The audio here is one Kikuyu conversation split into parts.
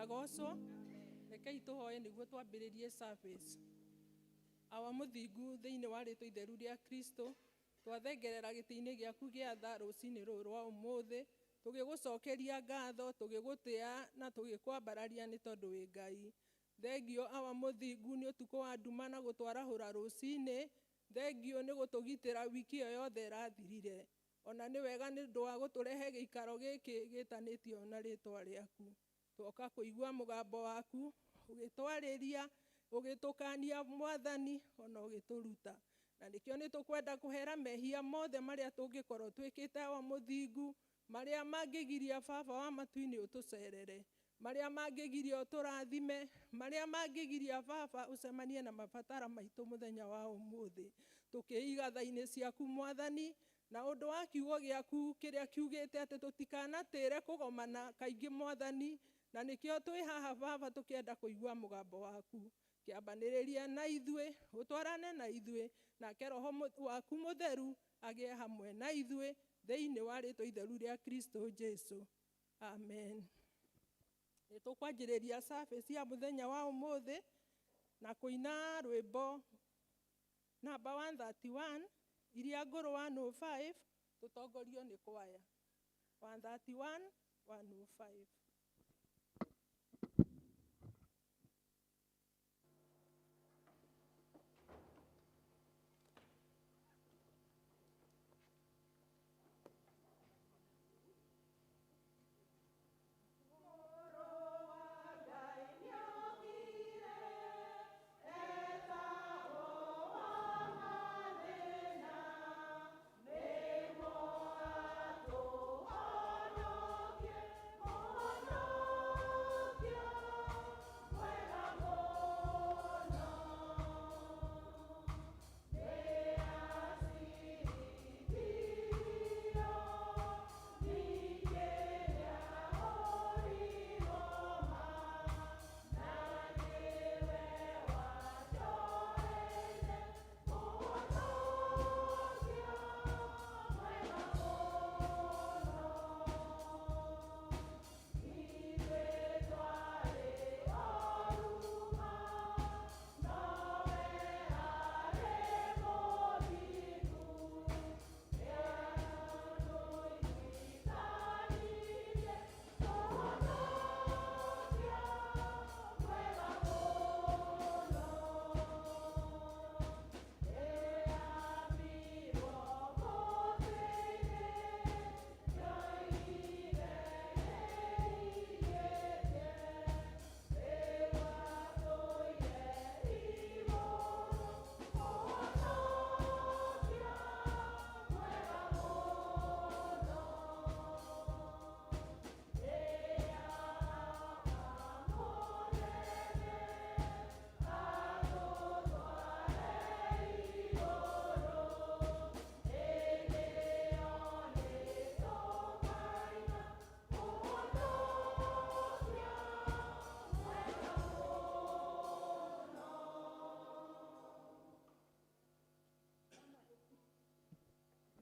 Agocwo. Rekei tũhoe nĩguo twambĩrĩrie service. Awa mũthingu, thĩinĩ wa rĩtwa itheru rĩa Kristo, twathengerera gĩtĩ-inĩ gĩaku gĩa tha rũcinĩ rũrũ rwa ũmũthĩ, tũgĩgũcokeria ngatho, tũgĩgũtĩa na tũgĩkwambararia nĩ tondũ wĩ Ngai. Thengio Awa mũthingu nĩ ũtukũ wa nduma na gũtwarahũra rũcinĩ. Thengio nĩ gũtũgitĩra wiki ĩyo yothe ĩrathirire. Ona nĩ wega nĩ ũndũ wa gũtũrehe gĩikaro gĩkĩ gĩtanĩtio na rĩtwa rĩaku. Twoka kũigua mũgambo waku ũgĩtwarĩria, ũgĩtũkania Mwathani, ona ũgĩtũruta. Na nĩkĩo nĩ tũkwenda kũhera mehia mothe marĩa tũngĩkorwo twĩkĩte Awa mũthingu, marĩa mangĩgiria Baba wa matu-inĩ ũtũcerere, marĩa mangĩgiria ũtũrathime, marĩa mangĩgiria Baba ũcemanie na mabatara maitũ mũthenya wa ũmũthĩ. Tũkĩiga tha-inĩ ciaku Mwathani, na ũndũ wa kiugo gĩaku kĩrĩa kiugĩte atĩ tũtikanatĩre kũgomana kaingĩ Mwathani, na nĩkĩo twĩ haha Baba tũkĩenda kũigua mũgambo waku. Kĩambanĩrĩria na ithuĩ, ũtwarane na ithuĩ, nake Roho waku mũtheru agĩe hamwe na ithuĩ, thĩinĩ wa rĩtwa itheru rĩa Kristo Jesu. Amen. Nĩ tũkwanjĩrĩria service ya mũthenya wa ũmũthĩ na kũina rwĩmbo namba 131 iria ngũrũ 105, tũtongorio nĩ kwaya 131 105.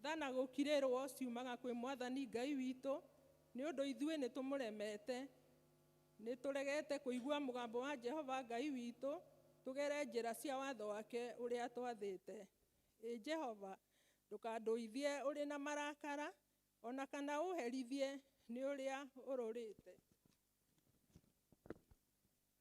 Tha na gũkirĩrwo ciumaga kwĩ Mwathani Ngai witũ, nĩ ũndũ ithuĩ nĩ tũmũremete, nĩ tũregete kũigua mũgambo wa Jehova Ngai witũ, tũgere njĩra cia watho wake ũrĩa twathĩte. Ĩ Jehova, ndũkandũithie ũrĩ na marakara, ona kana ũherithie nĩ ũrĩa ũrũrĩte.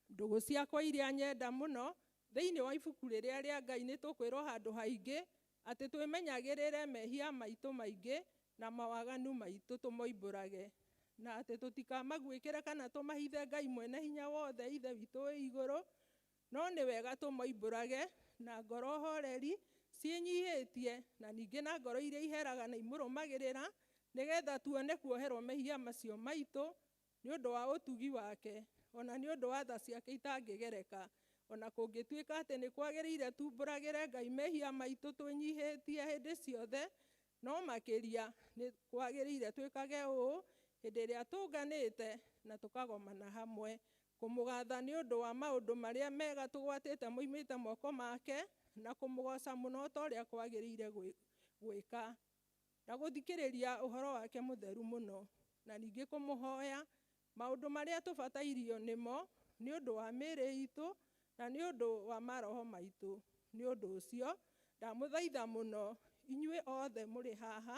Ndũgũ ciakwa iria nyenda mũno, thĩinĩ wa ibuku rĩrĩa rĩa Ngai nĩ tũkwĩrwo handũ haingĩ atĩ twĩmenyagĩrĩre mehia maitũ maingĩ na mawaganu maitũ tũmoimbũrage, na atĩ tũtikamaguĩkĩre kana tũmahithe Ngai mwene hinya wothe Ithe witũ wĩ igũrũ, no nĩ wega tũmoimbũrage na ngoro horeri ciĩnyihĩtie, na ningĩ na ngoro iria iheraga na imũrũmagĩrĩra, nĩgetha tuone kuoherwo mehia macio maitũ nĩ ũndũ wa ũtugi wake, ona nĩ ũndũ wa tha ciake itangĩgereka. Ona kũngĩtuĩka atĩ nĩ kwagĩrĩire tumbũragĩre Ngai mehia maitũ twĩnyihĩtie hĩndĩ ciothe, no makĩria nĩ kwagĩrĩire twĩkage ũũ hĩndĩ ĩrĩa tũnganĩte na tũkagomana hamwe, kũmũgatha nĩ ũndũ wa maũndũ marĩa mega tũgwatĩte moimĩte moko make, na kũmũgoca mũno ta ũrĩa kwagĩrĩire gwĩka, na gũthikĩrĩria ũhoro wake mũtheru mũno, na ningĩ kũmũhoya Maũndũ marĩa tũbatairio nĩmo nĩ ũndũ wa mĩĩrĩ itũ na nĩ ũndũ wa maroho maitũ. Nĩ ũndũ ũcio ndamũthaitha mũno inyuĩ othe mũrĩ haha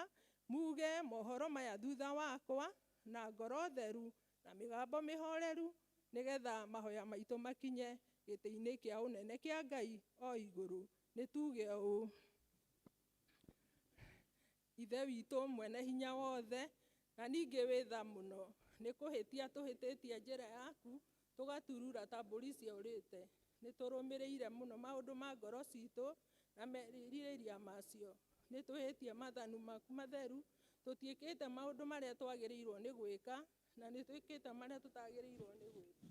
muge mohoro maya thutha wakwa na ngoro theru na mĩgambo mĩhoreru, nĩgetha mahoya maitũ makinye gĩtĩ-inĩ kĩa ũnene kĩa Ngai o igũrũ. Nĩ tuge ũũ: Ithe witũ mwene hinya wothe na ningĩ wĩ tha mũno, nĩ kũhĩtia tũhĩtĩtie njĩra yaku, tũgaturura ta mbũri ciorĩte. Nĩ tũrũmĩrĩire mũno maũndũ ma ngoro citũ na merirĩria macio. Nĩ twĩhĩtie maathani maku matheru, tũtiĩkĩte maũndũ marĩa twagĩrĩirwo nĩ gwĩka, na nĩ twĩkĩte marĩa tũtagĩrĩirwo nĩ gwĩka.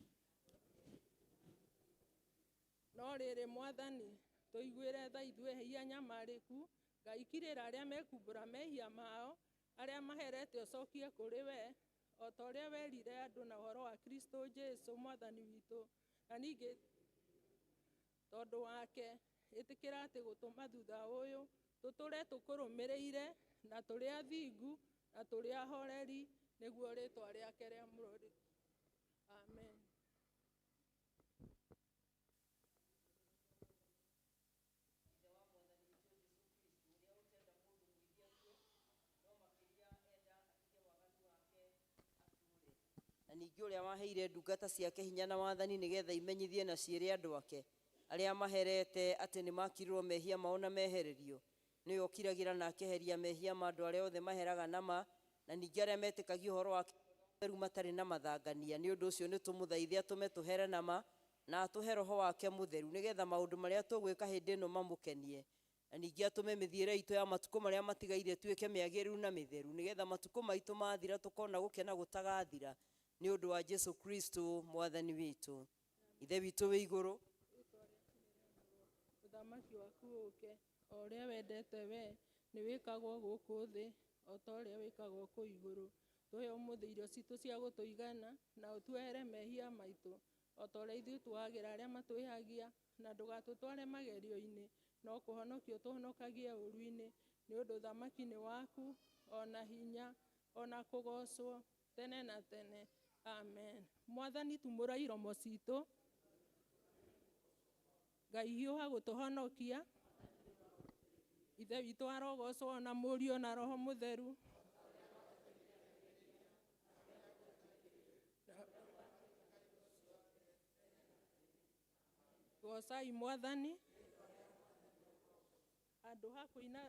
No rĩrĩ, Mwathani, tũiguĩre tha ithuĩ ehia anyamarĩku. Ngai, kirĩra arĩa mekumbũra mehia mao, arĩa maherete ũcokie kũrĩ we, o ta ũrĩa werire andũ na ũhoro wa Kristo Jesu Mwathani witũ. Na ningĩ tondũ wake, ĩtĩkĩra atĩ gũtũma thutha ũyũ tũtũre tũkũrũmĩrĩire na tũrĩ athingu na tũrĩ ahoreri, nĩguo rĩtwa rĩake rĩamũrwo. Amen. Na ningĩ ũrĩa waheire ndungata ciake hinya na wathani nĩgetha imenyithie na ciĩre andũ ake arĩa maherete atĩ nĩ makirirwo mehia mao na mehererio. Nĩwe ũkiragĩra na akeheria mehia ma andũ arĩa othe maheraga nama, na ningĩ arĩa metĩkagia ũhoro wake mũtheru matarĩ na mathangania. Nĩ ũndũ ũcio nĩ tũmũthaithe atũme tũhere nama na atũhe roho wake mũtheru, nĩgetha maũndũ marĩa tũgwĩka hĩndĩ ĩno mamũkenie, na ningĩ atũme mĩthiĩre itũ ya matukũ marĩa matigaire ĩtuĩke mĩagĩrĩru na mĩtheru, nĩgetha matukũ maitũ mathira tũkona gũkena gũtagathira, nĩ ũndũ wa Jesu Kristo Mwathani witũ. Ithe witũ wĩ igũrũ, ũthamaki waku ũke, o ũrĩa wendete we nĩ wĩkagwo gũkũ thĩ o ta ũrĩa wĩkagwo kũu igũrũ. Tũhe ũmũthĩ irio citũ cia gũtũigana, na ũtuohere mehia maitũ o ta ũrĩa ithuĩ tuohagĩra arĩa matwĩhagia, na ndũgatũtware magerio-inĩ, no kũhonokia ũtũhonokagie ũũru-inĩ. Nĩ ũndũ ũthamaki nĩ waku, o na hinya, o na kũgoocwo tene na tene. Amen. Mwathani, tumũra iromo citũ. Ngai, hiũha gũtũhonokia. Ithe witũ arogocwo na Mũriũ na Roho Mũtheru. Gocai Mwathani. Handũ ha kũina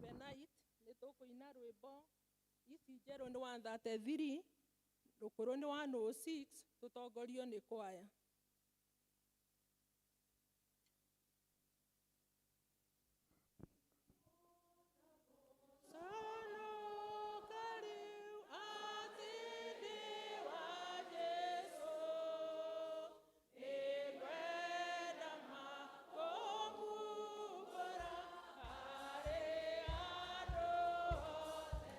Benait, nĩ tũkũina rwĩmbo ici njerũ nĩ 133, rũkũrũ nĩ 106, tũtongorio nĩ kwaya. Conoka rĩu atĩ ndĩ wa Jesũ, nĩngwenda ma kũmumbũra harĩ andũ othe.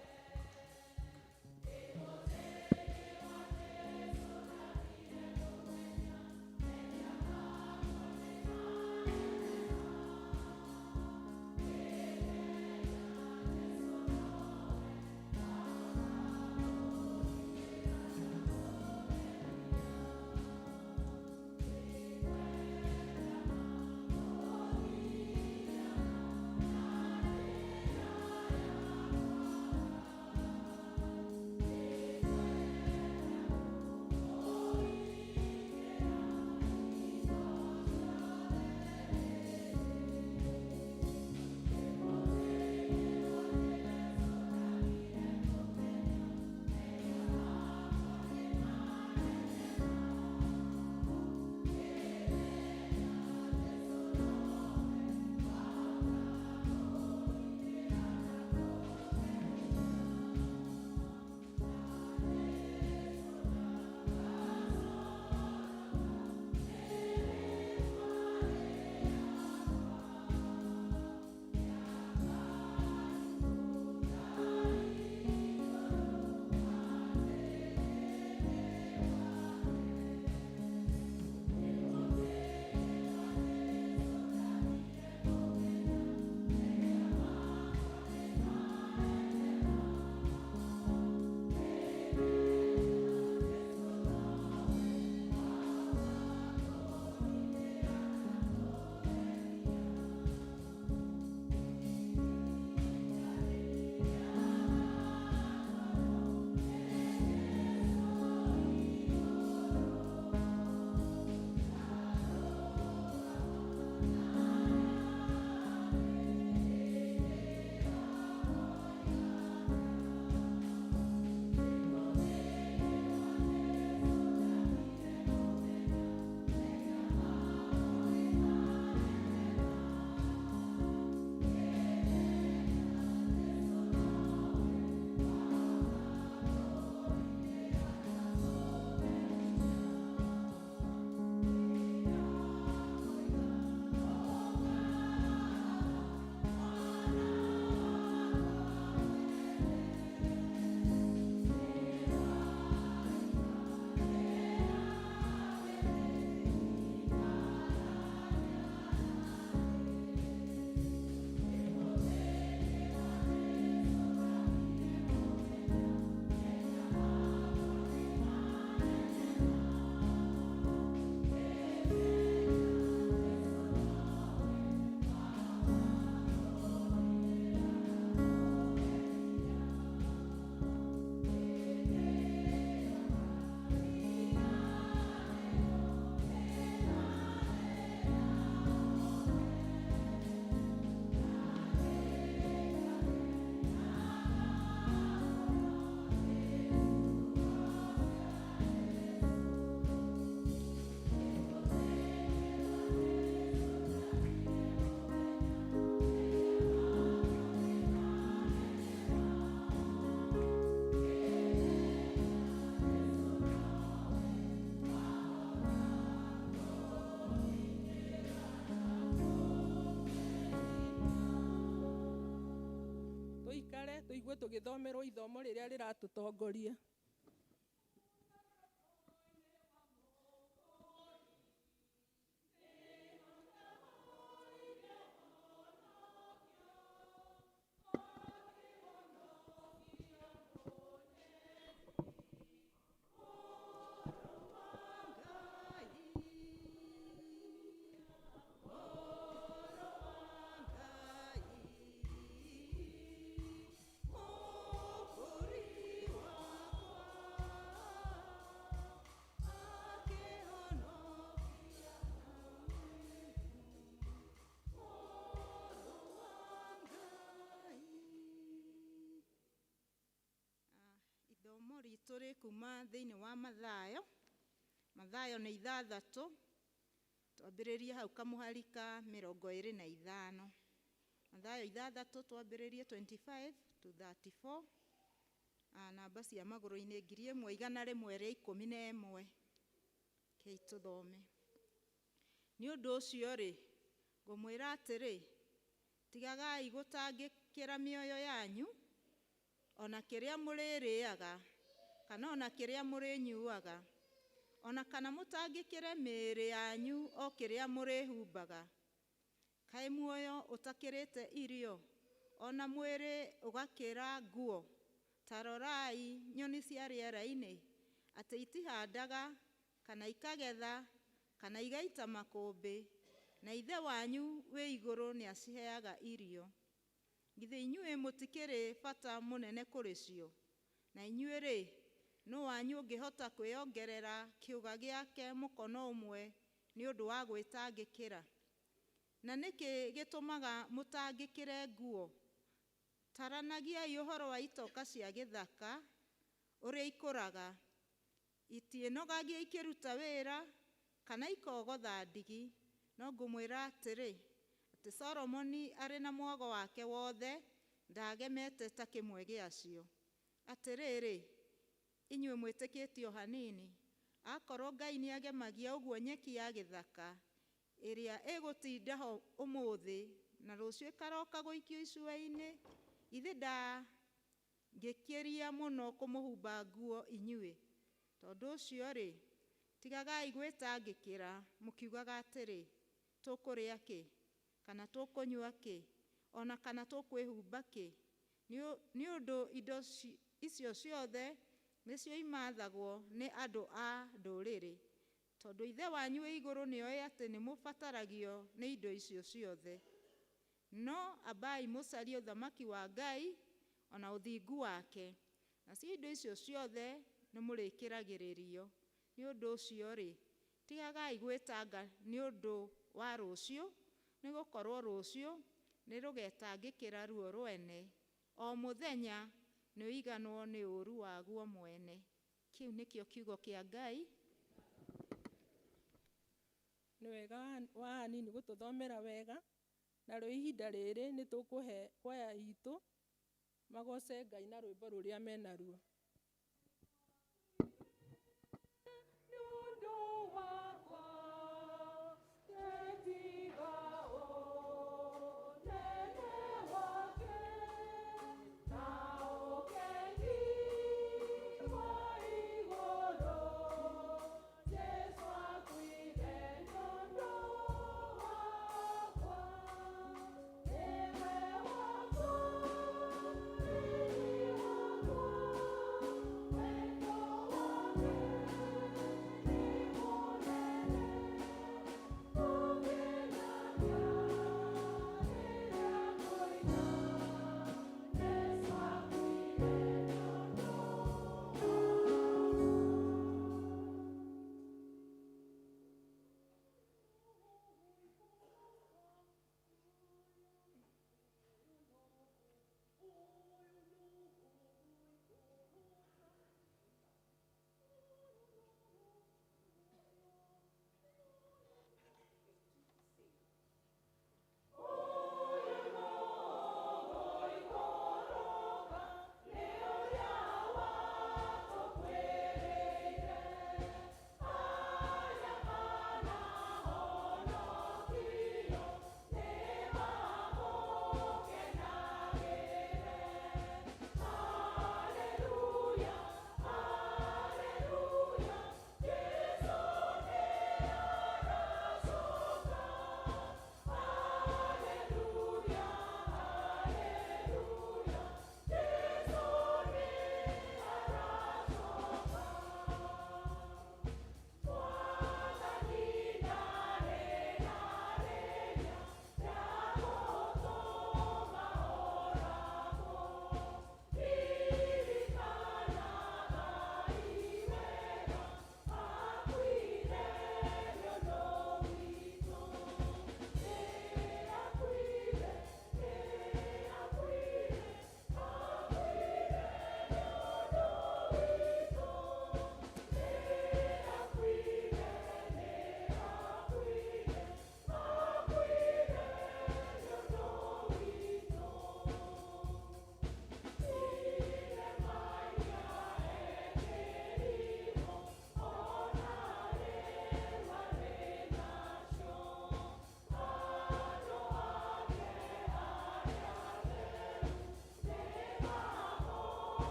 Tũigue tũgĩthomerwo ithomo rĩrĩa rĩratũtongoria. Ithomo ritũ rĩ kuma thĩinĩ wa Mathayo. Mathayo nĩ 6, twambĩrĩrie hau kamũhari ka 25. Mathayo 6 twambĩrĩrie 25 to 34. Namba cia magũrũ-inĩ 1111. Kei tũthome. Nĩ ũndũ ũcio rĩ, ngũmwĩra atĩrĩ, tigagai gũtangĩkĩra mĩoyo yanyu, ona kĩrĩa mũrĩrĩaga, kana ona kĩrĩa mũrĩnyuaga, ona kana mũtangĩkĩre mĩĩrĩ yanyu o kĩrĩa mũrĩhumbaga. Kaĩ muoyo ũtakĩrĩte irio, ona mwĩrĩ ũgakĩra nguo? Ta rorai nyoni cia rĩera-inĩ, atĩ itihandaga, kana ikagetha, kana igaita makũmbĩ, na Ithe wanyu wĩ igũrũ nĩaciheaga irio. Githĩ inyuĩ mũtikĩrĩ bata mũnene kũrĩ cio? Na inyuĩ rĩ, nũ wanyu ũngĩhota kwĩongerera kĩũga gĩake mũkono ũmwe nĩ ũndũ wa gwĩtangĩkĩra? Na nĩkĩ gĩtũmaga mũtangĩkĩre nguo? Taranagiai ũhoro wa itoka cia gĩthaka ũrĩa ikũraga, itiĩnogagia ikĩruta wĩra kana ikogotha ndigi, no ngũmwĩra atĩrĩ, atĩ Solomoni arĩ na mwago wake wothe ndagemete ta kĩmwe gĩacio. Atĩrĩrĩ, inyuĩ mwĩtĩkĩtie o hanini, akorwo Ngai nĩagemagia ũguo nyeki ya gĩthaka ĩrĩa ĩgũtinda ho ũmũthĩ na rũciũ ĩkaroka gũikio icua-inĩ, githĩ ndangĩkĩria mũno kũmũhumba nguo inyuĩ? Tondũ ũcio rĩ, tigagai gwĩtangĩkĩra mũkiugaga atĩrĩ, tũkũrĩa kĩ, kana tũkũnyua kĩ, ona kana tũkwĩhumba kĩ? Nĩ ũndũ indo icio ciothe nĩcio imathagwo nĩ andũ a ndũrĩrĩ, tondũ Ithe wanyu wĩ igũrũ nĩoĩ atĩ nĩmũbataragio nĩ indo icio ciothe. No ambai mũcarie ũthamaki wa Ngai ona ũthingu wake, nacio indo icio ciothe nĩmũrĩkĩragĩrĩrio. Nĩ ũndũ ũcio rĩ, tigagai gwĩtanga nĩ ũndũ wa rũciũ, nĩgũkorwo rũciũ nĩrũgetangĩkĩra ruo rwene. O mũthenya nĩũiganwo nĩ ũũru waguo mwene. Kĩu nĩkĩo kiugo kĩa Ngai. Nĩ wega wa hanini gũtũthomera wega, narĩo ihinda rĩrĩ nĩ tũkũhe kwaya itũ magoce Ngai na rwĩmbo rũrĩa menaruo.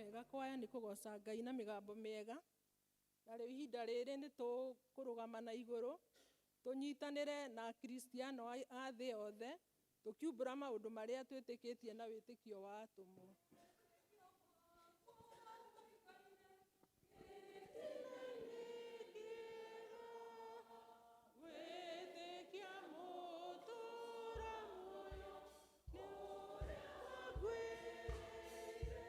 Wega kwaya nĩ kũgoca Ngai na mĩgambo mĩega. Na rĩu ihinda rĩrĩ nĩ tũkũrũgama na igũrũ tũnyitanĩre na Akristiano a thĩ yothe tũkiumbũra maũndũ marĩa twĩtĩkĩtie na wĩtĩkio wa atũmwo. Gwĩtĩkia mũtũũra muoyo nĩ ũrĩa wakuĩrĩire.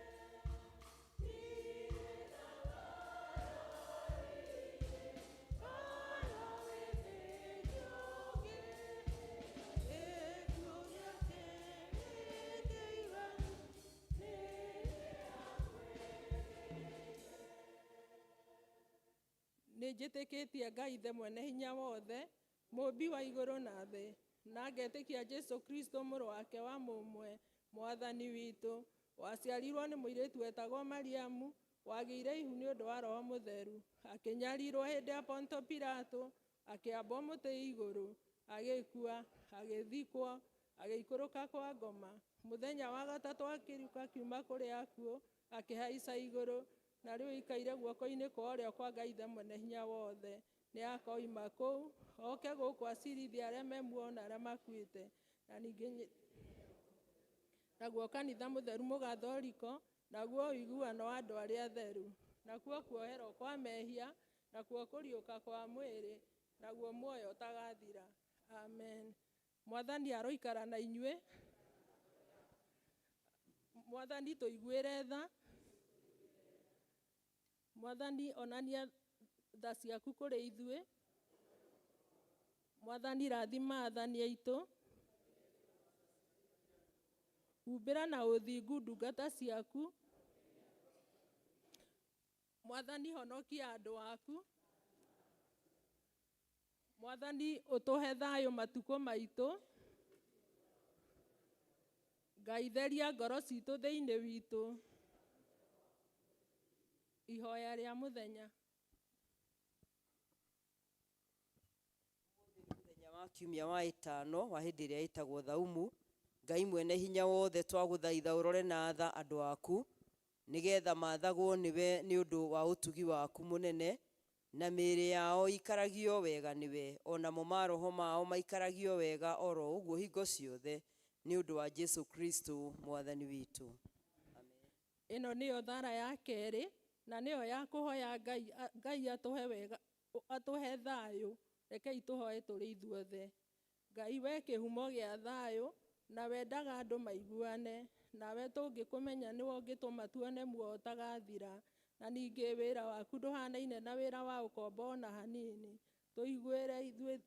Nĩ njĩtĩkĩtie Ngai Ithe mwene hinya wothe, mũũmbi wa igũrũ na thĩ, na ngetĩkia Jesũ Kristo mũrũ wake wa mũmwe, mwathani witũ, waciarirwo nĩ mũirĩtu wetagwo Mariamu, wagĩire ihu nĩ ũndũ wa Roho Mũtheru, akĩnyarirwo hĩndĩ ya Ponto Pilato, akĩambwo mũtĩ igũrũ, agĩkua, agĩthikwo, agĩikũrũka kwa ngoma. Mũthenya wa gatatũ akĩriũka akiuma kũrĩ akuũ, akĩhaica igũrũ, na rĩu aikaire guoko-inĩ kwa ũrĩo kwa Ngai Ithe mwene hinya wothe. Nĩ akoima kũu oke gũkũ acirithie arĩa me muoyo na arĩa makuĩte. Na ningĩ naguo kanitha mũtheru mũgatholiko, naguo ũiguano wa andũ arĩa atheru, nakuo kuoherwo kwa mehia, nakuo kũriũka kwa mwĩrĩ, naguo muoyo ũtagathira. Amen. Mwathani aroikara na inyuĩ. Mwathani tũiguĩre tha. Mwathani onania tha ciaku kũrĩ ithuĩ. Mwathani rathima athani aitũ. Humbĩra na ũthingu ndungata ciaku. Mwathani honokia andũ aku. Mwathani ũtũhe thayũ matukũ maitũ. Ngai theria ngoro citũ thĩinĩ witũ. Ihoya rĩa mũthenya. Mũthenya wa kiumia wa ĩtano wa hĩndĩ ĩrĩa ĩtagwo thaumu, Ngai mwene hinya wothe twagũthaitha ũrore na tha andũ aku nĩgetha mathagwo nĩwe nĩ ũndũ wa ũtugi waku mũnene, na mĩĩrĩ yao ikaragio wega nĩwe, onamo maroho mao maikaragio wega oro ũguo hingo ciothe, nĩ ũndũ wa Jesu Kristo mwathani witũ. Ĩno nĩyo thara ya kerĩ na nĩyo ya kũhoya Ngai, Ngai atũhe wega, atũhe thayũ. Rekei tũhoe tũrĩ ithuothe. Ngai we kĩhumo gĩa thayũ na wendaga andũ maiguane, nawe tũngĩkũmenya nĩwe ũngĩtũma tuone muoyo ũtagathira. Na ningĩ wĩra waku ndũhanaine na wĩra wa ũkombo ona hanini. Tũiguĩre ithuĩ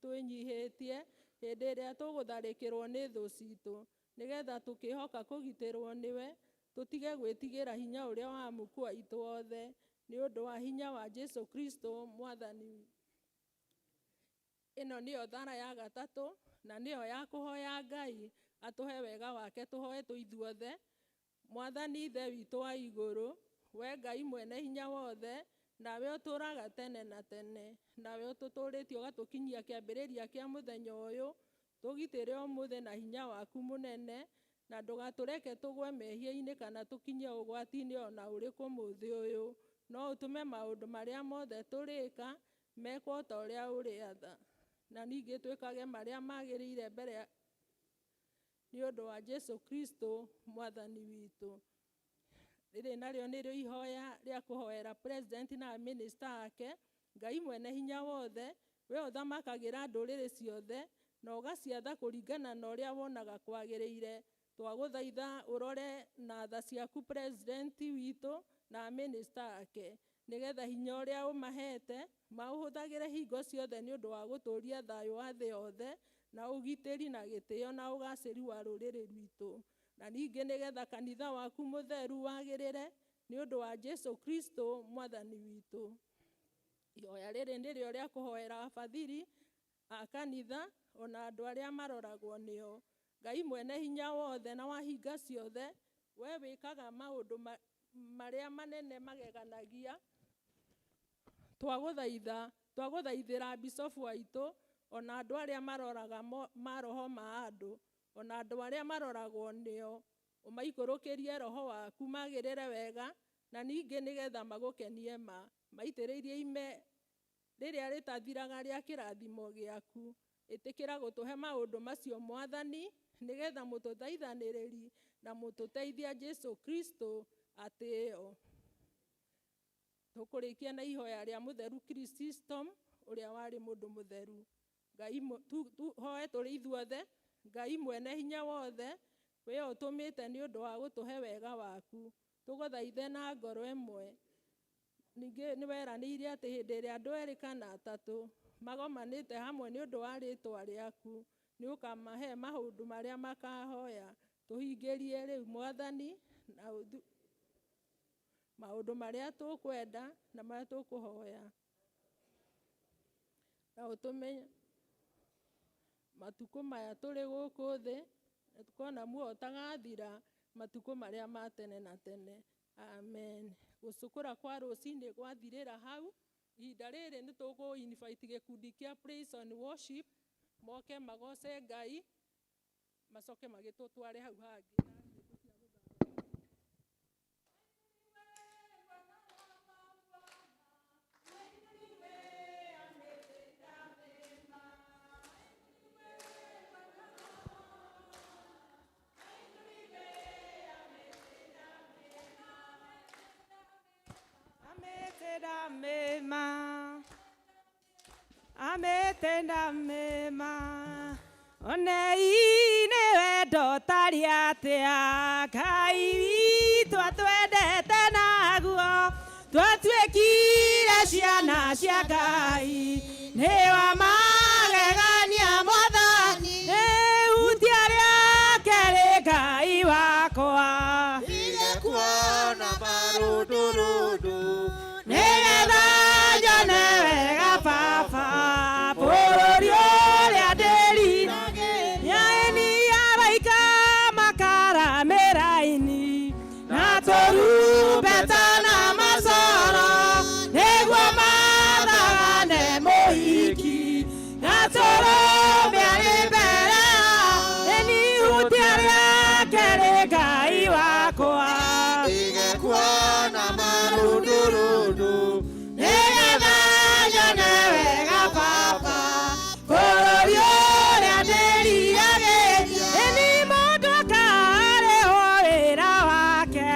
twĩnyihĩtie hĩndĩ ĩrĩa tũgũtharĩkĩrwo nĩ thũ citũ, nĩgetha tũkĩhoka kũgitĩrwo nĩwe, tũtige gwĩtigĩra hinya ũrĩa wa muku aitũ othe, nĩ ũndũ wa hinya wa Jesu Kristo mwathani. Ĩno nĩyo thara ya gatatũ na nĩyo ya kũhoya Ngai atũhe wega wake tũhoe tũithuothe. Mwathani Ithe witũ wa igũrũ, we Ngai mwene hinya wothe, nawe ũtũũraga tene na tene, nawe ũtũtũũrĩtie ũgatũkinyia kĩambĩrĩria kĩa mũthenya ũyũ, tũgitĩre ũmũthĩ na hinya waku mũnene, na ndũgatũreke tũgwe mehia-inĩ kana tũkinye ũgwati-inĩ ona ũrĩkũ mũthĩ ũyũ, no ũtũme maũndũ marĩa mothe tũrĩka mekwo ta ũrĩa ũrĩatha, na ningĩ twĩkage marĩa magĩrĩire mbere nĩ ũndũ wa Jesu Kristo mwathani witũ. Rĩrĩ narĩo nĩrĩo ihoya rĩa kũhoera president na minister ake. Ngai mwene hinya wothe, we ũthamakagĩra ndũrĩrĩ ciothe na ũgaciatha kũringana na ũrĩa wonaga kwagĩrĩire, twagũthaitha ũrore na tha ciaku president witũ na minister ake, nĩgetha hinya ũrĩa ũmahete maũhũthagĩre hingo ciothe nĩ ũndũ wa gũtũũria thayũ wa thĩ yothe na ũgitĩri na gĩtĩo na ũgacĩru wa rũrĩrĩ rwitũ, na ningĩ nĩgetha kanitha waku mũtheru wagĩrĩre nĩ ũndũ wa Jesu Kristo mwathani witũ. Ihoya rĩrĩ nĩrĩo rĩa kũhoera abathiri a kanitha ona andũ arĩa maroragwo nĩo. Ngai mwene hinya wothe na wahinga ciothe, we wĩkaga maũndũ marĩa manene mageganagia, twagũthaithĩra bicobu aitũ ona andũ arĩa maroraga maroho ma andũ ona andũ arĩa maroragwo nĩo, Ũmaikũrũkĩrie roho waku magĩrĩre wega, na ningĩ nĩgetha magũkenie ma. Maitĩrĩrie ime rĩrĩa rĩtathiraga rĩa kĩrathimo gĩaku. Ĩtĩkĩra gũtũhe maũndũ macio Mwathani, nĩgetha mũtũthaithanĩrĩri na mũtũteithia Jesu Kristo atĩĩo. Tũkũrĩkia na ihoya rĩa mũtheru Chrysostom ũrĩa warĩ mũndũ mũtheru. Ngai hoe tũrĩ ithuothe. Ngai mwene hinya wothe, we ũtũmĩte nĩ ũndũ wa gũtũhe wega waku, tũgũthaithe na ngoro ĩmwe. Ningĩ nĩ weranĩire atĩ hĩndĩ ĩrĩa andũ erĩ kana atatũ magomanĩte hamwe nĩ ũndũ wa rĩĩtwa rĩaku, nĩ ũkamahe maũndũ marĩa makahoya. Tũhingĩrie rĩu Mwathani na maũndũ marĩa tũkwenda na marĩa tũkũhoya, na ũtũme matukũ maya tũrĩ gũkũ thĩ na tũkona muoyo ũtagathira matukũ marĩa ma tene na tene. Amen. Gũcukũra kwa rũcinĩ gwathirĩra hau. Ihinda rĩrĩ nĩ tũkũ invite gĩkundi kĩa praise and worship moke magoce Ngai, macoke magĩtũtware hau hangĩ. Ametenda mema, ametenda mema, onei nĩ wendo ũtarĩ atĩa, Ngai witũ atwendete naguo, twatuĩkire ciana cia Ngai, nĩ wa magegania Mwathani, ihutia rĩake rĩ Ngai wakwa. Ningekuona marundurundu, nĩgetha nyone wega Baba, bũrũri ũrĩa ndĩriragĩria. Nĩ araika makaramĩra-inĩ, na tũrumbeta na macoro, nĩguo mathagane mũhiki, na tũrũme arĩ mbere yao. Nĩ ihutia rĩake rĩ Ngai wakwa. Ningekuona marundurundu, nĩgetha nyone wega Baba, bũrũri ũrĩa ndĩriragĩria. Nĩ mũndũ akarĩhwo wĩra wake,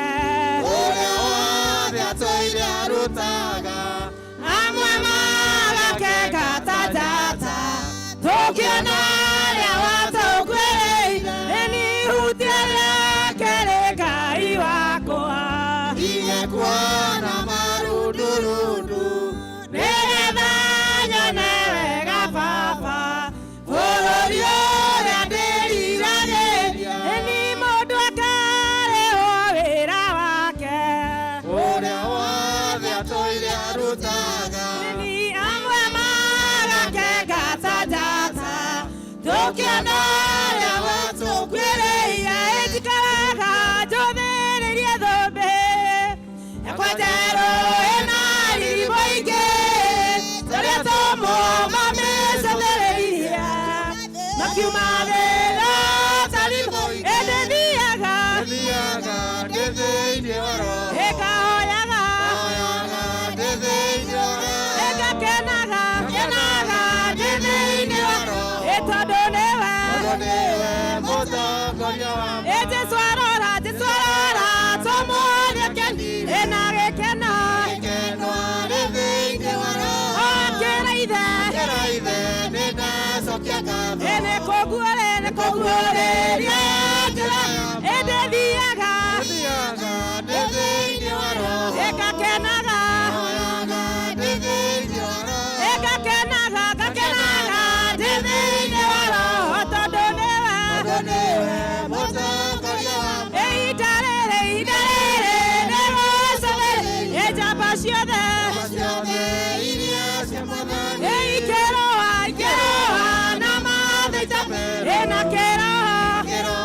ũrĩa wothe atũire arutaga, amwe magakenga ta njata, tũkĩona ũrĩa watũkuĩrĩire. Nĩ ihutia rĩake rĩ Ngai wakwa. Ningekuona marundurundu, nĩgetha nyone wega Baba, bũrũri ũrĩa ndĩriragĩria. Nĩ mũndũ akarĩhwo wĩra wake, ũrĩa wothe atũire arutaga, nĩ amwe magakenga ta njata, tũkĩona ũrĩa watũkuĩrĩire. Njikaraga njũthĩrĩrie thũmbĩ yakwa njerũ ĩna riri mũingĩ, tũrĩa tũmũ mamĩcũthĩrĩirie makiuma thĩna tarimũ. Ĩndĩ thiaga, Thiaga ndĩ thĩinĩ wa Roho, ĩkahoyaga, hoyaga ndĩ thĩinĩ wa Roho, ĩgakenaga, kenaga ndĩ thĩinĩ wa Roho, ĩ tondũ nĩwe, tondũ nĩwe mũtongoria wa ĩ Jesũ arora, Jesũ arora, tũmuonie ĩna gĩkeno, gĩkeno arĩ thĩinĩ wa Roho. Akĩra ithe, Kĩra ithe nĩ ndacokia ngatho, ĩ nĩ kũguũrĩria njĩra. Ĩndĩ thiaga, Thiaga ndĩ thĩinĩ wa Roho, ĩgakenaga, hoyaga ndĩ thĩinĩ wa Roho, ĩgakenaga, gakenaga ndĩ thĩinĩ wa Roho, tondũ nĩwe, tondũ nĩwe mũtongoria wa ihinda rĩrĩ, ihinda rĩrĩ nĩ gũcũthĩrĩria njamba ciothe, ciothe iria cia Mwathani, ikĩrũa, ikĩrũa na mathĩta, ĩna kĩroho, kĩroha.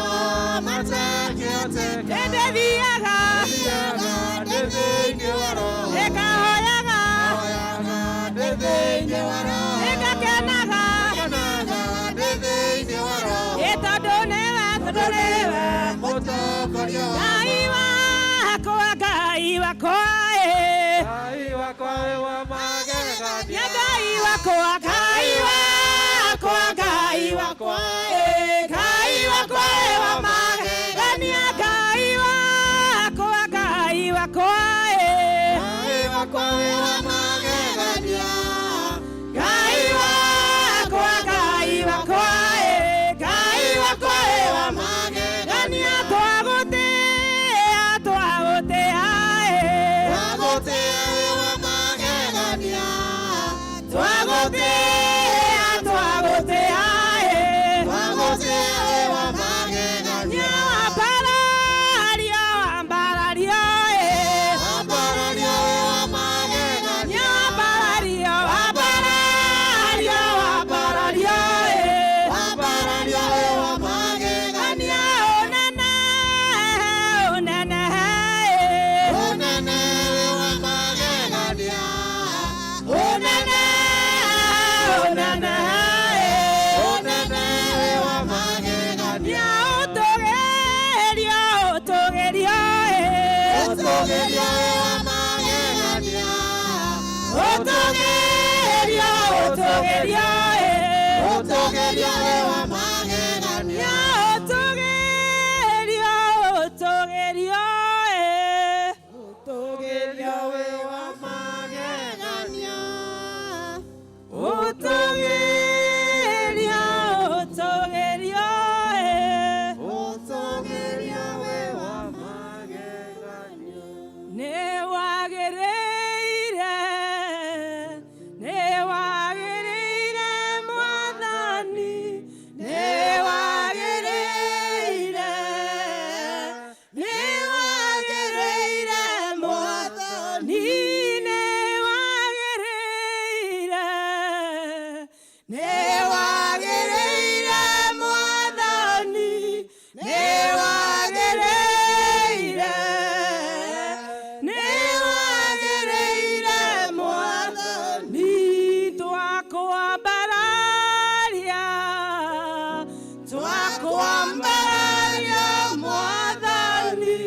wakwa, Ngai wakwa, Ngai wakwa, Ngai wakwa wa magegania, Ngai wakwa, Ngai wakwa, Ngai wakwa wĩ wa magegania. Ngai wakwa, Ngai wakwa, Ngai wakwa wa magegania, twagũtĩa, twagũtĩa, Twagũtĩa wĩ wa magegania. Twagũtĩa, twagũtĩa, Twagũtĩa wĩ wa magegania. Wambarario, wambarario, Wambarario wĩ wa magegania. Wambarario, wambarario, wambarario, Wambarario wĩ wa magegania. Ũnene, ũnene, Ũnene wĩ wa magegania. Ũnene, ũnene, Ũnene wĩ wa magegania. Ũtũgĩrio, ũtũgĩrio, Ũtũgĩrio wĩ wa magegania. Ũtũgĩrio, ũtũgĩrio, Ũtũgĩrio wĩ wa magegania. Ũtũgĩrio, ũtũgĩrio, Ũtũgĩrio wĩ wa magegania. Ũtũgĩrio, ũtũgĩrio, Ũtũgĩrio wĩ wa magegania. Nĩ wagĩrĩire, nĩ wagĩrĩire Mwathani, nĩ wagĩrĩire, nĩ wagĩrĩire Mwathani, nĩ wagĩrĩire, nĩ wagĩrĩire Mwathani, nĩ wagĩrĩire, nĩ wagĩrĩire Mwathani, twakwambararia, twakwambararia Mwathani,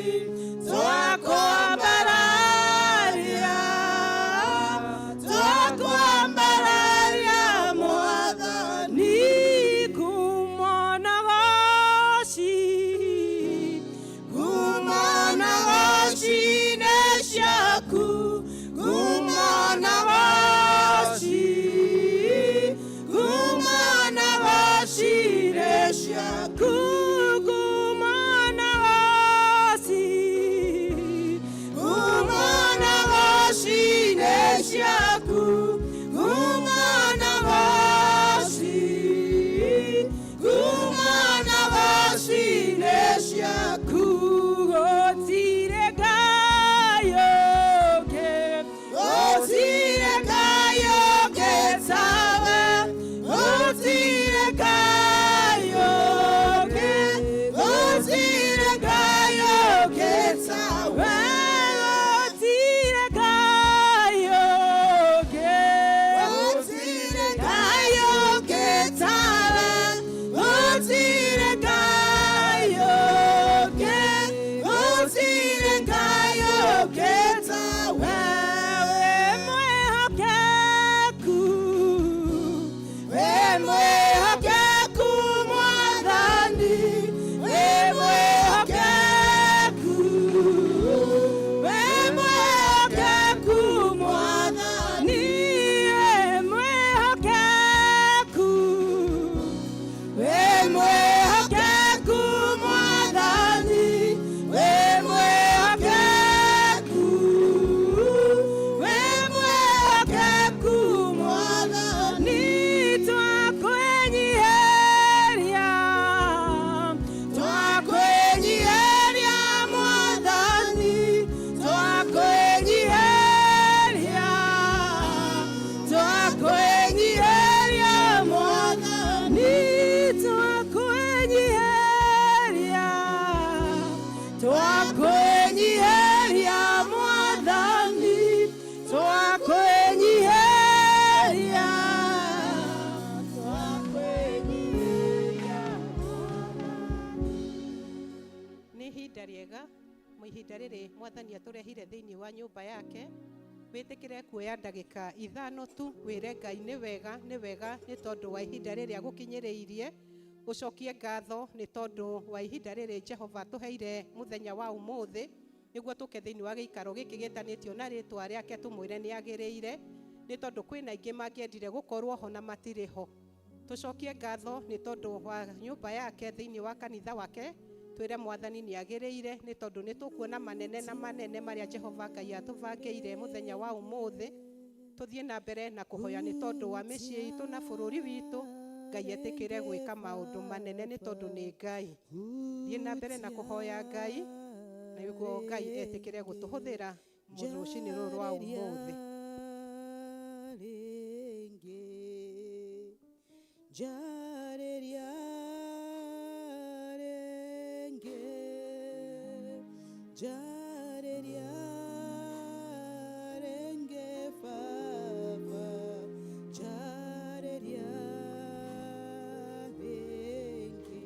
twakwambararia, twakwambararia Mwathani, kumona goci, kumona goci nĩ ciaku, kumona goci, kumona goci nĩ ciaku, kumona goci, kumona goci nĩ ciaku, kumona goci, kumona goci nĩ ciaku, gũtirĩ Ngai ũngĩ, gũtirĩ Ngai ũngĩ tawe, gũtirĩ Ngai ũngĩ, gũtirĩ Ngai ũngĩ tawe, gũtirĩ Ngai ũngĩ, gũtirĩ Ngai ũngĩ tawe, gũtirĩ Ngai ũngĩ, gũtirĩ Ngai ũngĩ tawe, wĩ mwĩhokeku, wĩ mwĩhokeku Mwathani, wĩ mwĩhokeku, wĩ mwĩhokeku Mwathani, wĩ mwĩhokeku, wĩ mwĩhokeku Mwathani, wĩ mwĩhokeku, wĩ mwĩhokeku Mwathani, twakwĩnyiihĩria, twakwĩnyiihĩria Mwathani, twakwĩnyiihĩria, twakwĩnyiihĩria Mwathani, twakwĩnyiihĩria, twakwĩnyiihĩria Mwathani, twakwĩnyiihĩria, twakwĩnyiihĩria. Nĩ ihinda rĩega mu ihinda rĩrĩ Mwathani atũrehire thĩinĩ wa nyũmba yake. Wĩtĩkĩre kuoya ndagĩka 5 tu wĩre Ngai nĩ wega nĩ wega nĩ tondũ wa ihinda rĩrĩa gũkinyĩrĩirie. Ũcokie ngatho nĩ tondũ wa ihinda rĩrĩ Jehova tũheire mũthenya wa ũmũthĩ nĩguo tũke thĩinĩ wa gĩikaro gĩkĩ gĩtanĩtio na rĩtwa rĩake tũmwĩre nĩ agĩrĩire nĩ tondũ kwĩna aingĩ mangĩendire gũkorwo ho na matirĩ ho. Tũcokie ngatho nĩ tondũ wa nyũmba yake thĩinĩ wa kanitha wake twĩre mwathani nĩ agĩrĩire nĩ tondũ nĩ tũkuona manene na manene marĩa Jehova Ngai atũbangĩire mũthenya wa ũmũthĩ. Tũthiĩ na mbere na kũhoya nĩ tondũ wa mĩciĩ itũ na bũrũri witũ. Ngai etĩkĩre gwĩka maũndũ manene nĩ tondũ nĩ Ngai. Thiĩ na mbere na kũhoya Ngai nĩguo Ngai etĩkĩre gũtũhũthĩra rũcinĩ rũrũ rwa ũmũthĩ. Njarĩria rĩngĩ, njarĩria rĩngĩ Baba, njarĩria rĩngĩ.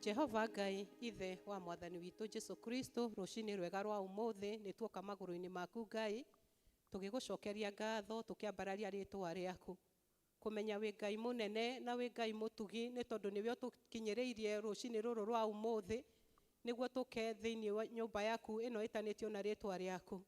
Jehova Ngai ithe wa mwathani witũ Jesu Kristo rũcinĩ rwega rwa ũmũthĩ nĩ tuoka magũrũ-inĩ maku Ngai tũgĩgũcokeria ngatho tũkĩambararia rĩtwa rĩaku kũmenya wĩ Ngai mũnene na wĩ Ngai mũtugi nĩ tondũ nĩwe ũtũkinyĩrĩirie rũcinĩ rũrũ rwa ũmũthĩ nĩguo tũke thĩinĩ wa nyũmba yaku ĩno ĩtanĩtio na rĩtwa rĩaku.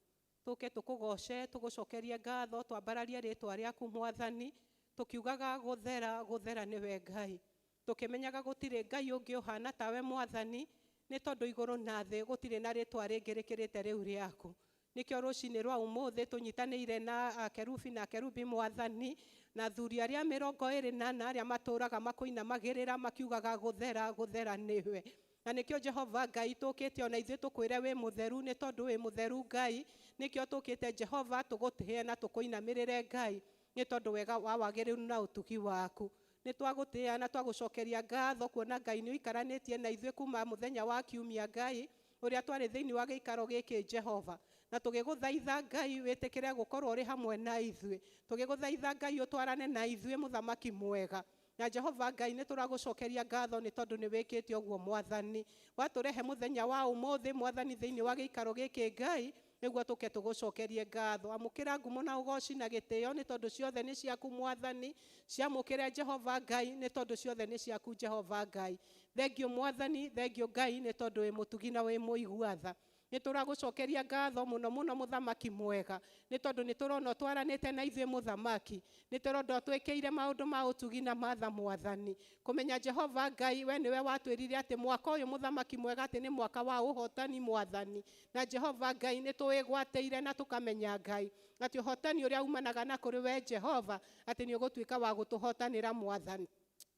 Tũke tũkũgoce tũgũcokerie ngatho twambararie rĩtwa rĩaku mwathani tũkiugaga gũthera gũthera nĩwe Ngai tũkĩmenyaga gũtirĩ Ngai ũngĩ ũhana tawe mwathani nĩ tondũ igũrũ na thĩ gũtirĩ na rĩtwa rĩngĩ rĩkĩrĩte rĩu rĩaku. Nĩkĩo rũcinĩ rwa ũmũthĩ tũnyitanĩire na akerubi na akerubi mwathani na athuri arĩa 24 arĩa matũraga makũinamagĩrĩra makiugaga gũthera gũthera nĩwe. Na nĩkĩo Jehova Ngai tũkĩte ona ithuĩ tũkwĩre wĩ mũtheru nĩ tondũ wĩ mũtheru Ngai. Nĩkĩo tũkĩte Jehova tũgũtĩe na tũkũinamĩrĩre Ngai nĩ tondũ wega wa wagĩrĩru na ũtugi waku. Nĩ twagũtĩĩa na twagũcokeria ngatho kuona Ngai nĩ ũikaranĩtie na ithuĩ kuma mũthenya wa kiumia Ngai ũrĩa twarĩ thĩinĩ wa gĩikaro gĩkĩ Jehova. Na tũgĩgũthaitha Ngai wĩtĩkĩre gũkorwo ũrĩ hamwe na ithuĩ. Tũgĩgũthaitha Ngai ũtwarane na ithuĩ mũthamaki mwega. Na Jehova Ngai nĩ tũragũcokeria ngatho nĩ tondũ nĩ wĩkĩte ũguo mwathani. Watũrehe mũthenya wa ũmũthĩ mwathani thĩinĩ wa gĩikaro gĩkĩ Ngai nĩguo tũke tũgũcokerie ngatho. Amũkĩra ngumo na ũgoci na gĩtĩo nĩ tondũ ciothe nĩ ciaku mwathani. Ciamũkĩre Jehova Ngai nĩ tondũ ciothe nĩ ciaku Jehova Ngai. Thengio mwathani, thengio Ngai nĩ tondũ wĩ mũtugi na wĩ mũigua tha. Nĩ tũragũcokeria ngatho mũno mũno mũthamaki mwega nĩ tondũ nĩ tũrona ũtwaranĩte na ithuĩ mũthamaki nĩ tũrona ũtwĩkĩire maũndũ ma ũtugi na matha mwathani kũmenya Jehova Ngai we nĩwe watwĩrire atĩ mwaka ũyũ mũthamaki mwega atĩ nĩ mwaka wa ũhotani mwathani na Jehova Ngai nĩ tũwĩgwatĩire na tũkamenya Ngai atĩ ũhotani ũrĩa umanaga na kũrĩ we Jehova atĩ nĩ ũgũtuĩka wa gũtũhotanĩra mwathani.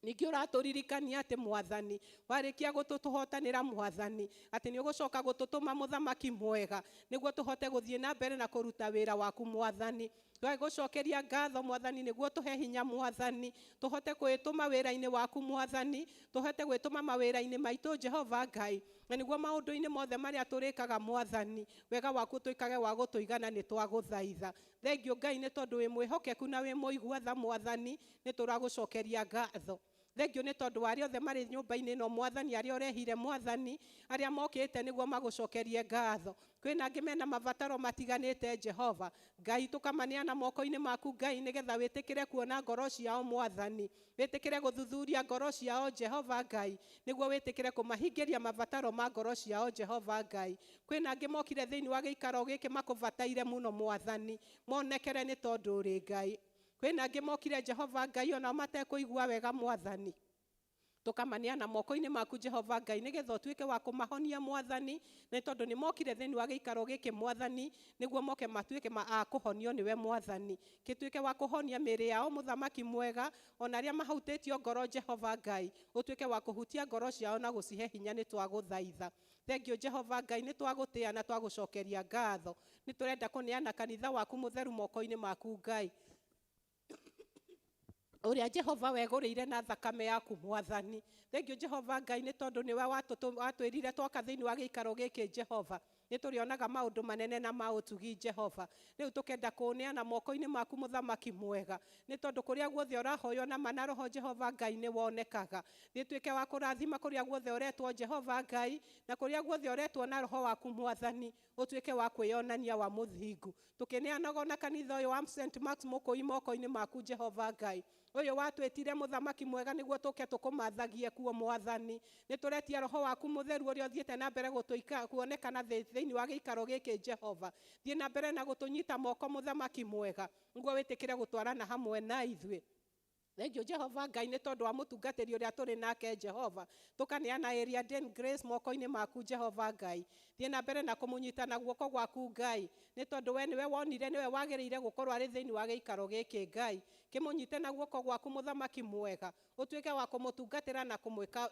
Ningĩ ũratũririkania atĩ mwathani warĩkia gũtũtũhotanĩra mwathani atĩ nĩ ũgũcoka gũtũtũma mũthamaki mwega nĩguo tũhote gũthiĩ na mbere na kũruta wĩra waku mwathani. Twagũcokeria ngatho mwathani nĩguo tũhe hinya mwathani tũhote kwĩtũma wĩra-inĩ waku mwathani tũhote gwĩtũma mawĩra-inĩ maitũ Jehova Ngai na nĩguo maũndũ-inĩ mothe marĩa tũrĩkaga mwathani wega waku tũikage wa gũtũigana nĩ twagũthaitha. Thengio Ngai nĩ tondũ wĩ mwĩhokeku na wĩ mũigua tha mwathani nĩ tũragũcokeria ngatho. Thengio nĩ tondũ wa arĩa othe marĩ nyũmba-inĩ ĩno mwathani arĩa ũrehire mwathani arĩa mokĩte nĩguo magũcokerie ngatho. Kwĩna angĩ mena mabataro matiganĩte Jehova Ngai tũkamaneana moko-inĩ maku Ngai nĩgetha wĩtĩkĩre kuona ngoro ciao mwathani wĩtĩkĩre gũthuthuria ngoro ciao Jehova Ngai nĩguo wĩtĩkĩre kũmahingĩria mabataro ma ngoro ciao Jehova Ngai. Kwĩna angĩ mokire thĩinĩ wa gĩikaro gĩkĩ makũbataire mũno mwathani monekere nĩ tondũ ũrĩ Ngai. Kwĩna angĩ mokire Jehova Ngai ona matekũigua wega mwathani tũkamaneana moko-inĩ maku Jehova Ngai nĩgetha ũtuĩke wa kũmahonia mwathani nĩ tondũ nĩ mokire thĩinĩ wa gĩikaro gĩkĩ mwathani nĩguo moke matuĩke a kũhonio nĩwe mwathani gĩtuĩke wa kũhonia mĩĩrĩ yao mũthamaki mwega ona arĩa mahutĩtio ngoro Jehova Ngai ũtuĩke wa kũhutia ngoro ciao na gũcihe hinya nĩ twagũthaitha. Thengio Jehova Ngai nĩ twagũtĩĩa na twagũcokeria ngatho nĩ tũrenda kũneana kanitha waku mũtheru moko-inĩ maku Ngai ũrĩa Jehova wegũrĩire na thakame yaku mwathani. Thengio Jehova Ngai nĩ tondũ nĩwe watwĩrire twoka thĩinĩ wa gĩikaro gĩkĩ Jehova Nĩ tũrĩonaga maũndũ manene na ma ũtugi Jehova. Rĩu tũkenda kũũneana moko-inĩ maku mũthamaki mwega, nĩ tondũ kũrĩa guothe ũrahoywo na ma na roho Jehova Ngai nĩ wonekaga. Gĩtuĩke wa kũrathima kũrĩa guothe ũretwo Jehova Ngai, na kũrĩa guothe ũretwo na roho waku mwathani, ũtuĩke wa kwĩyonania wa mũthingu. Tũkĩneanaga ona kanitha ũyũ wa St. Marks Mũkũi moko-inĩ maku Jehova Ngai, ũyũ watwĩtire mũthamaki mwega nĩguo tũke tũkũmathagie kuo mwathani. Nĩ tũretia roho waku mũtheru ũrĩa ũthiĩte na mbere gũtũika kuonekana thĩinĩ wa gĩikaro gĩkĩ Jehova. Thiĩ na mbere na gũtũnyita moko mũthamaki mwega, nĩguo wĩtĩkĩre gũtwarana hamwe na ithuĩ. Thengiũ Jehova Ngai nĩ tondũ wa mũtungatĩri ũrĩa tũrĩ nake Jehova. Tũkaneana area Den Grace moko-inĩ maku Jehova Ngai. Thiĩ na mbere na kũmũnyita na guoko gwaku Ngai, nĩ tondũ we nĩwe wonire nĩwe wagĩrĩire gũkorwo arĩ thĩinĩ wa gĩikaro gĩkĩ Ngai. Kĩmũnyite na guoko gwaku mũthamaki mwega, ũtuĩke wa kũmũtungatĩra na kũmwĩka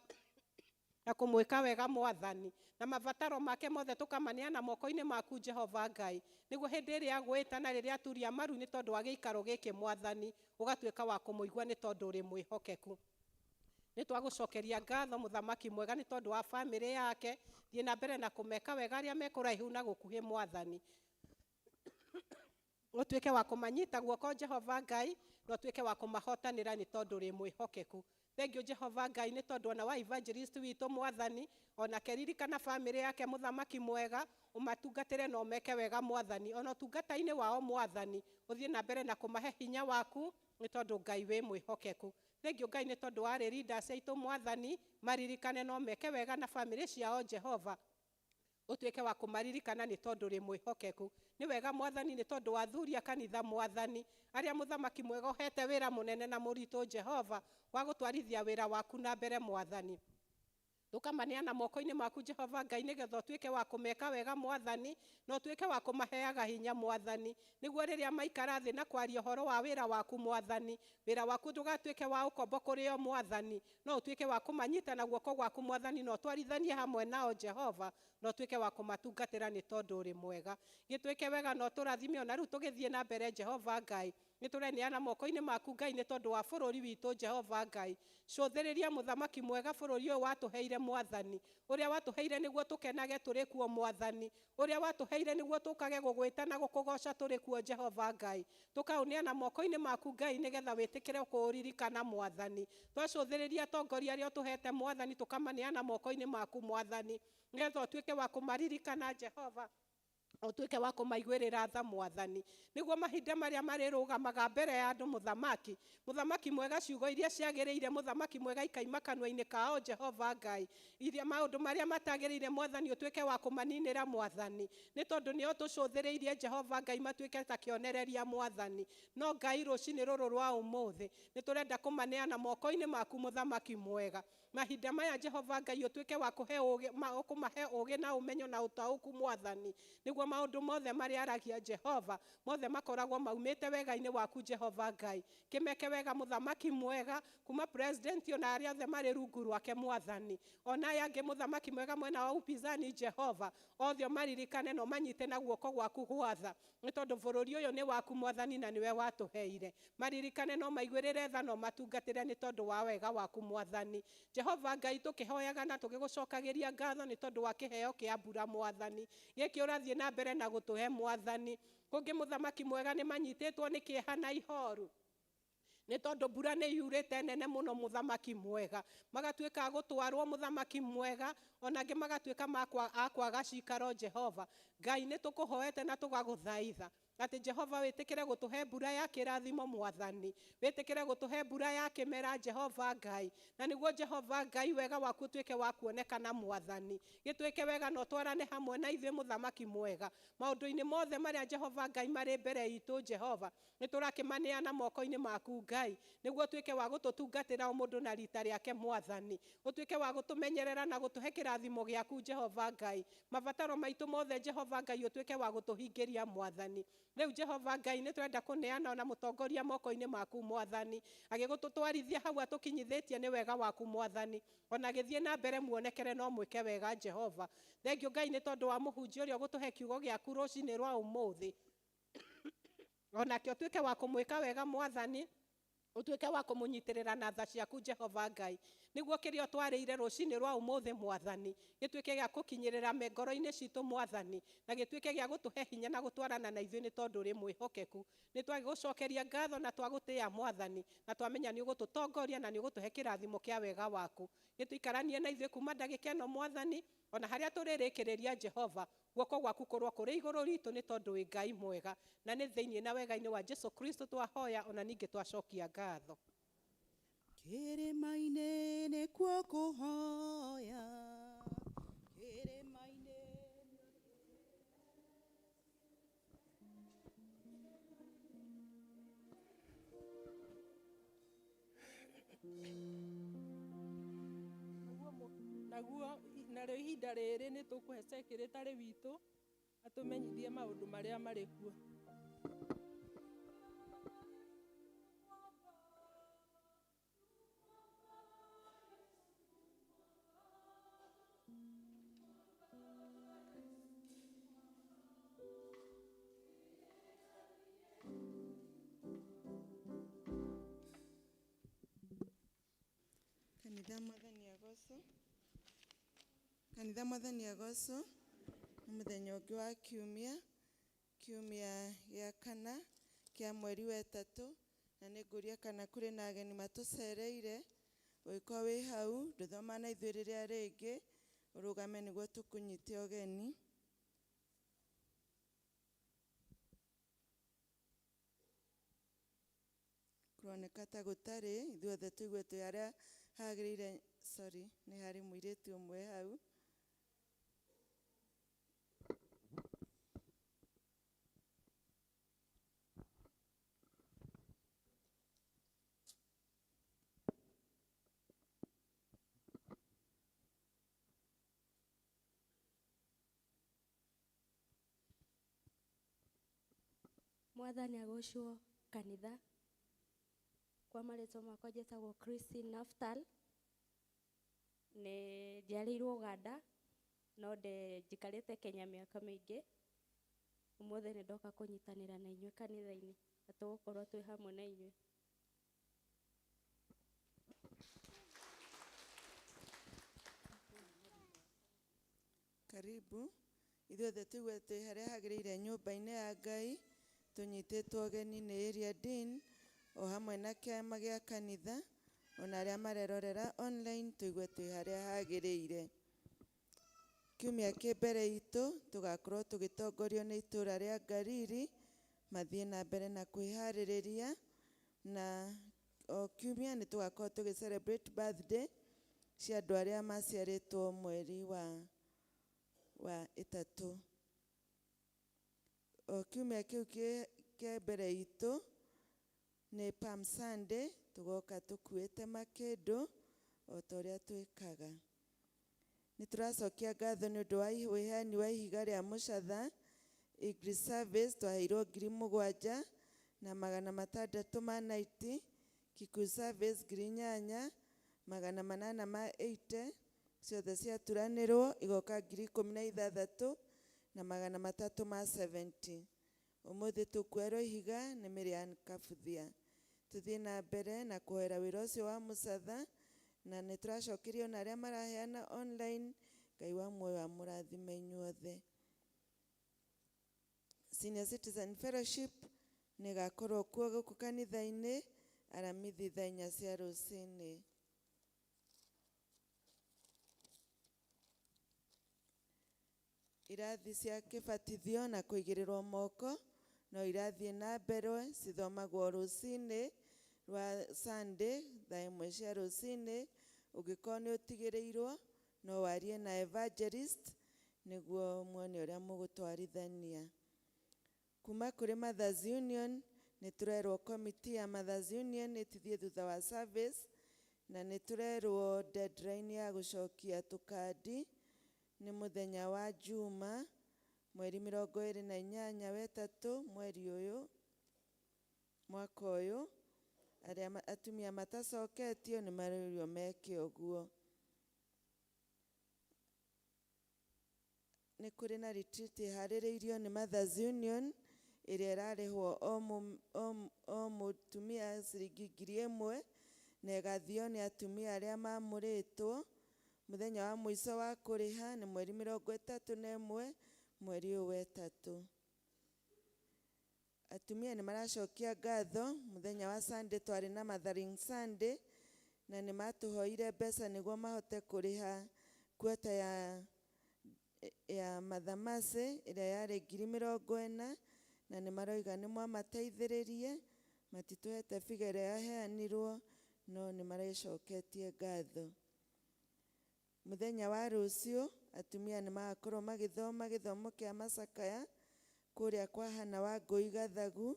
na kũmwĩka wega mwathani, na mabataro make mothe tũkamaneana moko-inĩ maku Jehova Ngai, nĩguo hĩndĩ ĩrĩa agwĩta na rĩrĩa aturia maru nĩ tondũ wa gĩikaro gĩkĩ mwathani, ũgatuĩka wa kũmũigua nĩ tondũ ũrĩ mwĩhokeku. Nĩ twagũcokeria ngatho mũthamaki mwega nĩ tondũ wa bamĩrĩ yake. Thiĩ na mbere na kũmeka wega arĩa me kũraihu na gũkuhĩ mwathani, ũtuĩke wa kũmanyita guoko Jehova Ngai, na ũtuĩke wa kũmahotanĩra nĩ tondũ ũrĩ mwĩhokeku. Thengiũ Jehova Ngai nĩ tondũ ona wa evangelist witũ mwathani, onake ririkana bamĩrĩ yake mũthamaki mwega, ũmatungatĩre na ũmeke wega mwathani, ona ũtungata-inĩ wao mwathani, ũthiĩ na mbere na kũmahe hinya waku nĩ tondũ Ngai wĩ mwĩhokeku. Thengiũ Ngai nĩ tondũ wa arĩ leaders aitũ mwathani, maririkane na ũmeke wega na bamĩrĩ ciao Jehova, ũtuĩke wa kũmaririkana nĩ tondũ ũrĩ mwĩhokeku. Nĩ wega mwathani nĩ tondũ wa athuri a kanitha mwathani, arĩa mũthamaki mwega ũhete wĩra mũnene na mũritũ Jehova, wa gũtwarithia wĩra waku na mbere mwathani. Tũkamaneana moko-inĩ maku Jehova Ngai, nĩgetha ũtuĩke wa kũmeka wega mwathani, na ũtuĩke wa kũmaheaga hinya mwathani, nĩguo rĩrĩa maikara thĩ na kwaria ũhoro wa wĩra waku mwathani, wĩra waku ndũgatuĩke wa ũkombo kũrĩ o mwathani, no ũtuĩke wa kũmanyita na guoko gwaku mwathani, na ũtwarithanie hamwe nao Jehova, na ũtuĩke wa kũmatungatĩra nĩ tondũ ũrĩ mwega. Gĩtuĩke wega na ũtũrathime ona rĩu tũgĩthiĩ na mbere Jehova Ngai. Nĩ tũreneana moko-inĩ maku Ngai nĩ tondũ wa bũrũri witũ Jehova Ngai. Cũthĩrĩria mũthamaki mwega bũrũri ũyũ watũheire mwathani, ũrĩa watũheire nĩguo tũkenage tũrĩ kuo mwathani, ũrĩa watũheire nĩguo tũkage gũgwĩta na gũkũgoca tũrĩ kuo Jehova Ngai. Tũkaũneana moko-inĩ maku Ngai nĩgetha wĩtĩkĩre kũũririkana mwathani. Twacũthĩrĩria atongoria arĩa ũtũhete mwathani, tũkamaneana moko-inĩ maku mwathani, nĩgetha ũtuĩke wa kũmaririkana Jehova, ũtuĩke wa kũmaiguĩrĩra tha mwathani, nĩguo mahinda marĩa marĩrũgamaga mbere ya andũ mũthamaki, mũthamaki mwega, ciugo iria ciagĩrĩire mũthamaki mwega ikaima kanua-inĩ kao Jehova Ngai, iria maũndũ marĩa matagĩrĩire mwathani ũtuĩke wa kũmaninĩra mwathani, nĩ tondũ nĩo tũcũthĩrĩirie Jehova Ngai matuĩke ta kĩonereria mwathani. No Ngai rũcinĩ rũrũ rwa ũmũthĩ nĩ tũrenda kũmaneana moko-inĩ maku mũthamaki mwega. Mahinda maya Jehova Ngai ũtuĩke wa kũhe ũũgĩ, kũmahe ũũgĩ na ũmenyo na ũtaũku mwathani, nĩguo maũndũ mothe marĩa aragia Jehova mothe makoragwo maumĩte wega-inĩ waku Jehova Ngai. Kĩmeke wega mũthamaki mwega, kuma president ona arĩa othe marĩ rungu rwake mwathani, ona aya angĩ mũthamaki mwega mwena wa upinzani Jehova, othe ũmaririkane na ũmanyite na guoko gwaku gwatha, nĩ tondũ bũrũri ũyũ nĩ waku mwathani na nĩwe watũheire. Maririkane na ũmaiguĩrĩre tha na ũmatungatĩre nĩ tondũ wa wega waku mwathani. Jehova Ngai tũkĩhoyaga na tũgĩgũcokagĩria ngatho nĩ tondũ wa kĩheo kĩa mbura mwathani, gĩkĩ ũrathiĩ na mbere na gũtũhe mwathani. Kũngĩ mũthamaki mwega nĩ manyitĩtwo nĩ kĩeha na ihoru, nĩ tondũ mbura nĩ yurĩte nene mũno mũthamaki mwega, magatuĩka a gũtwarwo mũthamaki mwega, ona angĩ magatuĩka a kwaga cikaro Jehova Ngai. Nĩ tũkũhoete na tũgagũthaitha atĩ Jehova wĩtĩkĩre gũtũhe mbura ya kĩrathimo mwathani, wĩtĩkĩre gũtũhe mbura ya kĩmera Jehova Ngai, na nĩguo Jehova Ngai wega waku ũtuĩke wa kuonekana mwathani. Gĩtuĩke wega na ũtwarane hamwe na ithuĩ mũthamaki mwega maũndũ-inĩ mothe marĩa Jehova Ngai marĩ mbere itũ Jehova, nĩ tũrakĩmaneana moko-inĩ maku Ngai, nĩguo ũtuĩke wa gũtũtungatĩra o mũndũ na rita rĩake mwathani, ũtuĩke wa gũtũmenyerera na gũtũhe kĩrathimo gĩaku Jehova Ngai. Mabataro maitũ mothe Jehova Ngai ũtuĩke wa gũtũhingĩria mwathani. Rĩu Jehova Ngai nĩ tũrenda kũneana ona mũtongoria moko-inĩ maku mwathani, agĩgũtũtwarithia hau atũkinyithĩtie nĩ wega waku mwathani, ona agĩthiĩ na mbere muonekere no mwĩke wega Jehova. Thengiũ Ngai nĩ tondũ wa mũhunjia ũrĩa ũgũtũhe kiugo gĩaku rũcinĩ rwa ũmũthĩ, onake ũtuĩke wa kũmwĩka wega mwathani, Ũtuĩke wa kũmũnyitĩrĩra na tha ciaku Jehova Ngai, nĩguo kĩrĩa ũtwarĩire rũcinĩ rwa ũmũthĩ Mwathani gĩtuĩke gĩa gũkinyĩrĩra ngoro-inĩ citũ Mwathani, na gĩtuĩke gĩa gũtũhe hinya na gũtwarana na ithuĩ, nĩ tondũ ũrĩ mwĩhokeku. Nĩ twagũcokeria ngatho na twagũtĩĩa Mwathani, na twamenya nĩ ũgũtũtongoria na nĩ ũgũtũhe kĩrathimo kĩa wega waku. Gĩtũikaranie na ithuĩ kuma ndagĩka ĩno Mwathani, ona harĩa tũrĩrĩkĩrĩria Jehova, guoko gwaku kũrwo kũrĩ igũrũ ritũ, nĩ tondũ wĩ Ngai mwega. Na nĩ thĩinĩ na wega-inĩ wa Jesu Kristo twahoya, ona ningĩ twacokia ngatho. Kĩrĩma-inĩ nĩkuo kũhoya, kĩrĩma-inĩ. Naguo narĩo ihinda rĩrĩ nĩ tũkũhe secretary witũ atũmenyithie maũndũ marĩa marĩ kuo. Kanitha Mwathani agocwo. Kanitha Mwathani agocwo. Nĩ mũthenya ũngĩ wa kiumia, kiumia gĩa kana kĩa mweri wa ĩtatũ, na nĩ ngũria kana kũrĩ na ageni matũcereire. Ũngĩkorwo wĩ hau ndũthoma na ithuĩ rĩrĩa rĩngĩ, ũrũgame nĩguo tũkũnyite ũgeni. Kũroneka ta gũtarĩ, ithuothe tũigue twĩ harĩa hagĩrĩire. Sorry, nĩ harĩ mũirĩtu ũmwe hau. Mwathani agocwo kanitha. Kwa marĩtwa makwa njĩtagwo Christine Naftal. Nĩ njiarĩirwo Uganda, no njikarĩte Kenya mĩaka mĩingĩ. Ũmũthĩ nĩ ndoka kũnyitanĩra na inyuĩ kanitha-inĩ, na tũgũkorwo twĩ hamwe na inyuĩ. Karibu. Ithuothe tũigue twĩ harĩa hagĩrĩire nyũmba-inĩ ya Ngai, tũnyitĩtwo ũgeni nĩ Area Dean o hamwe na kĩama gĩa kanitha, ona arĩa marerorera online tũigue twĩ harĩa hagĩrĩire. Kiumia kĩ mbere itũ tũgakorwo tũgĩtongorio nĩ itũra rĩa Ngariri, mathiĩ na mbere na kwĩharĩrĩria, na o kiumia nĩ tũgakorwo tũgĩ celebrate birthday cia andũ arĩa maciarĩtwo mweri wa ĩtatũ. O kiumia kĩu kĩ mbere itũ nĩ Palm Sunday, tũgoka tũkuĩte makĩndũ o ta ũrĩa twĩkaga. Nĩ tũracokia ngatho nĩ ũndũ wa ũheani wa ihiga rĩa mũcatha English service twaheirwo 7,690, Kikuyu service 8,880, ciothe ciaturanĩrwo igoka 16,370. Ũmũthĩ tũkuoerwo ihiga nĩ Miriam Kabuthia. Tũthiĩ na mbere na kũhoera wĩra ũcio wa mũcatha, na nĩ tũracokerio na arĩa maraheana online. Ngai wa muoyo amũrathime inyuothe. Senior Citizen Fellowship nĩ ĩgakorwo kuo gũkũ kanitha-inĩ aramithi thaa 4 cia rũcinĩ. Irathi cia kĩbatithio na kũigĩrĩrwo moko no irathiĩ na mbere, cithomagwo rũcinĩ rwa Sunday thaa 1 cia rũcinĩ. Ũngĩkorwo nĩ ũtigĩrĩirwo no warie na evangelist nĩguo muone ũrĩa mũgũtwarithania. Kuma kũrĩ Mothers Union nĩ tũrerwo committee ya Mothers Union ĩtithie thutha wa service, na nĩ tũrerwo deadline ya gũcokia tũkandi nĩ mũthenya wa Juma mweri 28 wa ĩtatũ mweri ũyũ mwaka ũyũ. Arĩa atumia matacoketio nĩ marerirwo meke ũguo. Nĩ kũrĩ na retreat ĩharĩrĩirio nĩ Mothers Union Ĩrĩa ĩrarĩhwo o mũtumia ciringi 1000 na ĩgathio nĩ atumia arĩa mamũrĩtwo. Mũthenya wa mũico wa kũrĩha nĩ mweri 31 mweri ũyũ wetatũ. Atumia nĩ maracokia ngatho. Mũthenya wa Sunday twarĩ na Mothering Sunday na nĩ matũhoire mbeca nĩguo mahote kũrĩha kuota ya Mother Mercy ĩrĩa yarĩ 40,000, na nĩ maroiga nĩ mwamateithĩrĩrie. Matitũhete figure ĩrĩa yaheanirwo, no nĩ marecoketie ngatho. Mũthenya wa rũciũ atumia nĩ magakorwo magĩthoma gĩthomo kĩa macakaya kũrĩa kwa Hana wa Ngũi Gathagu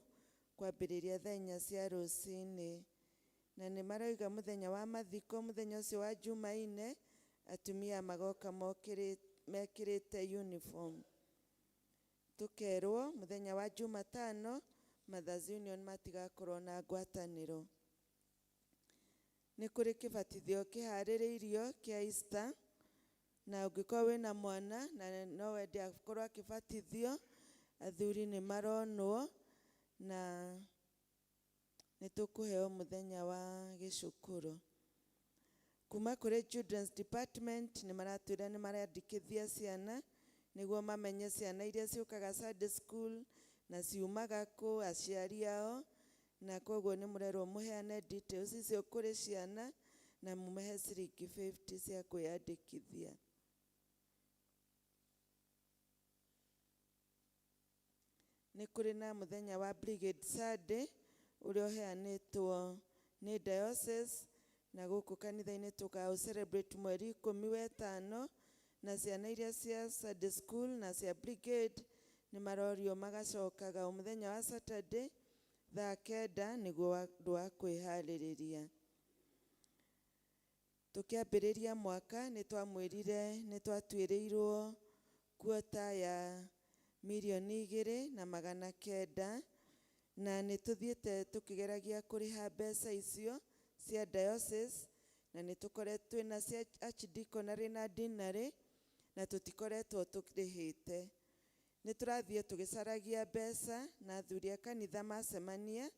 kwambĩrĩria thaa 4 cia rũcinĩ. Na nĩ maroiga mũthenya wa mathiko, mũthenya ũcio wa Jumaine, atumia magoka mekĩrĩte uniform. Tũkerwo mũthenya wa Jumatano Mothers Union matigakorwo na ngwatanĩro. Nĩ kũrĩ kĩbatithio kĩharĩrĩirio kĩa Easter, na ũngĩkorwo wĩna mwana na no wende akorwo akĩbatithio, athuri nĩ maronwo na nĩ tũkũheo mũthenya wa gĩcukũrũ. Kuma kũrĩ Children's Department nĩ maratwĩra nĩ marandĩkithia ciana nĩguo mamenye ciana iria ciũkaga Sunday school na ciumaga kũ, aciari ao, na koguo nĩ mũrerwo mũheane details icio kũrĩ ciana na mũmahe ciringi 50 cia kwĩyandĩkithia. Nĩ kũrĩ na mũthenya wa Brigade Sunday ũrĩa ũheanĩtwo nĩ diocese, na gũkũ kanitha-inĩ tũkaũ celebrate mweri 15, na ciana iria cia Sunday school na cia brigade nĩ marorio magacokaga o mũthenya wa Saturday thaa 9 nĩguo ũndũ wa kwĩharĩrĩria. Tũkĩambĩrĩria mwaka nĩ twamwĩrire nĩ twatuĩrĩirwo kuota ya 2,900,000, na nĩ tũthiĩte tũkĩgeragia kũrĩha mbeca icio cia diocese, na nĩ tũkoretwo twĩna cia archdeaconry na deanery na tũtikoretwo tũrĩhĩte. Nĩ tũrathiĩ tũgĩcaragia mbeca, na athuri a kanitha macemania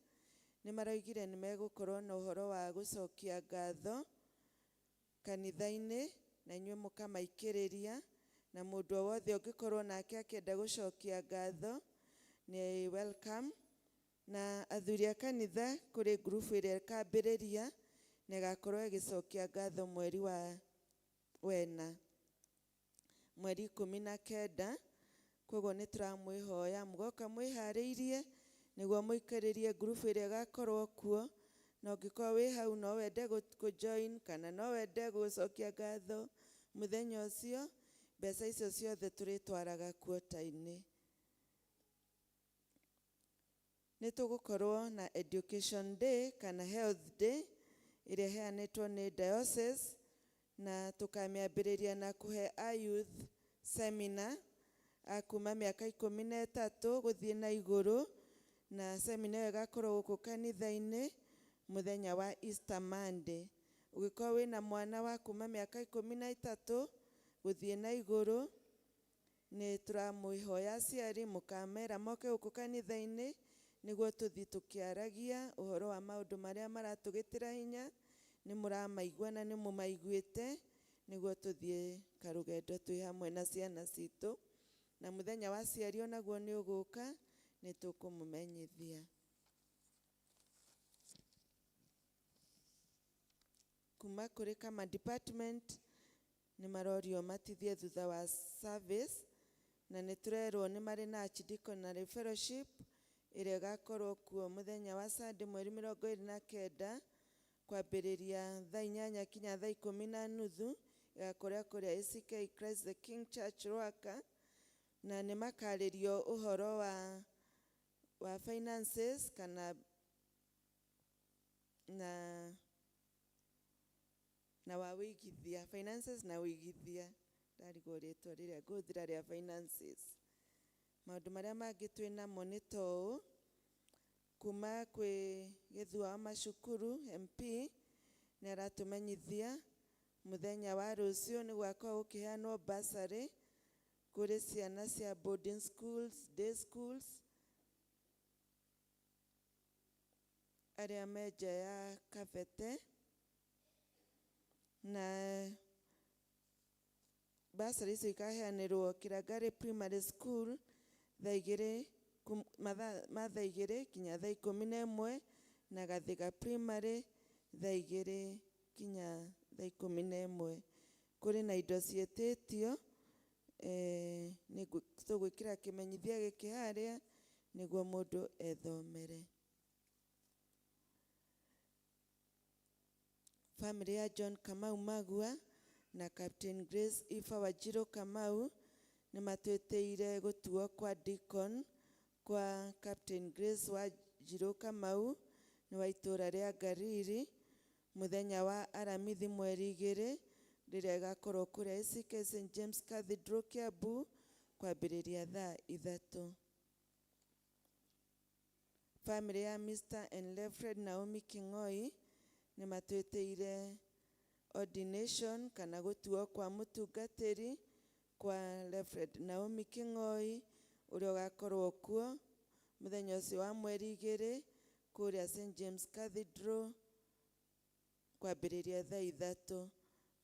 nĩ maroigire nĩ megũkorwo na ũhoro wa gũcokia ngatho kanitha-inĩ, na inyuĩ mũkamaikĩrĩria, na mũndũ o wothe ũngĩkorwo nake akĩenda gũcokia ngatho nĩ welcome. Na athuri a kanitha kũrĩ ngurubu ĩrĩa ĩkambĩrĩria na ĩgakorwo ĩgĩcokia ngatho mweri wa wena, mweri 19. Koguo nĩ tũramwĩhoya mũgoka mwĩharĩirie nĩguo mũikĩrĩrie ngurubu ĩrĩa ĩgakorwo kuo, na ũngĩkorwo wĩ hau no wende kũ-join kana no wende gũcokia ngatho mũthenya ũcio, mbeca icio ciothe tũrĩtwaraga kuota-inĩ. Nĩ tũgũkorwo na Education Day kana Health Day ĩrĩa ĩheanĩtwo nĩ diocese, na tũkamĩambĩrĩria na kũhe a youth seminar a kuma mĩaka 13 gũthiĩ na igũrũ, na seminar ĩyo ĩgakorwo gũkũ kanitha-inĩ mũthenya wa Easter Monday. Ũngĩkorwo wĩna mwana wa kuma mĩaka 13 gũthiĩ na igũrũ, nĩ tũramwĩhoya aciari mũkamera moke gũkũ kanitha-inĩ nĩguo tũthiĩ tũkĩaragia ũhoro wa maũndũ marĩa maratũgĩtĩra hinya, nĩ mũramaigua na nĩ mũmaiguĩte, nĩguo tũthiĩ karũgendo twĩ hamwe na ciana citũ. Na mũthenya wa aciari onaguo nĩ ũgũka, nĩ tũkũmũmenyithia. Kuma kũrĩ kama department nĩ marorio matithie thutha wa service, na nĩ tũrerwo nĩ marĩ na archdeaconry fellowship ĩrĩa ĩgakorwo kuo mũthenya wa Sunday mweri 29 kwambĩrĩria thaa 8 kinya thaa 10:30, ĩgakorwo kũrĩa ACK Christ the King Church Rwaka, na nĩ makarĩrio ũhoro wa finances kana na wa wĩigithia, finances na wĩigithia, ndarigwo rĩtwa rĩrĩa ngũhũthĩra rĩa finances. Maũndũ marĩa mangĩ twĩ namo nĩ ta ũũ: kuma kwĩ Gĩthua wa Macukuru MP nĩ aratũmenyithia mũthenya wa rũciũ nĩ gũgakorwo gũkĩheanwo bursary kũrĩ ciana cia boarding schools, day schools. Arĩa me nja ya Kabete na bursary icio ikaheanĩrwo Kĩrangari Primary School thaa igĩrĩ mathaa ma thaa igĩrĩ nginya thaa 11 na Gathiga Primary thaa igĩrĩ nginya thaa 11. Kũrĩ na indo ciĩtĩtio, tũgwĩkĩra kĩmenyithia gĩkĩ harĩa nĩguo mũndũ ethomere. Famĩlĩ ya John Kamau Magua na Captain Grace Ifa Wanjiru Kamau nĩ matwĩtĩire gũtuo kwa deacon kwa Captain Grace Wanjiru Kamau nĩ wa itũũra rĩa Ngariri mũthenya wa Aramithi mweri 2 rĩrĩa ĩgakorwo kũrĩa ACK St James Cathedral Kiambu kwambĩrĩria thaa 3. Famĩlĩ ya Mr and Reverend Naomi King'oi nĩ matwĩtĩire ordination kana gũtuo kwa mũtungatĩri kwa Reverend Naomi King'oi ũrĩa ũgakorwo kuo mũthenya ũcio wa mweri 2 kũrĩa St James Cathedral kwambĩrĩria thaa 3.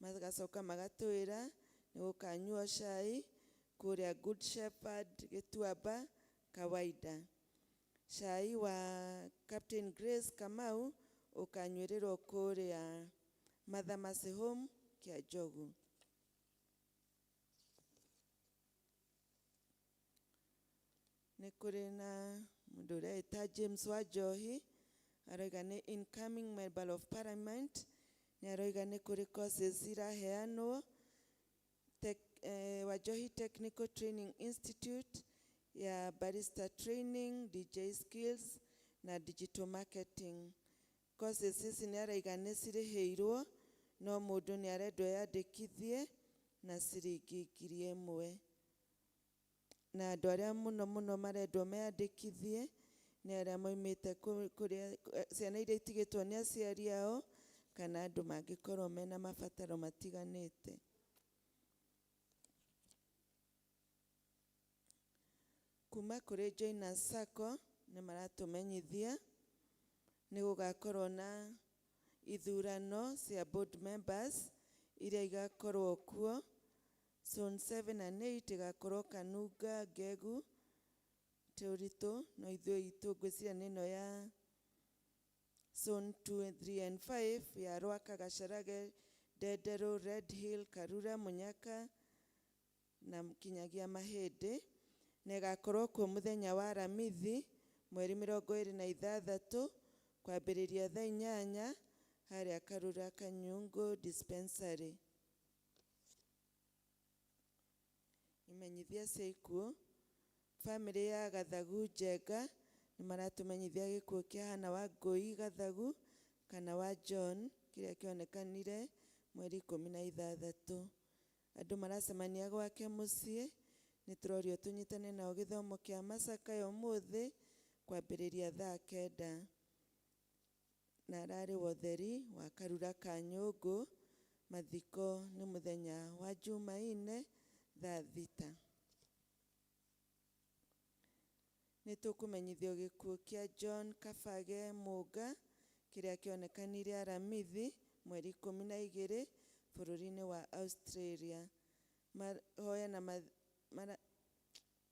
Magacoka magatwĩra nĩ gũkanyuo cai kũrĩa Good Shepherd Gĩtuamba kawaida. Cai wa Captain Grace Kamau ũkanyuĩrĩrwo kũrĩa Mother Mercy Home Kĩanjogu. Nĩ kũrĩ na mũndũ ũreĩta James Wanjohi aroiga nĩ incoming member of parliament, nĩ aroiga nĩ kũrĩ courses iraheanwo Wanjohi Technical Training Institute ya barista training, DJ skills na digital marketing. Courses ici nĩ araiga nĩ cirĩhĩirwo no mũndũ nĩ arendwo eyandĩkithie na ciringi 1000. Na andũ arĩa mũno mũno marendwo meyandĩkithie nĩ arĩa moimĩte kũrĩa ciana iria itigĩtwo nĩ aciari ao kana andũ mangĩkorwo mena mabataro matiganĩte. Kuma kũrĩ Joiners Sacco nĩ maratũmenyithia nĩ gũgakorwo na ithurano cia board members iria igakorwo kuo Zone 7 and 8 igakorwo Kanunga, Ngegu, Tũritũ, no ithuĩ itũ ngwĩciria nĩ ĩno ya Zone 2, 3 and 5 ya Rwaka, Gacharage, Ndenderũ, Red Hill, Karura, Munyaka na kinyagia Mahĩndĩ, na ĩgakorwo kuo mũthenya wa Aramithi mweri 26 kwambĩrĩria thaa 8 harĩa Karura Kanyungu Dispensary. Imenyithia cia ikuũ. Famĩlĩ ya Gathagu Njenga nĩ maratũmenyithia gĩkuũ kĩa Hannah Wangũi Gathagu kana wa John kĩrĩa kĩonekanire mweri 16. Andũ maracemania gwake mũciĩ, nĩ tũrorio tũnyitane nao gĩthomo kĩa macakaya ũmũthĩ kwambĩrĩria thaa 9. Na ararĩ wotheri wa Karura ka Nyũngũ, mathiko nĩ mũthenya wa Jumaine thaa 6. Nĩ tũkũmenyithio gĩkuũ kĩa John Kabage Mũnga kĩrĩa kĩonekanire Aramithi mweri 12 bũrũri-inĩ wa Australia. Mahoya na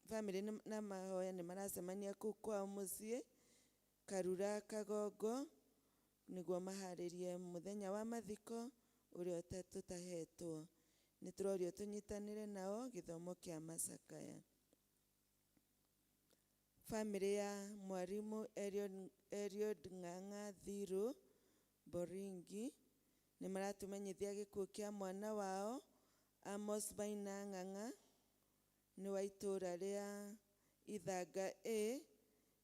famĩlĩ na mahoya nĩ maracemania kũu kwao mũciĩ Karura Kagongo nĩguo maharĩrie mũthenya wa mathiko ũrĩa tũtahetwo. Nĩ tũrorio tũnyitanĩre nao gĩthomo kĩa macakaya. Famĩlĩ ya mwarimũ Eliud Ng'ang'a Thiru Boringi nĩ maratũmenyithia gĩkuũ kĩa mwana wao Amos Maina Ng'ang'a nĩ wa itũũra rĩa Ithanga A.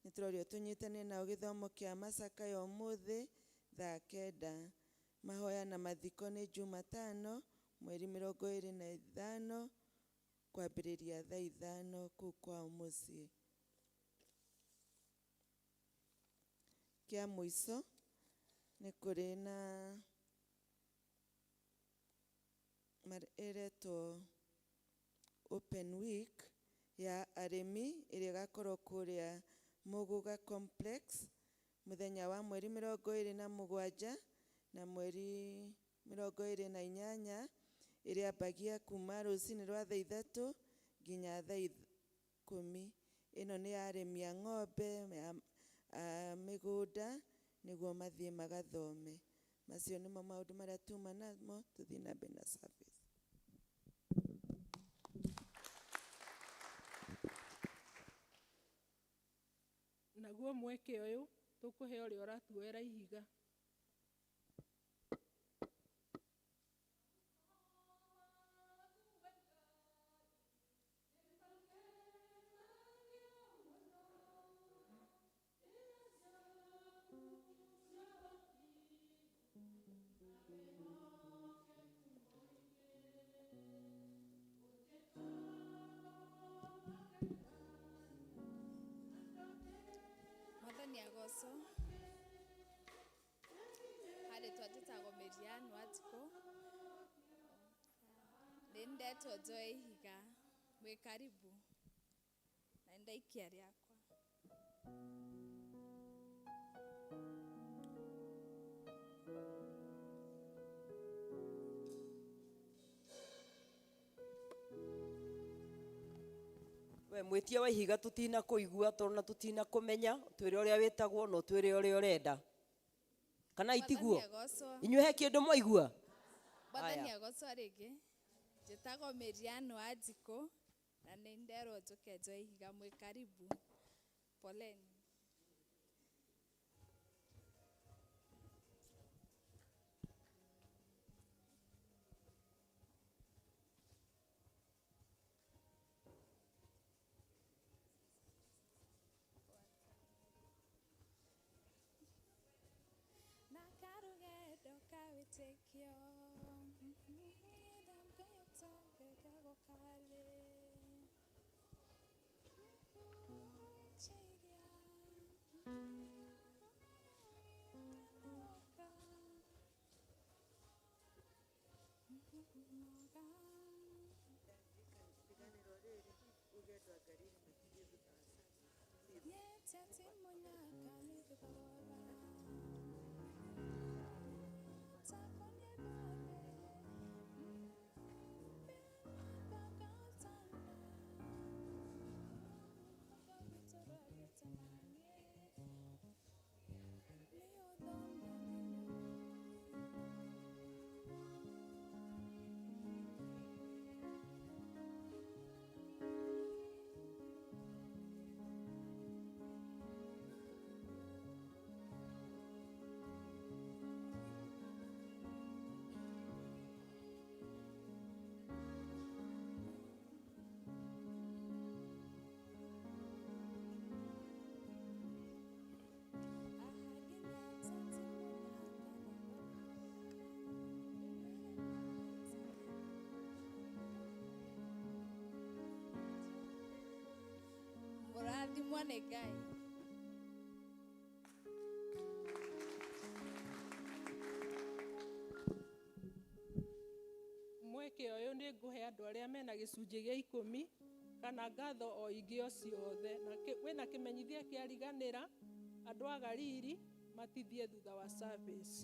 Nĩ tũrorio tũnyitane nao gĩthomo kĩa macakaya ũmũthĩ thaa 9. Mahoya na mathiko nĩ Jumatano mweri 25 kwambĩrĩria thaa 5 kũu kwao mũciĩ. Kĩa mũico nĩ kũrĩ na ĩretwo Open Week ya arĩmi ĩrĩa ĩgakorwo kũrĩa Mũgũga Complex Mũthenya wa mweri 27 na mweri 28 ĩrĩambagia kuma rũcinĩ rwa thaa 3 nginya thaa 10. Ĩno nĩ ya arĩmi a ng'ombe, a mĩgũnda, nĩguo mathiĩ magathome. Macio nĩmo maũndũ marĩa tuma namo, tũthiĩ na mbere na service. Naguo mweke ũyũ tũkũhe ũrĩa ũratuoera ihiga. Mwathani agocwo. Harĩtwa njĩtagwo Mĩrian Wanjikũ. Nĩ ndetwo njoe ihiga. Mwĩ karibu. Na nĩ ndaikia rĩakwa. We mwĩtia wa ihiga tũtina kũigua tondũ na tũtina kũmenya, twĩre ũrĩa wĩtagwo na ũtwĩre ũrĩa ũrenda. Kana itiguo? Mwathani agocwo. Inyuĩ he kĩndũ mwaigua? Mwathani Aya. agocwo rĩngĩ. Njĩtagwo Mĩrian Wanjikũ na nĩ nderwo njũke njoe ihiga. Mwĩ karibu. Poleni. Na karugendo ka wĩtĩkio Mũrathimwo nĩ Ngai. Mweke ũyũ nĩ ngũhe andũ arĩa mena gĩcunjĩ gĩa 10 kana ngatho o ingĩ o ciothe. Na wĩna kĩmenyithia kĩa riganĩra, andũ a Galili matithie thutha wa service.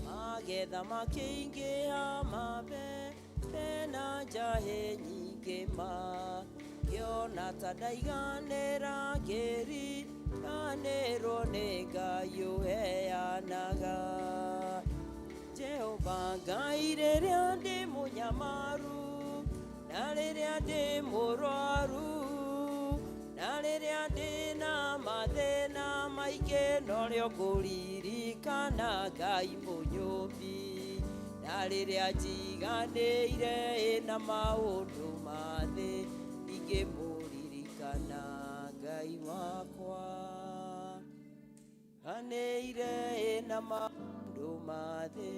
Magetha makĩingĩha mabebe na njahĩ nyingĩ ma ngĩona ta ndaiganĩra ngĩriganĩrwo nĩ Ngai ũheanaga. Jehova Ngai rĩrĩa ndĩ mũnyamaro Na rĩrĩa ndĩ mũrwaru, na rĩrĩa ndĩna mathĩna maingĩ, norĩo ngũririkana Ngai mũnyũmbi. Na rĩrĩa njiganĩire na maũndũ ma thĩ, ndingĩmũririkana Ngai wakwa. Ganĩire na maũndũ ma thĩ,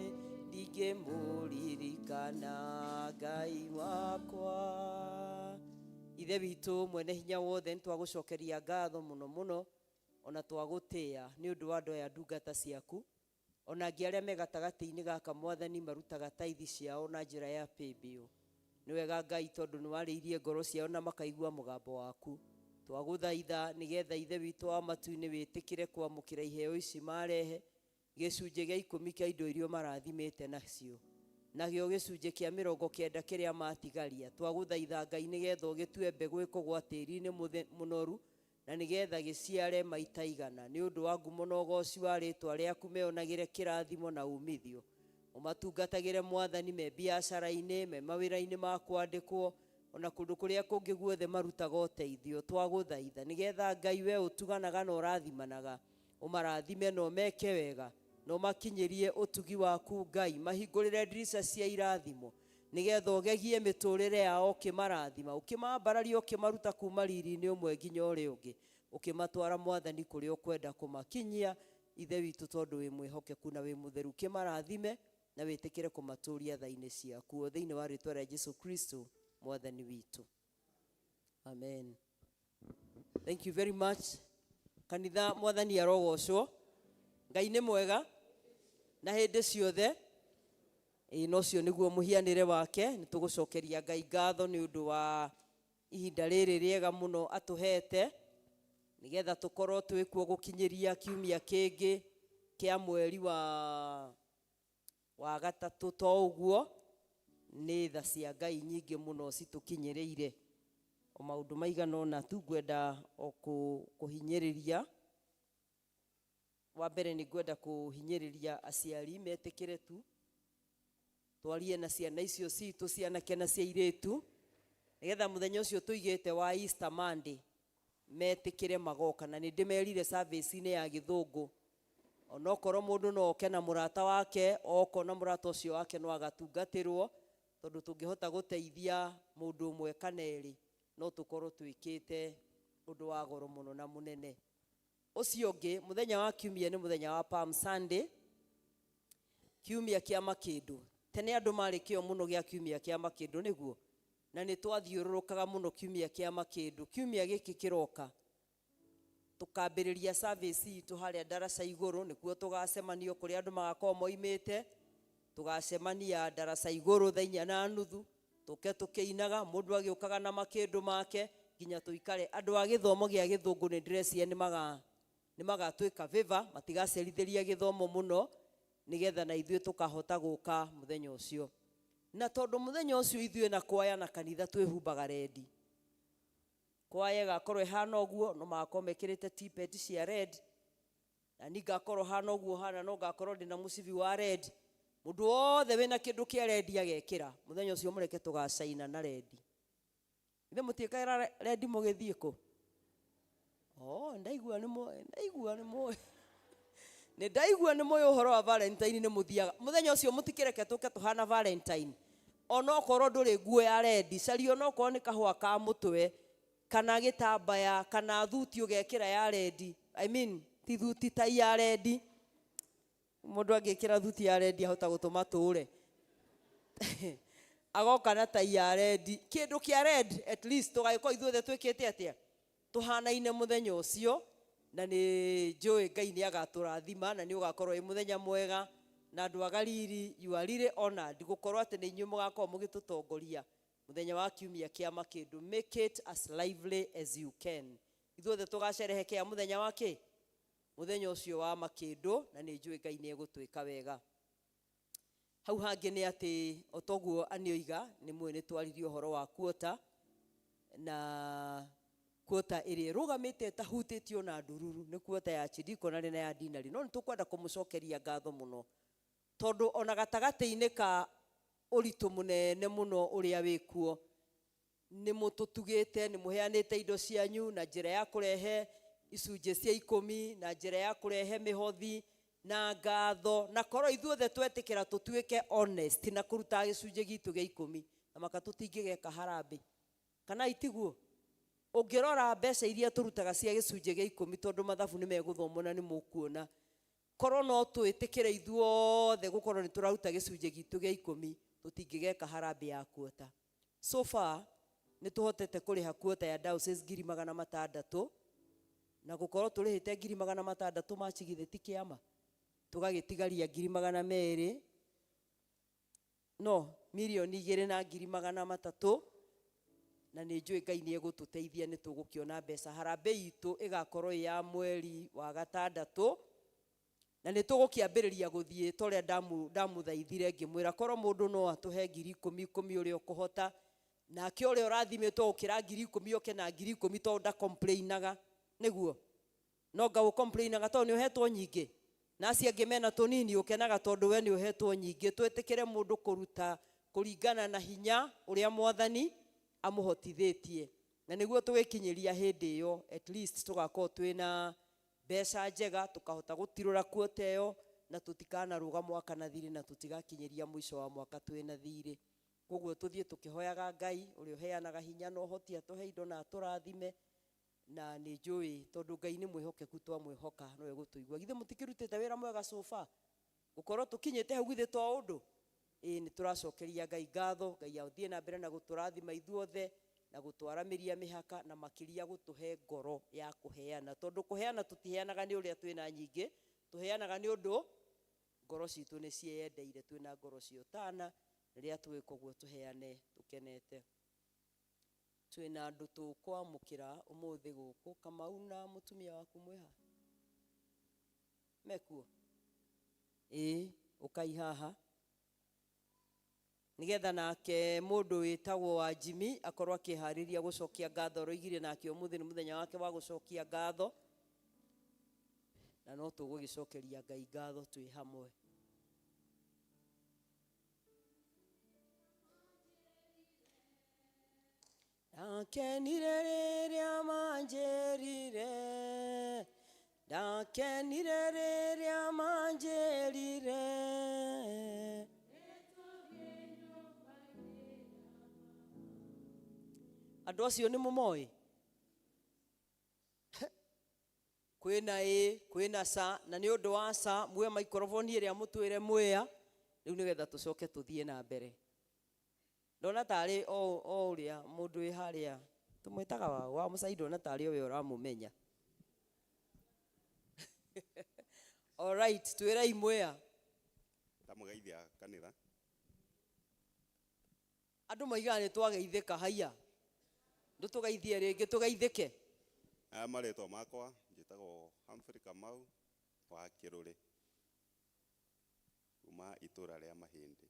ndingĩmũririkana Ngai wakwa. Ithe witũ mwene hinya wothe, nĩtwagũcokeria ngatho mũno mũno, ona twagũtĩĩa nĩ ũndũ wa andũ aya ndungata ciaku, ona angĩ arĩa me gatagatĩ-inĩ gaka Mwathani marutaga taithi ciao na njĩra ya paybill. Nĩ wega Ngai, tondũ nĩ warĩirie ngoro ciao na makaigua mũgambo waku. Twagũthaitha nĩgetha Ithe witũ wa matu-inĩ wĩtĩkĩre kwamũkĩra iheo ici marehe, gĩcunjĩ gĩa 10 kĩa indo iria marathimĩte nacio, nagĩo gĩcunjĩ kĩa 90 kĩrĩa matigaria. Twagũthaitha Ngai nĩgetha ũgĩtue mbegũ ĩkũgwa tĩri-inĩ mũnoru, na nĩgetha gĩciare maita 100, nĩ ũndũ wa ngumo na ũgoci wa rĩtwa rĩaku. Meonagĩre kĩrathimo na umithio, ũmatungatagĩre Mwathani me biacara-inĩ, me mawĩra-inĩ ma kwandĩkwo, ona kũndũ kũrĩa kũngĩ guothe marutaga ũteithio. Twagũthaitha nĩgetha Ngai we ũtuganaga na ũrathimanaga, ũmarathime na ũmeke wega, na ũmakinyĩrie ũtugi waku Ngai. Mahingũrĩre ndirica cia irathimo, nĩgetha ũgegie mĩtũrĩre yao, ũkĩmarathima, ũkĩmambararia, ũkĩmaruta kuma riri-inĩ ũmwe nginya ũrĩa ũngĩ, ũkĩmatwara Mwathani kũrĩa ũkwenda kũmakinyia. Ithe witũ, tondũ wĩ mwĩhokeku na wĩ mũtheru, kĩmarathime na wĩtĩkĩre kũmatũria tha-inĩ ciaku, o thĩinĩ wa rĩtwa rĩa Jesu Kristo Mwathani witũ, amen. Thank you very much, kanitha. Mwathani arogocwo. Ngai nĩ mwega na hĩndĩ ciothe. Ĩĩ, na ũcio nĩguo mũhianĩre wake. Nĩ tũgũcokeria Ngai ngatho nĩ ũndũ wa ihinda rĩrĩ rĩega mũno atũhete, nĩgetha tũkorwo twĩkuo gũkinyĩria kiumia kĩngĩ kĩa mweri wa gatatũ. To ũguo, nĩ tha cia Ngai nyingĩ mũno citũkinyĩrĩire. O maũndũ maigana ũna tu ngwenda o kũhinyĩrĩria. Wa mbere, nĩ ngwenda kũhinyĩrĩria aciari metĩkĩre tu twarie na ciana icio citũ cianake na cia airĩtu, nĩgetha mũthenya ũcio tũigĩte wa Easter Monday metĩkĩre magoka. Na nĩ ndĩmerire service-inĩ ya gĩthũngũ, onokorwo mũndũ no oke na mũrata wake, oka na mũrata ũcio wake no agatungatĩrwo, tondũ tũngĩhota gũteithia mũndũ ũmwe kana erĩ, no tũkorwo twĩkĩte ũndũ wa goro mũno na mũnene. Ũcio ũngĩ, mũthenya wa kiumia nĩ mũthenya wa Palm Sunday, kiumia kĩa makĩndũ. Tene andũ marĩ kĩo mũno gĩa kiumia kĩa makĩndũ, nĩguo na nĩ twathiũrũrũkaga mũno kiumia kĩa makĩndũ. Kiumia gĩkĩ kĩroka tũkambĩrĩria service itũ harĩa ndaraca igũrũ, nĩkuo tũgacemanio, kũrĩa andũ magakorwo moimĩte. Tũgacemania ndaraca igũrũ thaa 4:30, tũke tũkĩinaga, mũndũ agĩũkaga na makĩndũ make nginya tũikare. Andũ a gĩthomo gĩa gĩthũngũ nĩ ndĩreciria nĩ magatwĩka favor, matigacerithĩria gĩthomo mũno, nĩgetha na ithuĩ tũkahota gũka mũthenya ũcio. Na tondũ mũthenya ũcio ithuĩ na kwaya na kanitha twĩhumbaga red, kwaya ĩgakorwo ĩhana ũguo, no magakorwo mekĩrĩte tippet cia red, na ni ngakorwo hana ũguo hana, no ngakorwo ndĩna mũcibi wa red. Mũndũ wothe wĩna kĩndũ kĩa red agekĩra mũthenya ũcio. Mũreke tũgacaina na red. Ithe mũtiĩkagĩra red mũgĩthiĩ kũ? Oh, ndaigua nĩ mũĩ, ndaigua nĩ mũĩ, nĩ ndaigua nĩ mũĩ ũhoro wa Valentine. Nĩ mũthiaga mũthenya ũcio, mũtikĩreke tũke tũhana Valentine. Onokorwo ndũrĩ nguo ya red, caria onokorwo nĩ kahũa ka mũtwe kana gĩtambaya kana thuti ũgekĩra ya red. I mean, ti thuti tai ya red. Mũndũ angĩkĩra thuti ya red ahota gũtũma tũre. Agoka na tai ya red, kĩndũ kĩa red, at least tũgagĩkorwo ithuothe twĩkĩte atĩa, tũhanaine mũthenya ũcio. Na nĩ njũĩ Ngai nĩ agatũrathima na nĩ ũgakorwo wĩ mũthenya mwega. Na andũ a Gariri, you are really honored gũkorwo atĩ nĩ inyuĩ mũgakorwo mũgĩtũtongoria mũthenya wa kiumia kĩa makĩndũ. Make it as lively as you can. Ithuothe tũgacerehekea mũthenya wa kĩ, mũthenya ũcio wa makĩndũ, na nĩ njũĩ Ngai nĩ egũtwĩka wega. Hau hangĩ nĩ atĩ o toguo anĩoiga, nĩ mũĩ nĩ twaririe ũhoro wa kuota, na kuota ĩrĩa ĩrũgamĩte ĩtahutĩtio na ndururu nĩ kuota ya chidikonarĩ na ya dinarĩ. No nĩ tũkwenda kũmũcokeria ngatho mũno, tondũ ona gatagatĩ-inĩ ka ũritũ mũnene mũno ũrĩa wĩkuo. Nĩ mũtũtugĩte, nĩ mũheanĩte indo cianyu na njĩra ya kũrehe icunjĩ cia ikũmi, na njĩra ya kũrehe mĩhothi na ngatho, na korwo ithuothe twetĩkĩra tũtuĩke honest na kũruta gĩcunjĩ gitũ gĩa ikũmi, na maka tũtingĩgeka harambĩ, kana itiguo? Ũngĩrora mbeca iria tũrutaga cia gĩcunjĩ gĩa ikũmi, tondũ mathabu nĩ megũthomwo na nĩ mũkuona, korwo no twĩtĩkĩre ithuothe gũkorwo nĩ tũraruta gĩcunjĩ gitũ gĩa ikũmi, tũtingĩgeka harambĩ ya kuota. So far nĩ tũhotete kũrĩha kuota ya diocese 600,000, na gũkorwo tũrĩhĩte 600,000 macigithĩ ti kĩama, tũgagĩtigaria 200,000, no 2,300,000, na nĩ njũĩ Ngai nĩ egũtũteithia, nĩ tũgũkĩona mbeca. Harambĩ itũ ĩgakorwo ĩ ya mweri wa gatandatũ, na nĩ tũgũkĩambĩrĩria gũthiĩ ta ũrĩa ndamũthaithire ngĩmwĩra korwo mũndũ no atũhe 10,000 ikũmi ũrĩa ũkũhota, nake ũrĩa ũrathimĩtwo gũkĩra 10,000 oke na 10,000, tondũ ndacomplainaga, nĩguo no nga ũcomplainaga tondũ nĩ ũhetwo nyingĩ, na acio angĩ mena tũnini ũkenaga tondũ we nĩ ũhetwo nyingĩ. Twĩtĩkĩre mũndũ kũruta kũringana na hinya ũrĩa Mwathani amũhotithĩtie, na nĩguo tũgĩkinyĩria hĩndĩ ĩyo at least tũgakorwo twĩna mbeca njega, tũkahota gũtirũra kuota ĩyo, na tũtikanarũga mwaka na thirĩ, na tũtigakinyĩria mũico wa mwaka twĩna thirĩ. Koguo tũthiĩ tũkĩhoyaga Ngai ũrĩa ũheanaga hinya na ũhoti atũhe indo na atũrathime, na nĩ njũĩ tondũ Ngai nĩ mwĩhokeku, twamwĩhoka no egũtũigua. Githĩ mũtikĩrutĩte wĩra mwega so far? Gũkorwo tũkinyĩte hau githĩ to ũndũ? Ĩĩ, nĩ tũracokeria Ngai ngatho. Ngai athiĩ na mbere na gũtũrathima ithuothe na gũtwaramĩria mĩhaka, na makĩria gũtũhe ngoro ya kũheana, tondũ kũheana tũtiheanaga nĩ ũrĩa twĩna nyingĩ, tũheanaga nĩ ũndũ ngoro citũ nĩ ciĩyendeire, twĩna ngoro cia ũtana rĩrĩa twĩka ũguo tũheane tũkenete. Twĩna andũ tũkwamũkĩra ũmũthĩ gũkũ. Kamau na mũtumia waku mwĩha mekuo? Ĩĩ, ũkai haha nigetha nake mũndũ wĩtagwo wa Jimmy akorwo akĩharĩria gũcokia ngatho. Aroigire nake ũmũthĩ nĩ mũthenya wake wa gũcokia ngatho, na no tũgũgĩcokeria Ngai ngatho twĩ hamwe. Ndakenire rĩrĩa manjĩrire, ndakenire rĩrĩa manjĩrire, andũ acio nĩ mũmoĩ? Kwĩna ĩ, kwĩna ca, na nĩ ũndũ wa ca muoe maikroboni ĩrĩa mũtwĩre mwĩa rĩu, nĩgetha tũcoke tũthiĩ na mbere. Ndona tarĩ o ũrĩa mũndũ wĩ harĩa tũmwĩtaga wa mũcai, ndona tarĩ o we ũramũmenya. Alright, twĩrei mwĩa. Ndamũgeithia kanitha. Andũ moigaga nĩ twageithĩka, haiya ndũtũgeithie rĩngĩ tũgeithĩke. Aya marĩtwa makwa njĩtagwo Humphrey Kamau wa Kĩrũrĩ, kuma itũra rĩa Mahĩndĩ.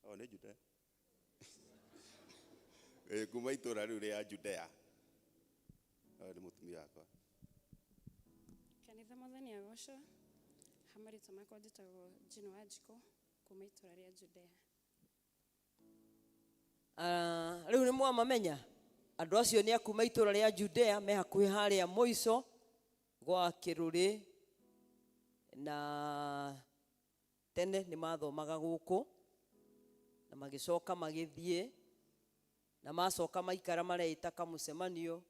O nĩ Judea. Ĩ, kuma itũra rĩu rĩa Judea. Ũyũ nĩ mũtumia wakwa. Kanitha, Mwathani agocwo. Ha marĩtwa makwa njĩtagwo Jane Wanjikũ kuma itũra rĩa Judea. Ah, rĩu nĩ mwamamenya andũ acio nĩ akuma itũra rĩa Judea, me hakuhĩ harĩa mũico gwa Kĩrũrĩ, na tene nĩ mathomaga gũkũ na magĩcoka magĩthiĩ, na macoka maikara mareĩta kamũcemanio,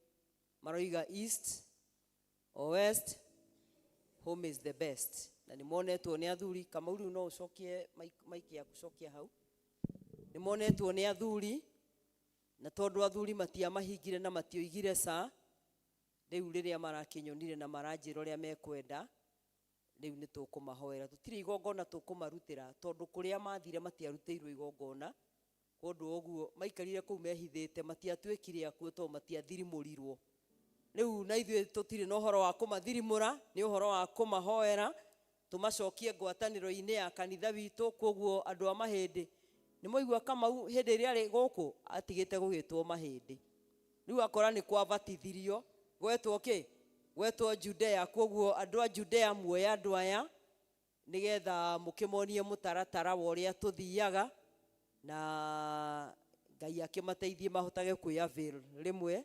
maroiga east or west, home is the best, na nĩ monetwo nĩ athuri. Kamau, rĩu no ũcokie maiki yaku, cokia hau. Nĩ monetwo nĩ athuri, na tondũ athuri matiamahingire na matioigire ca, rĩu rĩrĩa marakĩnyonire na maranjĩra ũrĩa mekwenda, rĩu nĩ tũkũmahoera. Tũtirĩ igongona tũkũmarutĩra, tondũ kũrĩa mathire matiarutĩirwo igongona. Kũndũ ũguo maikarire kũu mehithĩte, matiatuĩkire akuo tondũ matiathirimũrirwo. Rĩu na ithuĩ tũtirĩ na ũhoro wa kũmathirimũra, nĩ ũhoro wa kũmahoera tũmacokie ngwatanĩro-inĩ ya kanitha witũ. Koguo andũ a Mahĩndĩ nĩ mwaigua Kamau hĩndĩ ĩrĩa arĩ gũkũ atigĩte gũgĩtwo Mahĩndĩ, rĩu akora nĩ kwabatithirio gwetwo kĩ, gwetwo Judea. Koguo andũ a Judea, muoya andũ aya nĩgetha mũkĩmonie mũtaratara wa ũrĩa tũthiaga, na Ngai akĩmateithie mahotage kwĩ avail rĩmwe,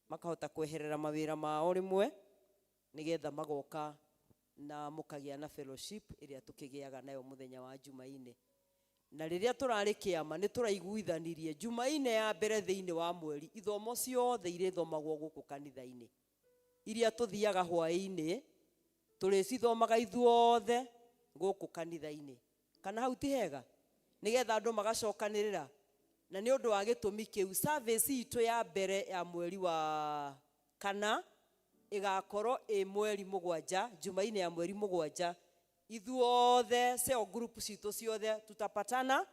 makahota kweherera mawĩra mao rĩmwe, nĩgetha magoka na mũkagĩa na fellowship ĩrĩa tũkĩgĩaga nayo mũthenya wa Jumaine. Na rĩrĩa tũrarĩ kĩama nĩ tũraiguithanirie Jumaine ya mbere thĩinĩ wa mweri ithomo ciothe irĩthomagwo gũkũ kanitha-inĩ. Iria tũthiaga hwaĩ-inĩ tũrĩcithomaga ithuothe gũkũ kanitha-inĩ. Kana hau ti hega? Nĩgetha andũ magacokanĩrĩra. Na nĩ ũndũ wa gĩtũmi kĩu service itũ ya mbere ya mweri wa kana ĩgakorwo ĩ mweri mũgwanja, Jumaine ya mweri mũgwanja, ithuothe cell group citũ ciothe tutapatana,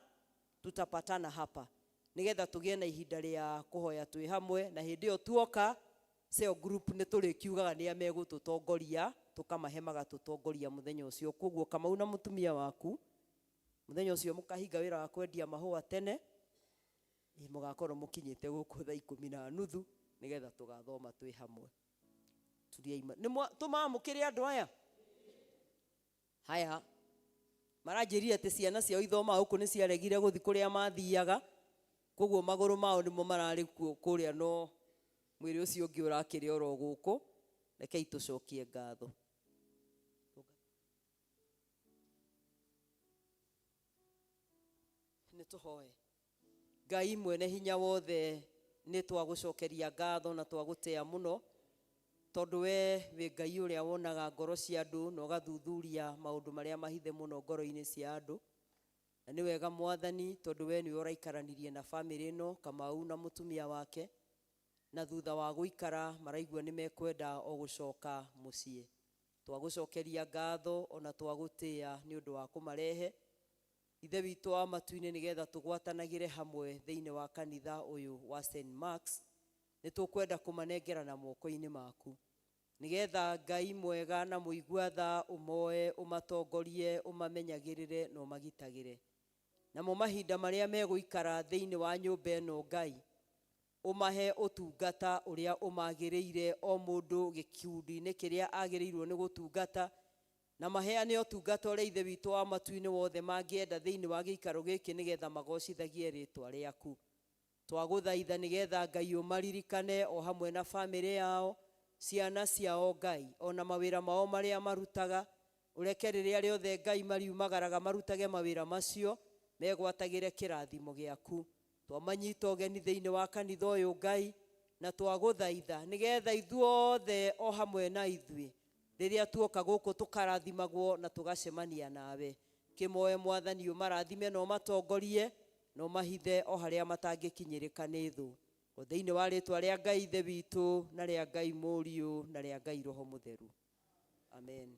tutapatana hapa nĩgetha tũgĩe na ihinda rĩa kũhoya twĩ hamwe, na hĩndĩ ĩyo tuoka cell group nĩ tũrĩkiugaga nĩa megũtũtongoria, tũkamahe magatũtongoria mũthenya ũcio. Koguo Kamau na mũtumia waku mũthenya ũcio mũkahinga wĩra wa kwendia mahũa tene, mũgakorwo mũkinyĩte gũkũ thaa 10:30 nĩgetha tũgathoma twĩ hamwe. Turiai nĩ tũmamũkĩre andũ aya. Haya, maranjĩrire atĩ ciana ciao ithomaga gũkũ nĩ ciaregire gũthiĩ kũrĩa mathiaga, koguo magũrũ mao nĩmo mararĩ kuo kũrĩa, no mwĩrĩ ũcio ũngĩ ũrakĩrĩ oro gũkũ. Rekei tũcokie ngatho. Nĩ tũhoe. Ngai mwene hinya wothe, nĩ twagũcokeria ngatho na twagũtĩa mũno, tondũ we wĩ Ngai ũrĩa wonaga ngoro cia andũ na ũgathuthuria maũndũ marĩa mahithe mũno ngoro-inĩ cia andũ. Na nĩ wega Mwathani, tondũ we nĩwe ũraikaranirie na bamĩrĩ ĩno, Kamau na mũtumia wake, na thutha wa gũikara maraigua nĩ mekwenda o gũcoka mũciĩ. Twagũcokeria ngatho ona twagũtĩa nĩ ũndũ wa kũmarehe Ithe witũ wa matu-inĩ, nĩgetha tũgwatanagĩre hamwe thĩinĩ wa kanitha ũyũ wa St. Marks. Nĩ tũkwenda kũmanengera na moko-inĩ maku, nĩgetha Ngai mwega na mũigua tha ũmoe, ũmatongorie, ũmamenyagĩrĩre na ũmagitagĩre. Namo mahinda marĩa megũikara thĩinĩ wa nyũmba ĩno, Ngai ũmahe ũtungata ũrĩa ũmagĩrĩire, o mũndũ gĩkundi-inĩ kĩrĩa agĩrĩirwo nĩ gũtungata, na maheane ũtungata ũrĩa Ithe witũ wa matu-inĩ wothe mangĩenda thĩinĩ wa gĩikaro gĩkĩ, nĩgetha magocithagie rĩtwa rĩaku. Twagũthaitha nĩgetha Ngai ũmaririkane o hamwe na bamĩrĩ yao, ciana ciao Ngai, ona mawĩra mao marĩa marutaga, ũreke rĩrĩa rĩothe Ngai mariumagaraga marutage mawĩra macio, megwatagĩre kĩrathimo gĩaku. Twamanyita ũgeni thĩinĩ wa kanitha ũyũ Ngai, na twagũthaitha nĩgetha ithuothe o hamwe na ithuĩ rĩrĩa tuoka gũkũ tũkarathimagwo na tũgacemania nawe. Kĩmoe Mwathani, ũmarathime na ũmatongorie na ũmahithe o harĩa matangĩkinyĩrĩka nĩ thũ. O thĩinĩ wa rĩtwa rĩa Ngai Ithe witũ na rĩa Ngai Mũriũ na rĩa Ngai Roho Mũtheru, amen.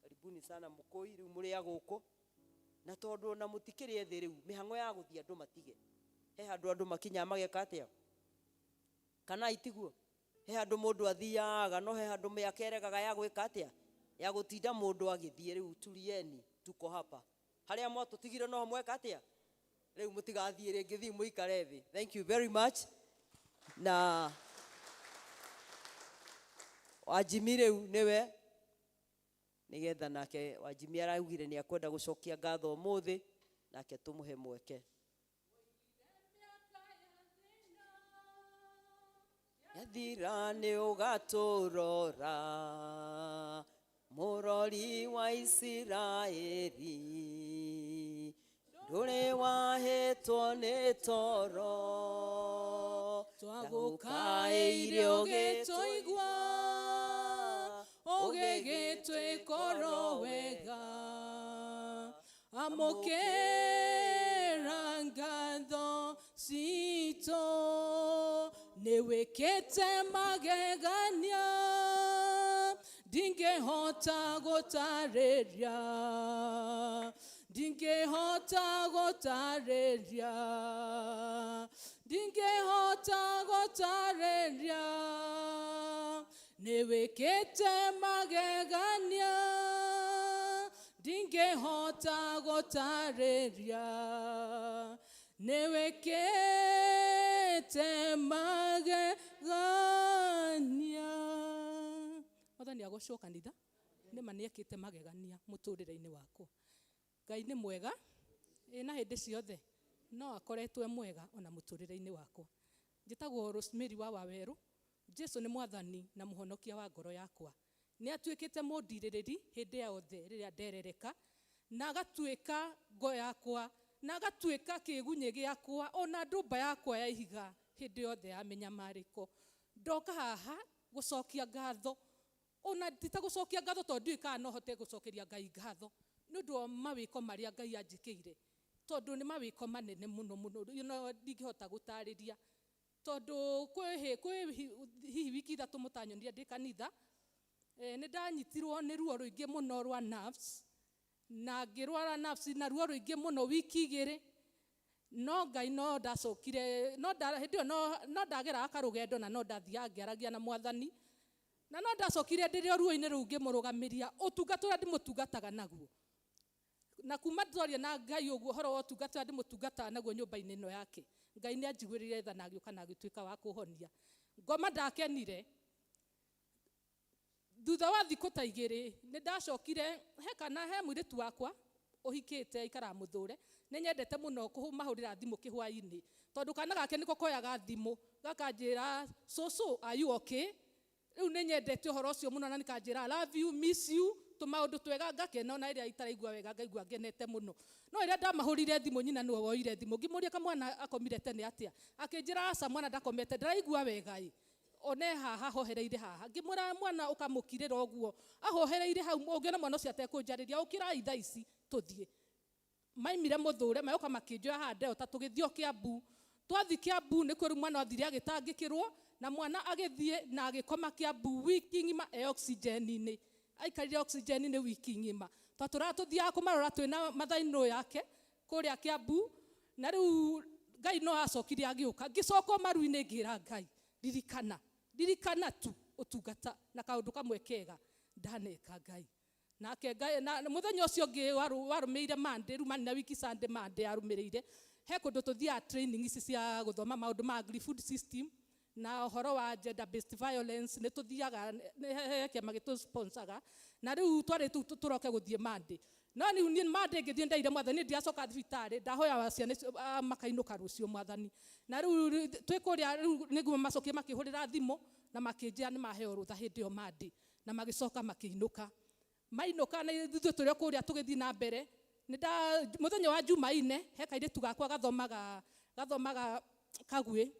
Karibuni sana mũkũi, rĩu mũrĩ a gũkũ, na tondũ ona mũtikĩrĩ ethĩ rĩu, mĩhang'o ya gũthiĩ andũ matige. He handũ andũ makinyaga mageka atĩa? Kana itiguo? He handũ mũndũ athiaga, no he handũ mĩaka ĩregaga ya gwĩka atĩa? Ya gũtinda mũndũ agĩthiĩ. Rĩu turieni, tuko hapa. Harĩa mwatũtigire no mweka atĩa? Rĩu mũtigathiĩ rĩngĩ, thiĩ mũikare thĩ. Thank you very much. Na Wanjimi rĩu nĩwe, nĩgetha nake Wanjimi araugire nĩ akwenda gũcokia ngatho ũmũthĩ, nake tũmũhe mweke. Yathira nĩ ũgatũrora, mũrori wa Isiraeli, ndũrĩ wahĩtwo nĩ toro, twagũkaĩire ũgĩtũigua, ũgĩgĩtwĩkoro wega. Amũkĩra ngatho citũ, nĩwĩkĩte magegania ndingĩhota gũtarĩria, ndingĩhota gũtarĩria, ndingĩhota gũtarĩria. Nĩwĩkĩte magegania ndingĩhota gũtarĩria, nĩwĩkĩte magegania. Mwathani agocwo kanitha, nĩma nĩekĩte magegania mũtũrĩre-inĩ wakwa. Ngai nĩ mwega ĩ na hĩndĩ ciothe. No akoretwo e mwega ona mũtũrĩre-inĩ wakwa. Njĩtagwo Rosemary wa Wawerũ. Jesu nĩ mwathani na mũhonokia wa ngoro yakwa. Nĩ atuĩkĩte mũndirĩrĩri hĩndĩ yothe rĩrĩa nderereka, na agatuĩka ngo yakwa, na agatuĩka kĩgunyĩ gĩakwa, ona ndũmba yakwa ya ihiga hĩndĩ yothe ya mĩnyamarĩko. Ndoka haha gũcokia ngatho, ona ti ta gũcokia ngatho tondũ ndiũĩ kana no hote gũcokeria Ngai ngatho nĩ ũndũ wa mawĩko marĩa Ngai anjĩkĩire, tondũ nĩ mawĩko manene mũno mũno, ndingĩhota gũtarĩria. Tondũ kwĩ hihi wiki ithatũ mũtanyonire ndĩ kanitha, nĩ ndanyitirwo nĩ ruo rũingĩ mũno rwa nerves, na ngĩrwara nerves na ruo rũingĩ mũno wiki igĩrĩ. No Ngai no ndacokire, no nda, hĩndĩ ĩyo no ndageraga karũgendo na no ndathiaga ngĩaragia na mwathani, na no ndacokire ndĩrĩ o ruo-inĩ rũu ngĩmũrũgamĩria ũtungata ũrĩa ndĩmũtungataga naguo. Na kuma twaria na Ngai ũguo ũhoro wa ũtungata ũrĩa ndĩmũtungataga naguo nyũmba-inĩ ĩno yake, Ngai nĩ anjiguĩrĩire tha na agĩũka na agĩtuĩka wa kũhonia. Ngoma ndakenire. Thutha wa thikũ ta igĩrĩ nĩ ndacokire he kana he mũirĩtu wakwa ũhikĩte aikaraga mũthũre, nĩ nyendete mũno kũmahũrĩra thimũ kĩhwaĩ-inĩ, tondũ kana gake nĩko koyaga thimũ gakanjĩra, cũcũ, are you okay? Rĩu nĩ nyendete ũhoro ũcio mũno na nĩkanjĩra, I love you, miss you, tũmaũndũ twega ngakena, ona rĩrĩa itaraigua wega ngaigua ngenete mũno. No rĩrĩa ndamahũrire thimũ, nyina nĩwe woire thimũ, ngĩmũria kamwana akomire tene atĩa, akĩnjĩra aca mwana ndakomete, ndaraigua wega ĩ, one haha ahohereire haha. Ngĩmwĩra mwana ũkamũkirĩra ũguo ahohereire hau, ũngĩona mwana ũcio atekũnjarĩria, ũkĩrai thaa ici tũthiĩ. Maimire mũthũre, magoka makĩnjoya haha Delta, tũgĩthiĩ o Kiambu. Twathiĩ Kiambu nĩkuo rĩu mwana athire agĩtangĩkĩrwo, na mwana agĩthiĩ na agĩkoma Kiambu wiki ng'ima e oxygen-inĩ. Aikarire oxygen-inĩ wiki ng'ima. Twatũraga tũthiaga kũmarora twĩna mathainũ yake kũrĩa Kiambu, na rĩu Ngai no acokire agĩũka. Ngĩcoka o maru-inĩ ngĩra Ngai, ririkana, ririkana tu ũtungata na kaũndũ kamwe kega ndaneka Ngai. Nake Ngai, na mũthenya ũcio ũngĩ warũmĩrĩire Monday, rĩu Monday na wiki Sunday, Monday yarũmĩrĩire, he kũndũ tũthiaga training ici cia gũthoma maũndũ ma agri-food system na ũhoro wa gender based violence, nĩ tũthiaga, he kĩama gĩtũsponsaga, na rĩu twarĩ tũroke gũthiĩ Monday. No rĩu niĩ Monday ngĩthiĩ ndaire mwathani, niĩ ndiracoka thibitarĩ, ndahoya ciana icio, makainũka rũciũ mwathani. Na rĩu twĩ kũrĩa, rĩu nĩguo macokire makĩhũrĩra thimũ na makĩnjĩra nĩ maheo rũtha hĩndĩ ĩyo Monday, na magĩcoka makĩinũka. Mainũka na ithuĩ tũrĩ o kũrĩa tũgĩthiĩ na mbere. Mũthenya wa Jumaine, he kairĩtu gakwa gathomaga Kagwĩ.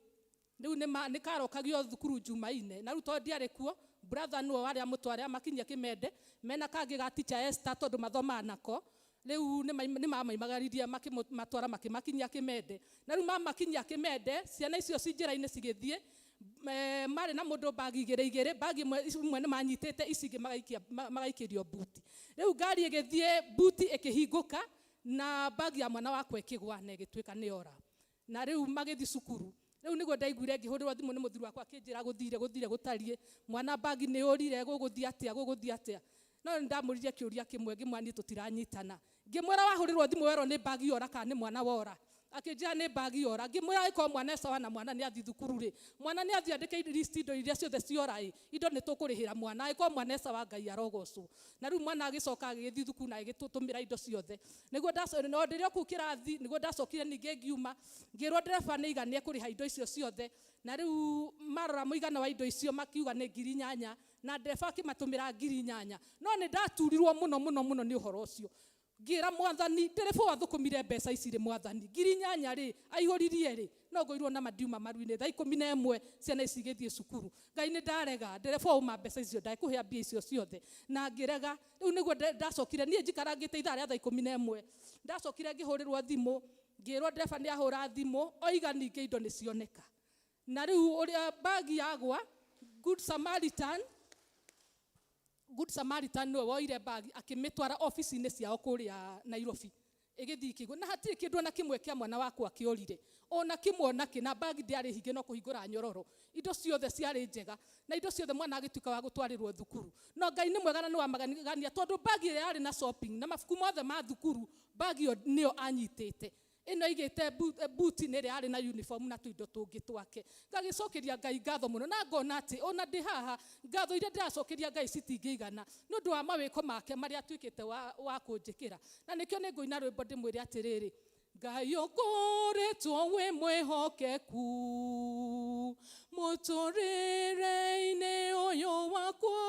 Rĩu nĩ karokagio thukuru Jumaine, na rĩu tondũ ndiarĩ kuo, brother nĩwe warĩ amũtware amakinyie Kĩmende, mena kangĩ ga teacher Esther tondũ mathomaga nako. Rĩu nĩ mamaimagaririe makĩmatwara makĩmakinyia Kĩmende. Na rĩu mamakinyia Kĩmende, ciana icio ci njĩra-inĩ cigĩthiĩ, marĩ na mũndũ bagi igĩrĩ igĩrĩ, bagi ĩmwe nĩ manyitĩte, ici ingĩ magaikĩrio buti. Rĩu ngari ĩgĩthiĩ, buti ĩkĩhingũka, na bagi ya mwana wakwa ĩkĩgwa na ĩgĩtuĩka nĩ yora. Na rĩu magĩthiĩ cukuru. Rĩu nĩguo ndaiguire ngĩhũrĩrwo thimũ nĩ mũthuri wakwa akĩnjĩra gũthire, gũthire gũtariĩ, mwana bagi nĩ yũrire, gũgũthiĩ atĩa, gũgũthiĩ atĩa. No nĩ ndamũririe kĩũria kĩmwe, ngĩmwĩra niĩ tũtiranyitana. Ngĩmwĩra wahũrĩrwo thimũ werwo nĩ bagi yora kana nĩ mwana wora. Akĩnjĩra nĩ bagi yora. Ngĩmwĩra angĩkorwo mwana e sawa na mwana nĩ athiĩ thukuru rĩ, mwana nĩ athiĩ andĩke list indo iria ciothe ciora ĩ, indo nĩ tũkũrĩhĩra mwana, angĩkorwo mwana e sawa Ngai arogocwo. Na rĩu mwana agĩcoka agĩthiĩ thukuru na agĩtũtũmĩra indo ciothe. Nĩguo no ndĩrĩ o kũu kĩrathi, nĩguo ndacokire ningĩ ngiuma, ngĩrwo ndereba nĩ igana ekũrĩha indo icio ciothe. Na rĩu marora mũigana wa indo icio makiuga nĩ ngiri inyanya, na ndereba akĩmatũmĩra ngiri inyanya. No nĩ ndaturirwo mũno mũno mũno nĩ ũhoro ũcio. Ngĩra mwathani, ndereba ũyũ athũkũmire mbeca ici rĩ mwathani, ngiri inyanya rĩ, aihũririe rĩ, no ngũirwo na mandiuma maru-inĩ, thaa ikũmi na ĩmwe ciana ici igĩthiĩ cukuru. Ngai nĩ ndarega, ndereba ũyũ auma mbeca icio, ndekũhea mbia icio ciothe. Na ngĩrega, rĩu nĩguo ndacokire, niĩ njikarangĩte ithaa rĩa thaa ikũmi na ĩmwe. Ndacokire ngĩhũrĩrwo thimũ, ngĩrwo ndereba nĩ ahũra thimũ, oiga ningĩ indo nĩ cioneka. Na rĩu ũrĩa bagi yagwa, Good Samaritan, Good Samaritan nĩwe woire bagi akĩmĩtwara ofici-inĩ ciao kũrĩa Nairobi. Ĩgĩthiĩ ĩkĩigwo, na hatirĩ kĩndũ ona kĩmwe kĩa mwana wakwa kĩorire, ona kĩmwe ona kĩ, na bagi ndĩarĩ hinge no kũhingũra nyororo. Indo ciothe ciarĩ njega, na indo ciothe mwana agĩtuĩka wa gũtwarĩrwo thukuru. No Ngai nĩ mwega na nĩ wa magegania, tondũ bagi ĩrĩa yarĩ na shopping na mabuku mothe ma thukuru, bagi ĩyo nĩyo anyitĩte. Ĩno aigĩte buti nĩ ĩrĩa yarĩ na uniform na tũindo tũngĩ twake. Ngagĩcokeria Ngai ngatho mũno, na ngona atĩ ona ndĩ haha ngatho iria ndĩracokeria Ngai citingĩigana nĩ ũndũ wa mawĩko make marĩa atuĩkĩte wa kũnjĩkĩra. Na nĩkĩo nĩ ngũina rwĩmbo ndĩmwĩre atĩrĩrĩ, Ngai ũkoretwo wĩ mwĩhokeku mũtũrĩre-inĩ ũyũ wakwa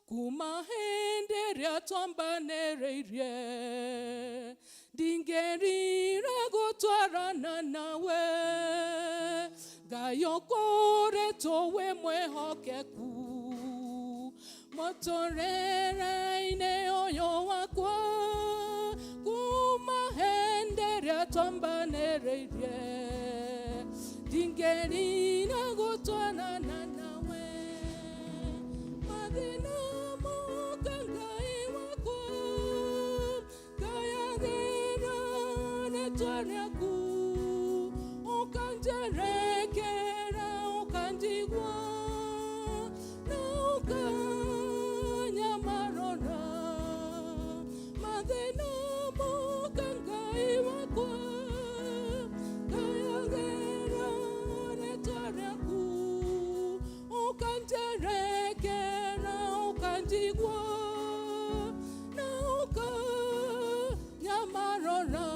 kuma hĩndĩ ĩrĩa twambanĩrĩirie ndingĩrire gũtwarana nawe Ngai ũkoretwo wĩ mwĩhokeku mũtũrĩre-inĩ ũyũ wakwa kuma hĩndĩ ĩrĩa twambanĩrĩirie ndingĩrire gũtwarana nawe mathĩna moka Ngai wakwa ngayagĩra rĩtwa rĩaku ũkanjerekera ũkanjigua na ũkanyamarora mathĩna moka Ngai wakwa ngayagĩra rĩtwa rĩaku ũkanjerekera ũkanjigua na ũkanyamarora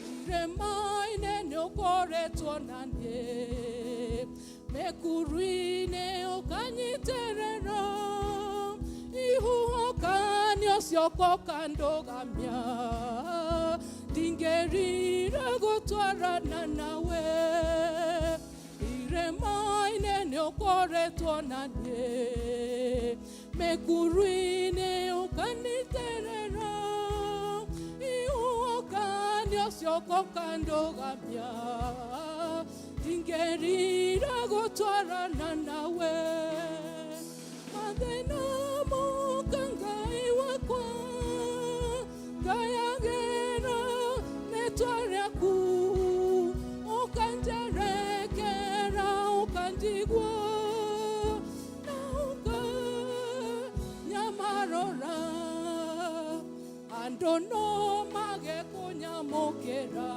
irĩma-inĩ nĩũkoretwo na niĩ mĩkuru-inĩ ũkanyitĩrĩra ihuhũkanio cioko ũkandũgamia ndingĩrire gũtwarana nawe irĩma-inĩ nĩũkoretwo na niĩ mĩkuru-inĩ ũkanyitĩrĩra ihuhũkanio cioko ũkandũgamia ndingĩrire gũtwarana nawe mathĩna moka Ngai wakwa ngayagĩra rĩtwa rĩaku ũkanjerekera ũkanjigua na ũkanyamarora andũ no mage kũnyamũkĩra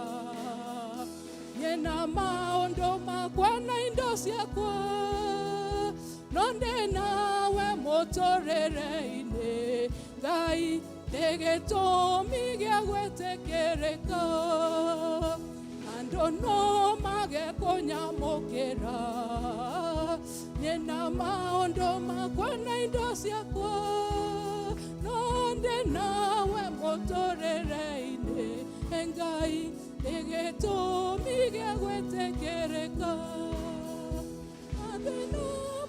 nyena maũndũ makwa na indo ciakwa no ndĩ nawe mũtũrĩre-inĩ Ngai nĩ gĩtũmi gĩa gwĩtĩkĩrĩka andũ no mage kũnyamũkĩra nyena maũndũ makwa na indo ciakwa no ndĩ nawe mũtũrĩre-inĩ Ngai nĩ gĩtũmi gĩa gwĩtĩkĩrĩka mathĩna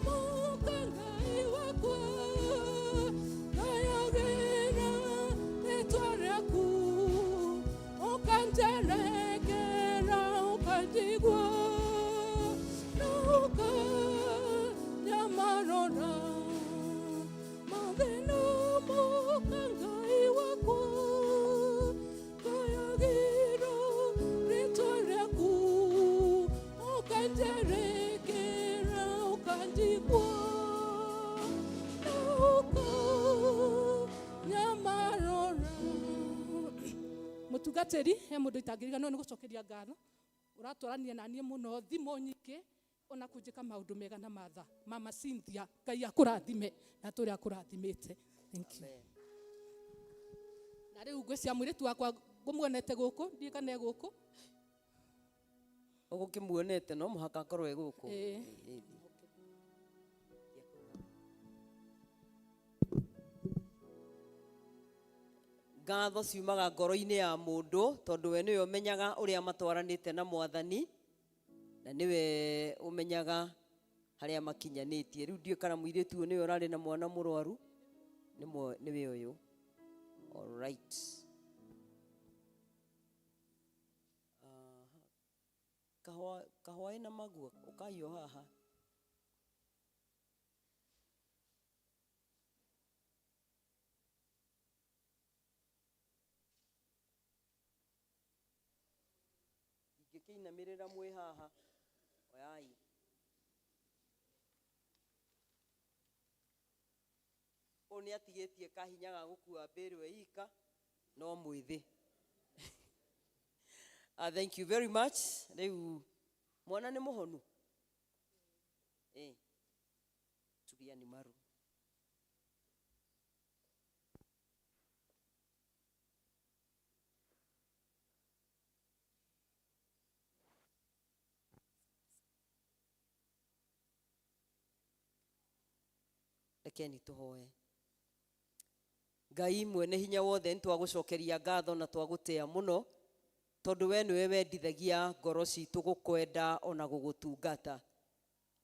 moka Ngai wakwa ngayagĩra rĩtwa rĩaku ũkanjerekera ũkanjigua na ũkanyamarora mathĩna moka Ngai wakwa ngayagĩra rĩtwa rĩaku ũkanjerekera ũkanjigua na ũkanyamarora mũtungatĩri he mũndũ itangĩriganĩrwo nĩ gũcokeria ngatho ũratwarania na niĩ mũno thimũ nyingĩ ona kũnjĩka maũndũ mega na matha mama Cynthia Ngai akũrathime na tũrĩa akũrathimĩte. Thank you. Na rĩu ngwĩcia mũirĩtu wakwa ngũmuonete gũkũ ndiĩ kana e gũkũ Ũgũkĩmuonete no mũhaka akorwo e gũkũ. Ĩĩ. Ĩĩ. Ngatho ciumaga ngoro-inĩ ya mũndũ tondũ we nĩwe ũmenyaga ũrĩa matwaranĩte na mwathani na nĩwe ũmenyaga harĩa makinyanĩtie. Rĩu ndiũĩ kana mũirĩtu ũyũ nĩwe ũrarĩ na mwana mũrwaru nĩwe ũyũ. All right. Kahũa ĩna magua ũkaiywo haha. Ingĩkĩinamĩrĩra mwĩ haha oyai. Ũyũ nĩ atigĩtie kahinya ga gũkua mbĩrũ e ika no mwĩthĩ. Thank you very much. Rĩu mwana nĩ mũhonu? Tulia ni maru. Rekeni tũhoe. Ngai mwene hinya wothe, nĩ twagũcokeria ngatho na twagũtĩa mũno, tondũ we nĩwe wendithagia ngoro citũ gũkwenda ona gũgũtungata.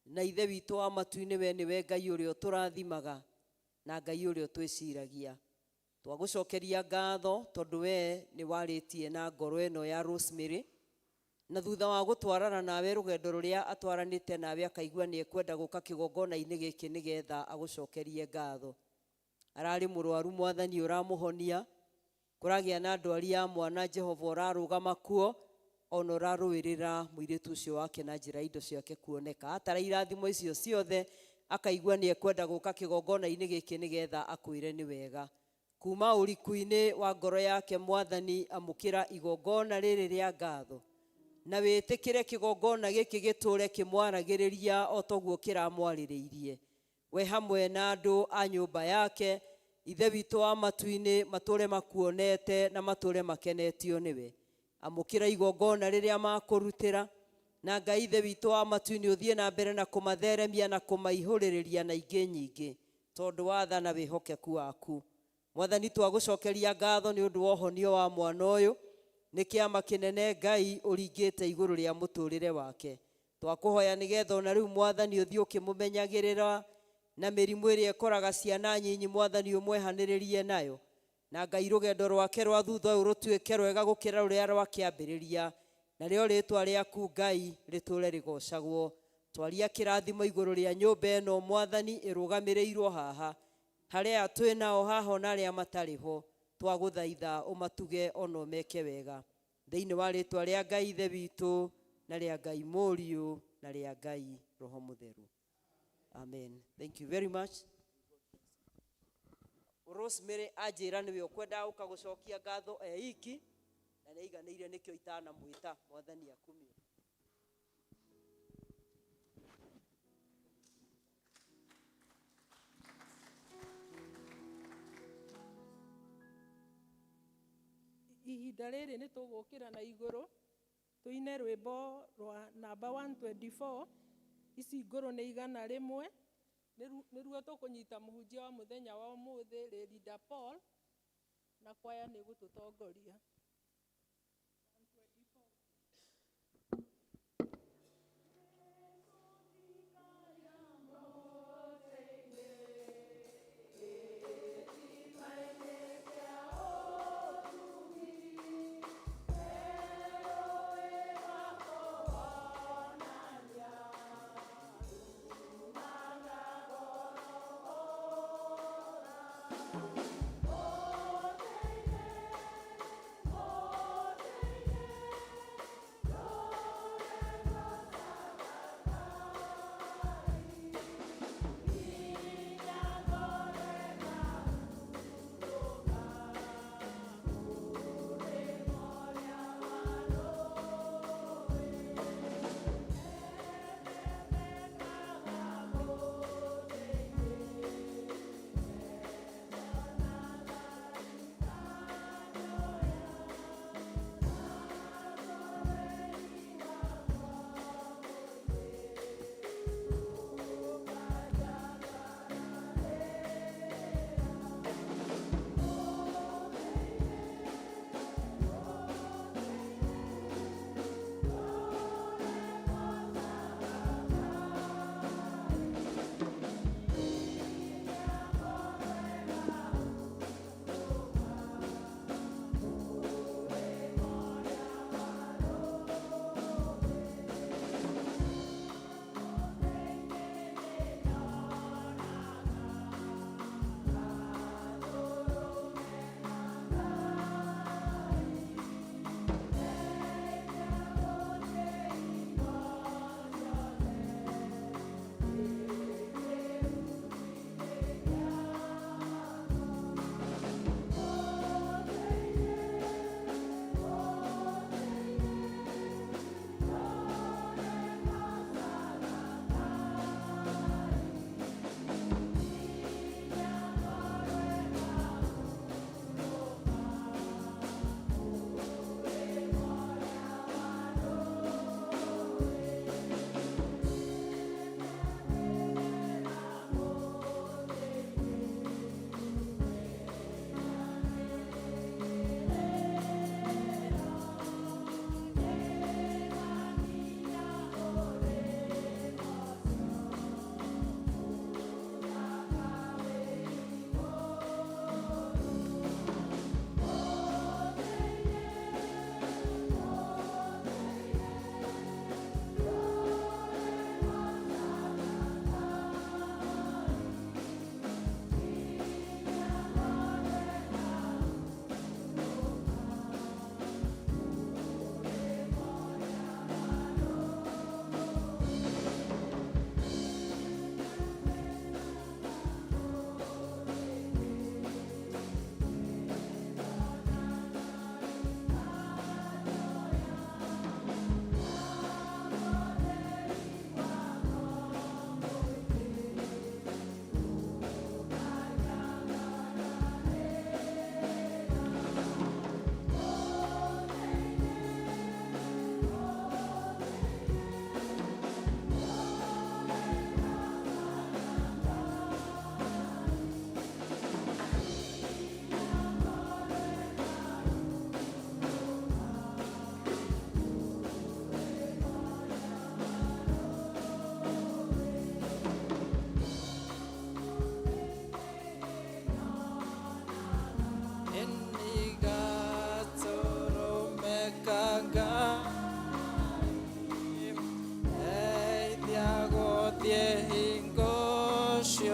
Na Ithe witũ wa matu-inĩ, we nĩwe Ngai ũrĩa ũtũrathimaga na Ngai ũrĩa ũtwĩciragia. Twagũcokeria ngatho tondũ we nĩ warĩtie na ngoro ĩno ya Rosemary, na thutha wa gũtwarana nawe rũgendo rũrĩa atwaranĩte nawe, akaigua nĩ ekwenda gũka kĩgongona-inĩ gĩkĩ nĩgetha agũcokerie ngatho. Ararĩ mũrwaru, Mwathani ũramũhonia. Kũragĩa na ndwari ya mwana, Jehova ũrarũgama kuo, ona ũrarũĩrĩra mũirĩtu ũcio wake na njĩra ya indo ciake kuoneka. Atara irathimo icio ciothe, akaigua nĩ ekwenda gũka kĩgongona-inĩ gĩkĩ nĩgetha akwĩre nĩ wega kuma ũriku-inĩ wa ngoro yake. Mwathani, amũkĩra igongona rĩrĩ rĩa ngatho na wĩtĩkĩre kĩgongona gĩkĩ gĩtũre kĩmwaragĩrĩria o toguo kĩramwarĩrĩirie we hamwe na andũ a nyũmba yake. Ithe witũ wa matu-inĩ, matũre makuonete na matũre makenetio nĩwe. Amũkĩra igongona rĩrĩa makũrutĩra, na Ngai Ithe witũ wa matu-inĩ, ũthiĩ na mbere na kũmatheremia na kũmaihũrĩrĩria na ingĩ nyingĩ, tondũ wa tha na wĩhokeku waku. Mwathani, twagũcokeria ngatho nĩ ũndũ wa ũhonio wa mwana ũyũ. Nĩ kĩama kĩnene Ngai ũringĩte igũrũ rĩa mũtũrĩre wake. Twakũhoya nĩgetha ona rĩu, Mwathani, ũthiĩ ũkĩmũmenyagĩrĩra na mĩrimũ ĩrĩa ĩkoraga ciana nyinyi. Mwathani, ũmwehanĩrĩrie nayo, na Ngai, rũgendo rwake rwa thutha ũyũ rũtuĩke rwega gũkĩra rũrĩa rwakĩambĩrĩria, narĩo rĩtwa rĩaku Ngai rĩtũre rĩgocagwo. Twaria kĩrathimo igũrũ rĩa nyũmba ĩno, Mwathani, ĩrũgamĩrĩirwo haha, harĩa twĩ nao haha ona arĩa matarĩ ho. Twagũthaitha ũmatuge ona ũmeke wega, thĩinĩ wa rĩtwa rĩa Ngai Ithe witũ na rĩa Ngai Mũriũ na rĩa Ngai Roho Mũtheru, amen. Thank you very much. Rosemary anjĩra nĩwe ũkwendaga gũka gũcokia ngatho e iki, na nĩ aiganĩire, nĩkĩo itanamwĩta. Mwathani akumio. Ihinda rĩrĩ nĩ tũgũkĩra na igũrũ tũine rwĩmbo rwa namba 124, ici ngũrũ nĩ 100. Nĩruo tũkũnyita mũhunjia wa mũthenya wa ũmũthĩ, Leader Paul, na kwaya nĩ gũtũtongoria. Oh.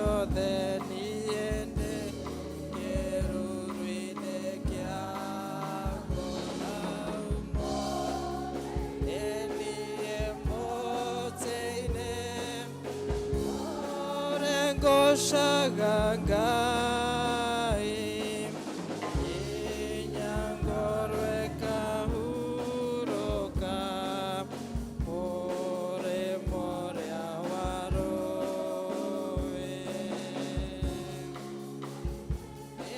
ciothe niĩ ndĩ kĩruru-inĩ kĩaguo hau ĩ niĩ mũtĩ-inĩ ũrĩa ngũcaga Ngai nginya ngoro ĩkahurũka mũrĩmo ũrĩa wa rũĩ.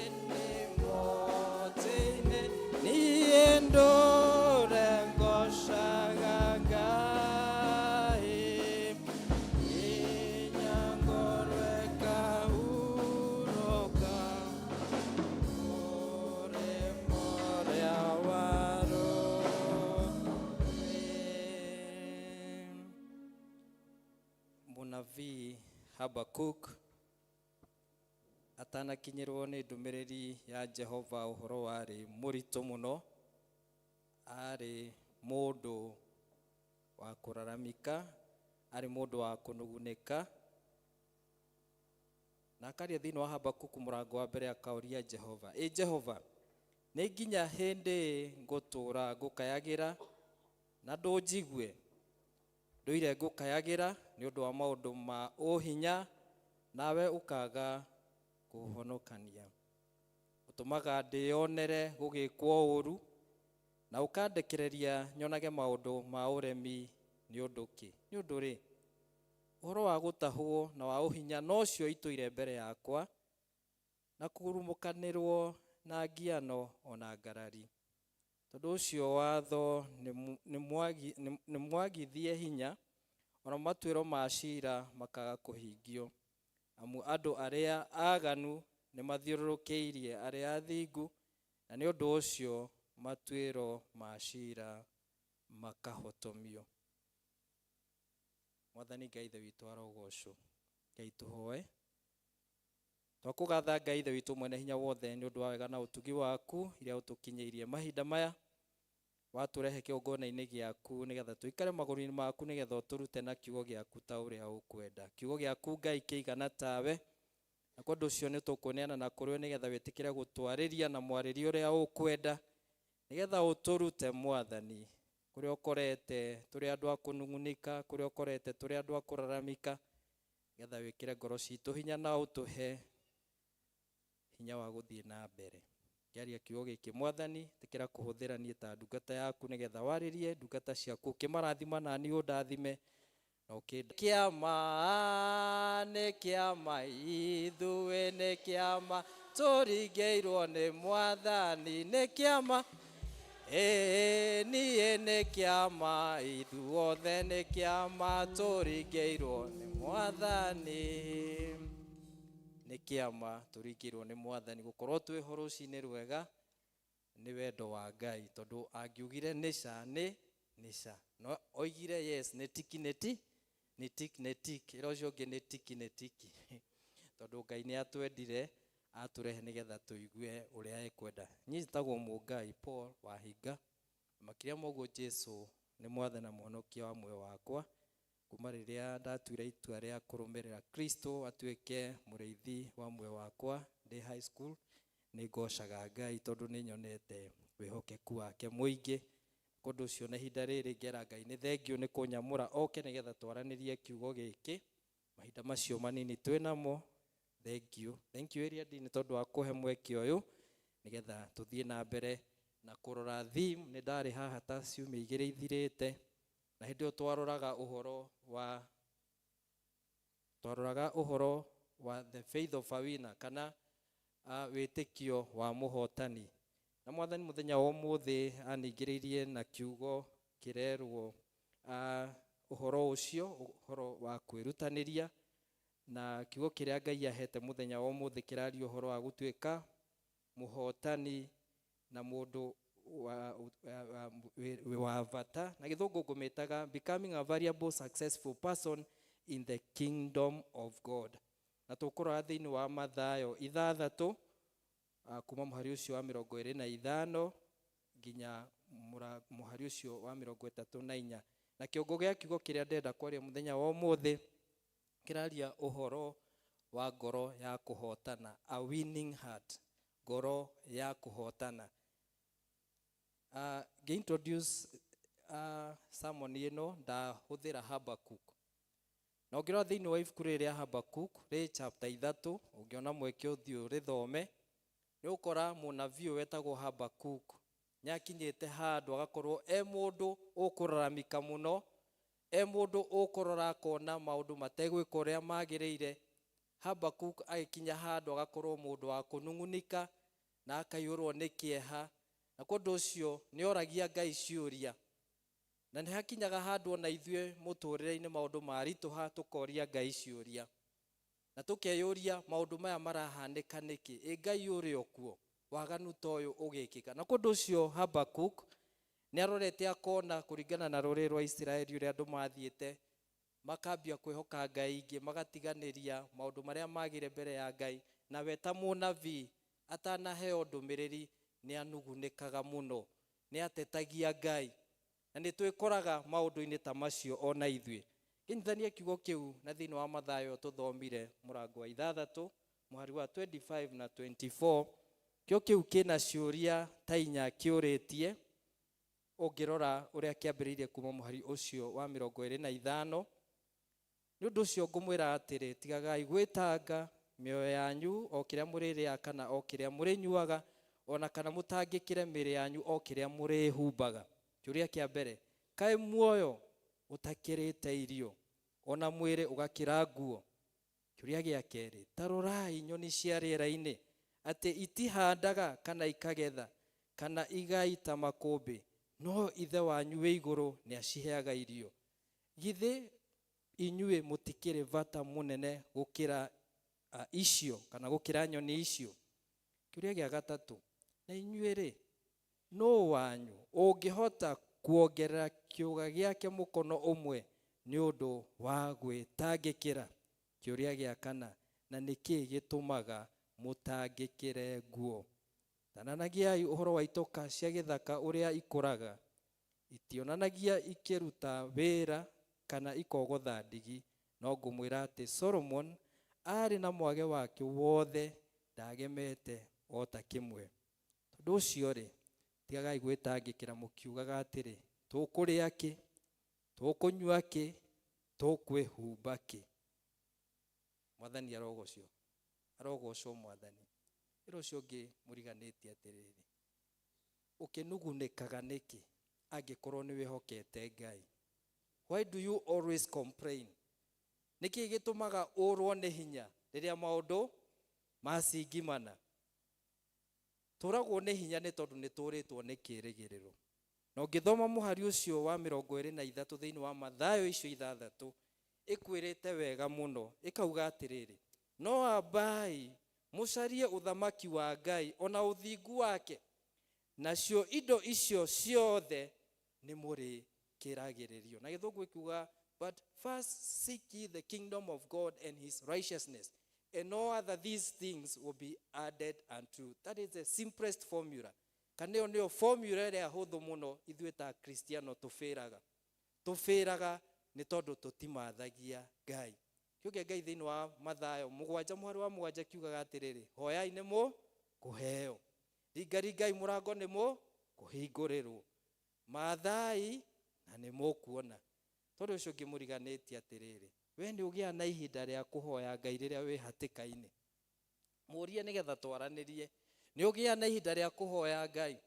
Ĩni mũtĩ-inĩ niĩ ndũre ngũcaga Ngai nginya ngoro ĩkahurũka mũrĩmo ũrĩa wa rũĩ. Mũnabii Habakuk atanakinyĩrwo nĩ ndũmĩrĩri ya Jehova ũhoro warĩ mũritũ mũno, arĩ mũndũ wa kũraramika, arĩ mũndũ wa kũnugunĩka, na akaria thĩinĩ wa Habakuku mũrango wa mbere akaũria Jehova, ĩ Jehova, nĩ nginya hĩndĩ ngũtũũra ngũkayagĩra na ndũnjigue? Ndũire ngũkayagĩra nĩ ũndũ wa maũndũ ma ũhinya, nawe ũkaga kũhonokania. Ũtũmaga ndĩyonere gũgĩkwo ũũru, na ũkandekereria nyonage maũndũ ma ũremi nĩ ũndũ kĩ? Nĩ ũndũ rĩ, ũhoro wa gũtahwo na wa ũhinya nocio itũire mbere yakwa, na kũrumũkanĩrwo na ngiano ona ngarari. Tondũ ũcio watho nĩ mwagithie hinya, ona matuĩro ma cira makaga kũhingio. Amu andũ arĩa aganu nĩ mathiũrũrũkĩirie arĩa athingu, na nĩ ũndũ ũcio matuĩro ma cira makahotomio. Mwathani Ngai Ithe witũ arogocwo. Ngai tũhoe. Twakũgatha Ngai Ithe witũ mwene hinya wothe nĩ ũndũ wa wega na ũtugi waku iria ũtũkinyĩirie mahinda maya, watũrehe kĩgongona-inĩ gĩaku nĩgetha tũikare magũrũ-inĩ maku, nĩgetha ũtũrute na kiugo gĩaku ta ũrĩa ũkwenda. Kiugo gĩaku Ngai kĩigana tawe, na kwa ũndũ ũcio nĩ tũkũneana na kũrĩ we nĩgetha wĩtĩkĩre gũtwarĩria na mwarĩrie ũrĩa ũkwenda, nĩgetha ũtũrute Mwathani kũrĩa ũkorete tũrĩ andũ a kũnung'unika, kũrĩa ũkorete tũrĩ andũ a kũraramika, nĩgetha wĩkĩre ngoro citũ hinya na ũtũhe hinya wa gũthiĩ na mbere. Ngĩaria kiugo gĩkĩ Mwathani, ĩtĩkĩra kũhũthĩra niĩ ta ndungata yaku nĩgetha warĩrie ndungata ciaku, ũkĩmarathima na niĩ ũndathime na ũkĩnda. Kĩama nĩ kĩama, ithuĩ nĩ kĩama, tũringĩirwo nĩ Mwathani nĩ kĩama. Ĩĩ niĩ nĩ kĩama, ithuothe nĩ kĩama, tũringĩirwo nĩ Mwathani. Nĩ kĩama tũringĩirwo nĩ Mwathani. Gũkorwo twĩho rũcinĩ rwega nĩ wendo wa Ngai, tondũ angiugire nĩ ca nĩ ca, no oigire yes nĩ tiki nĩ ti nĩ tik nĩ tik, ĩra ũcio ũngĩ nĩ tiki nĩ tiki, tondũ Ngai nĩ atwendire atũrehe nĩgetha tũigue ũrĩa ekwenda. Niĩ njĩtagwo Mũngai Paul Wahinga, makĩria ma ũguo Jesu nĩ Mwathani na Mũhonokia wa muoyo wakwa. Kuma rĩrĩa ndatuire itua rĩa kũrũmĩrĩra Kristo atuĩke mũrĩithi wa muoyo wakwa ndĩ high school, nĩ ngocaga Ngai tondũ nĩ nyonete wĩhokeku wake mũingĩ. Ũndũ ũcio na ihinda rĩrĩ ngera Ngai nĩ thengiũ nĩ kũnyamũra oke nĩgetha twaranĩrie kiugo gĩkĩ mahinda macio manini twĩ namo. Thengiũ, thank you area D nĩ tondũ wa kũhe mweke ũyũ nĩgetha tũthiĩ na mbere na kũrora theme. Nĩ ndarĩ haha ta ciumia igĩrĩ ithirĩte, na hĩndĩ ĩyo twaroraga ũhoro wa the faith of a winner, kana wĩtĩkio wa mũhotani. Na Mwathani mũthenya wa ũmũthĩ aningĩrĩirie na kiugo kĩrerwo ũhoro ũcio, ũhoro wa kwĩrutanĩria. Na kiugo kĩrĩa Ngai ahete mũthenya wa ũmũthĩ kĩraria ũhoro wa gũtuĩka mũhotani na mũndũ wa bata. Na gĩthũngũ ngũmĩtaga becoming a valuable successful person in the kingdom of God. Na tũkũrora thĩinĩ wa Mathayo 6, kuma mũhari ũcio wa 25 nginya mũhari ũcio wa 34. Na kĩongo gĩa kiugo kĩrĩa ndĩrenda kwaria mũthenya wa ũmũthĩ kĩraria ũhoro wa ngoro ya kũhotana, a winning heart, ngoro ya kũhotana. Ngĩ-introduce sermon ĩno ndahũthĩra Habakkuk. Na ũngĩrora thĩinĩ wa ibuku rĩrĩ rĩa Habakkuk rĩ chapter 3, ũngĩona mweke ũthiĩ ũrĩthome, nĩ ũkora mũnabii ũyũ wetagwo Habakkuk nĩ akinyĩte handũ agakorwo e mũndũ ũkũraramika mũno, e mũndũ ũkũrora akona maũndũ mategwĩka ũrĩa magĩrĩire. Habakkuk agĩkinya handũ agakorwo mũndũ wa kũnung'unika na akaiyũrwo nĩ kĩeha, na kwa ũndũ ũcio nĩ oragia Ngai ciũria. Na nĩ hakinyaga handũ ona ithuĩ mũtũrĩre-inĩ maũndũ maritũha tũkoria Ngai ciũria. Na tũkeyũria maũndũ maya marahanĩka nĩkĩ? Ĩ Ngai ũrĩ o kuo? Waganu ta ũyũ ũgĩkĩka. Na kwa ũndũ ũcio Habakkuk nĩ arorete akona kũringana na rũrĩrĩ rwa Isiraeli ũrĩa andũ mathiĩte, makambia kwĩhoka Ngai ingĩ, magatiganĩria maũndũ marĩa magĩre mbere ya Ngai. Na we ta mũnabii atanaheo ndũmĩrĩri nĩ anugunĩkaga mũno, nĩ atetagia Ngai. Na nĩ twĩkoraga maũndũ-inĩ ta macio ona ithuĩ. Ngĩnyitithania kiugo kĩu na thĩinĩ wa Mathayo tũthomire mũrango wa 6 mũhari wa 25 na 24, kĩo kĩu kĩna ciũria ta inya kĩũrĩtie, ũngĩrora ũrĩa kĩambĩrĩirie kuma mũhari ũcio wa 25. Nĩ ũndũ ũcio ngũmwĩra atĩrĩ, tigagai gwĩtanga mĩoyo yanyu o kĩrĩa mũrĩrĩaga kana o kĩrĩa mũrĩnyuaga, ona kana mũtangĩkĩre mĩĩrĩ yanyu o kĩrĩa mũrĩhumbaga. Kĩũria kĩa mbere, kaĩ muoyo ũtakĩrĩte irio, ona mwĩrĩ ũgakĩra nguo? Kĩũria gĩa kerĩ, ta rorai nyoni cia rĩera-inĩ, atĩ itihandaga kana ikagetha kana igaita makũmbĩ, no Ithe wanyu wĩ igũrũ nĩ aciheaga irio. Githĩ inyuĩ mũtikĩrĩ bata mũnene gũkĩra icio kana gũkĩra nyoni icio? Kĩũria gĩa gatatũ, na inyuĩ rĩ, nũũ wanyu ũngĩhota kuongerera kĩũga gĩake mũkono ũmwe nĩ ũndũ wa gwĩtangĩkĩra? Kĩũria gĩa kana, na nĩkĩ gĩtũmaga mũtangĩkĩre nguo? Tananagiai ũhoro wa itoka cia gĩthaka ũrĩa ikũraga, itionanagia ikĩruta wĩra kana ikogotha ndigi, no ngũmwĩra atĩ Solomon arĩ na mwage wake wothe ndagemete o ta kĩmwe. Tondũ ũcio rĩ, tigagai gwĩtangĩkĩra mũkiugaga atĩrĩ, tũkũrĩa kĩ, tũkũnyua kĩ, tũkwĩhumba kĩ? Mwathani arogocwo, arogocwo Mwathani. Ĩra ũcio ũngĩ mũriganĩtie atĩrĩrĩ, ũkĩnugunĩkaga nĩkĩ angĩkorwo nĩ wĩhokete Ngai? Why do you always complain? Nĩkĩ gĩtũmaga ũrwo nĩ hinya rĩrĩa maũndũ macingimana? Tũragwo nĩ hinya nĩ tondũ nĩ tũrĩtwo nĩ kĩĩrĩgĩrĩro. Na ũngĩthoma mũhari ũcio wa 23 thĩinĩ wa Mathayo icio 6, ĩkwĩrĩte wega mũno, ĩkauga atĩrĩrĩ, no ambai mũcarie ũthamaki wa Ngai ona ũthingu wake, nacio indo icio ciothe nĩ mũrĩkĩragĩrĩrio. Na gĩthũngũ ĩkiuga, but first seek ye the kingdom of God and his righteousness, and all other these things will be added unto you. That is the simplest formula. Kana ĩyo nĩyo formula ĩrĩa hũthũ mũno ithuĩ ta Kristiano tũbĩraga. Tũbĩraga nĩ tondũ tũtimathagia Ngai. Kiugo kĩa Ngai thĩinĩ wa Mathayo 7 mũhari wa 7 kiugaga atĩrĩrĩ, hoyai nĩ mũkũheo, ringaringai mũrango nĩ mũkũhingũrĩrwo, mathai na nĩ mũkuona. Tondũ ũcio ũngĩ mũriganĩtie atĩrĩrĩ, we nĩ ũgĩaga na ihinda rĩa kũhoya Ngai rĩrĩa wĩ hatĩka-inĩ? Mũrie nĩgetha twaranĩrie. Nĩ ũgĩaga na ihinda rĩa kũhoya Ngai?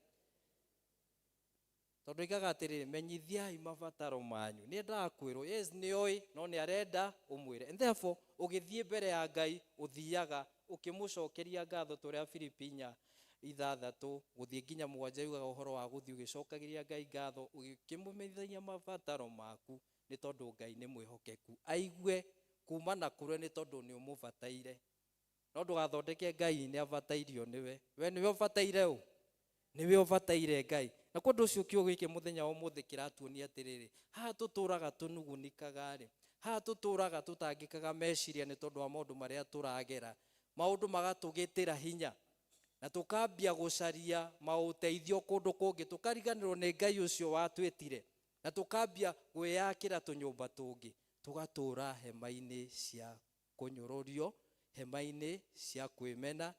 Tondũ oigaga atĩrĩrĩ, menyithiai mabataro manyu. Nĩ endaga kwĩrwo, yes, nĩ oĩ, no nĩ arenda ũmwĩre. And therefore, ũgĩthiĩ mbere ya Ngai, ũthiaga ũkĩmũcokeria ngatho ta ũrĩa Filipi 4:6 gũthiĩ nginya 7 yugaga ũhoro wa gũthiĩ ũgĩcokagĩria Ngai ngatho, ũgĩkĩmũmenyithagia mabataro maku, nĩ tondũ Ngai nĩ mwĩhokeku. Aigue kuma na kũrĩ nĩ tondũ nĩ ũmũbataire. No ndũgathondeke Ngai nĩ abatairio nĩwe. We nĩwe ũbataire ũ? Nĩwe ũbataire Ngai. Na kwa ũndũ ũcio kiugo gĩkĩ mũthenya wa ũmũthĩ kĩratuonia atĩrĩrĩ, haha tũtũraga tũnugunikaga rĩ, haha tũtũraga tũtangĩkaga meciria nĩ tondũ wa maũndũ marĩa tũragera, maũndũ magatũgĩtĩra hinya, na tũkambia gũcaria maũteithio kũndũ kũngĩ, tũkariganĩrwo nĩ Ngai ũcio watwĩtire, na tũkambia gwĩyakĩra tũnyũmba tũngĩ, tũgatũra hema-inĩ cia kũnyũrũrio, Hema-inĩ cia kwĩmena.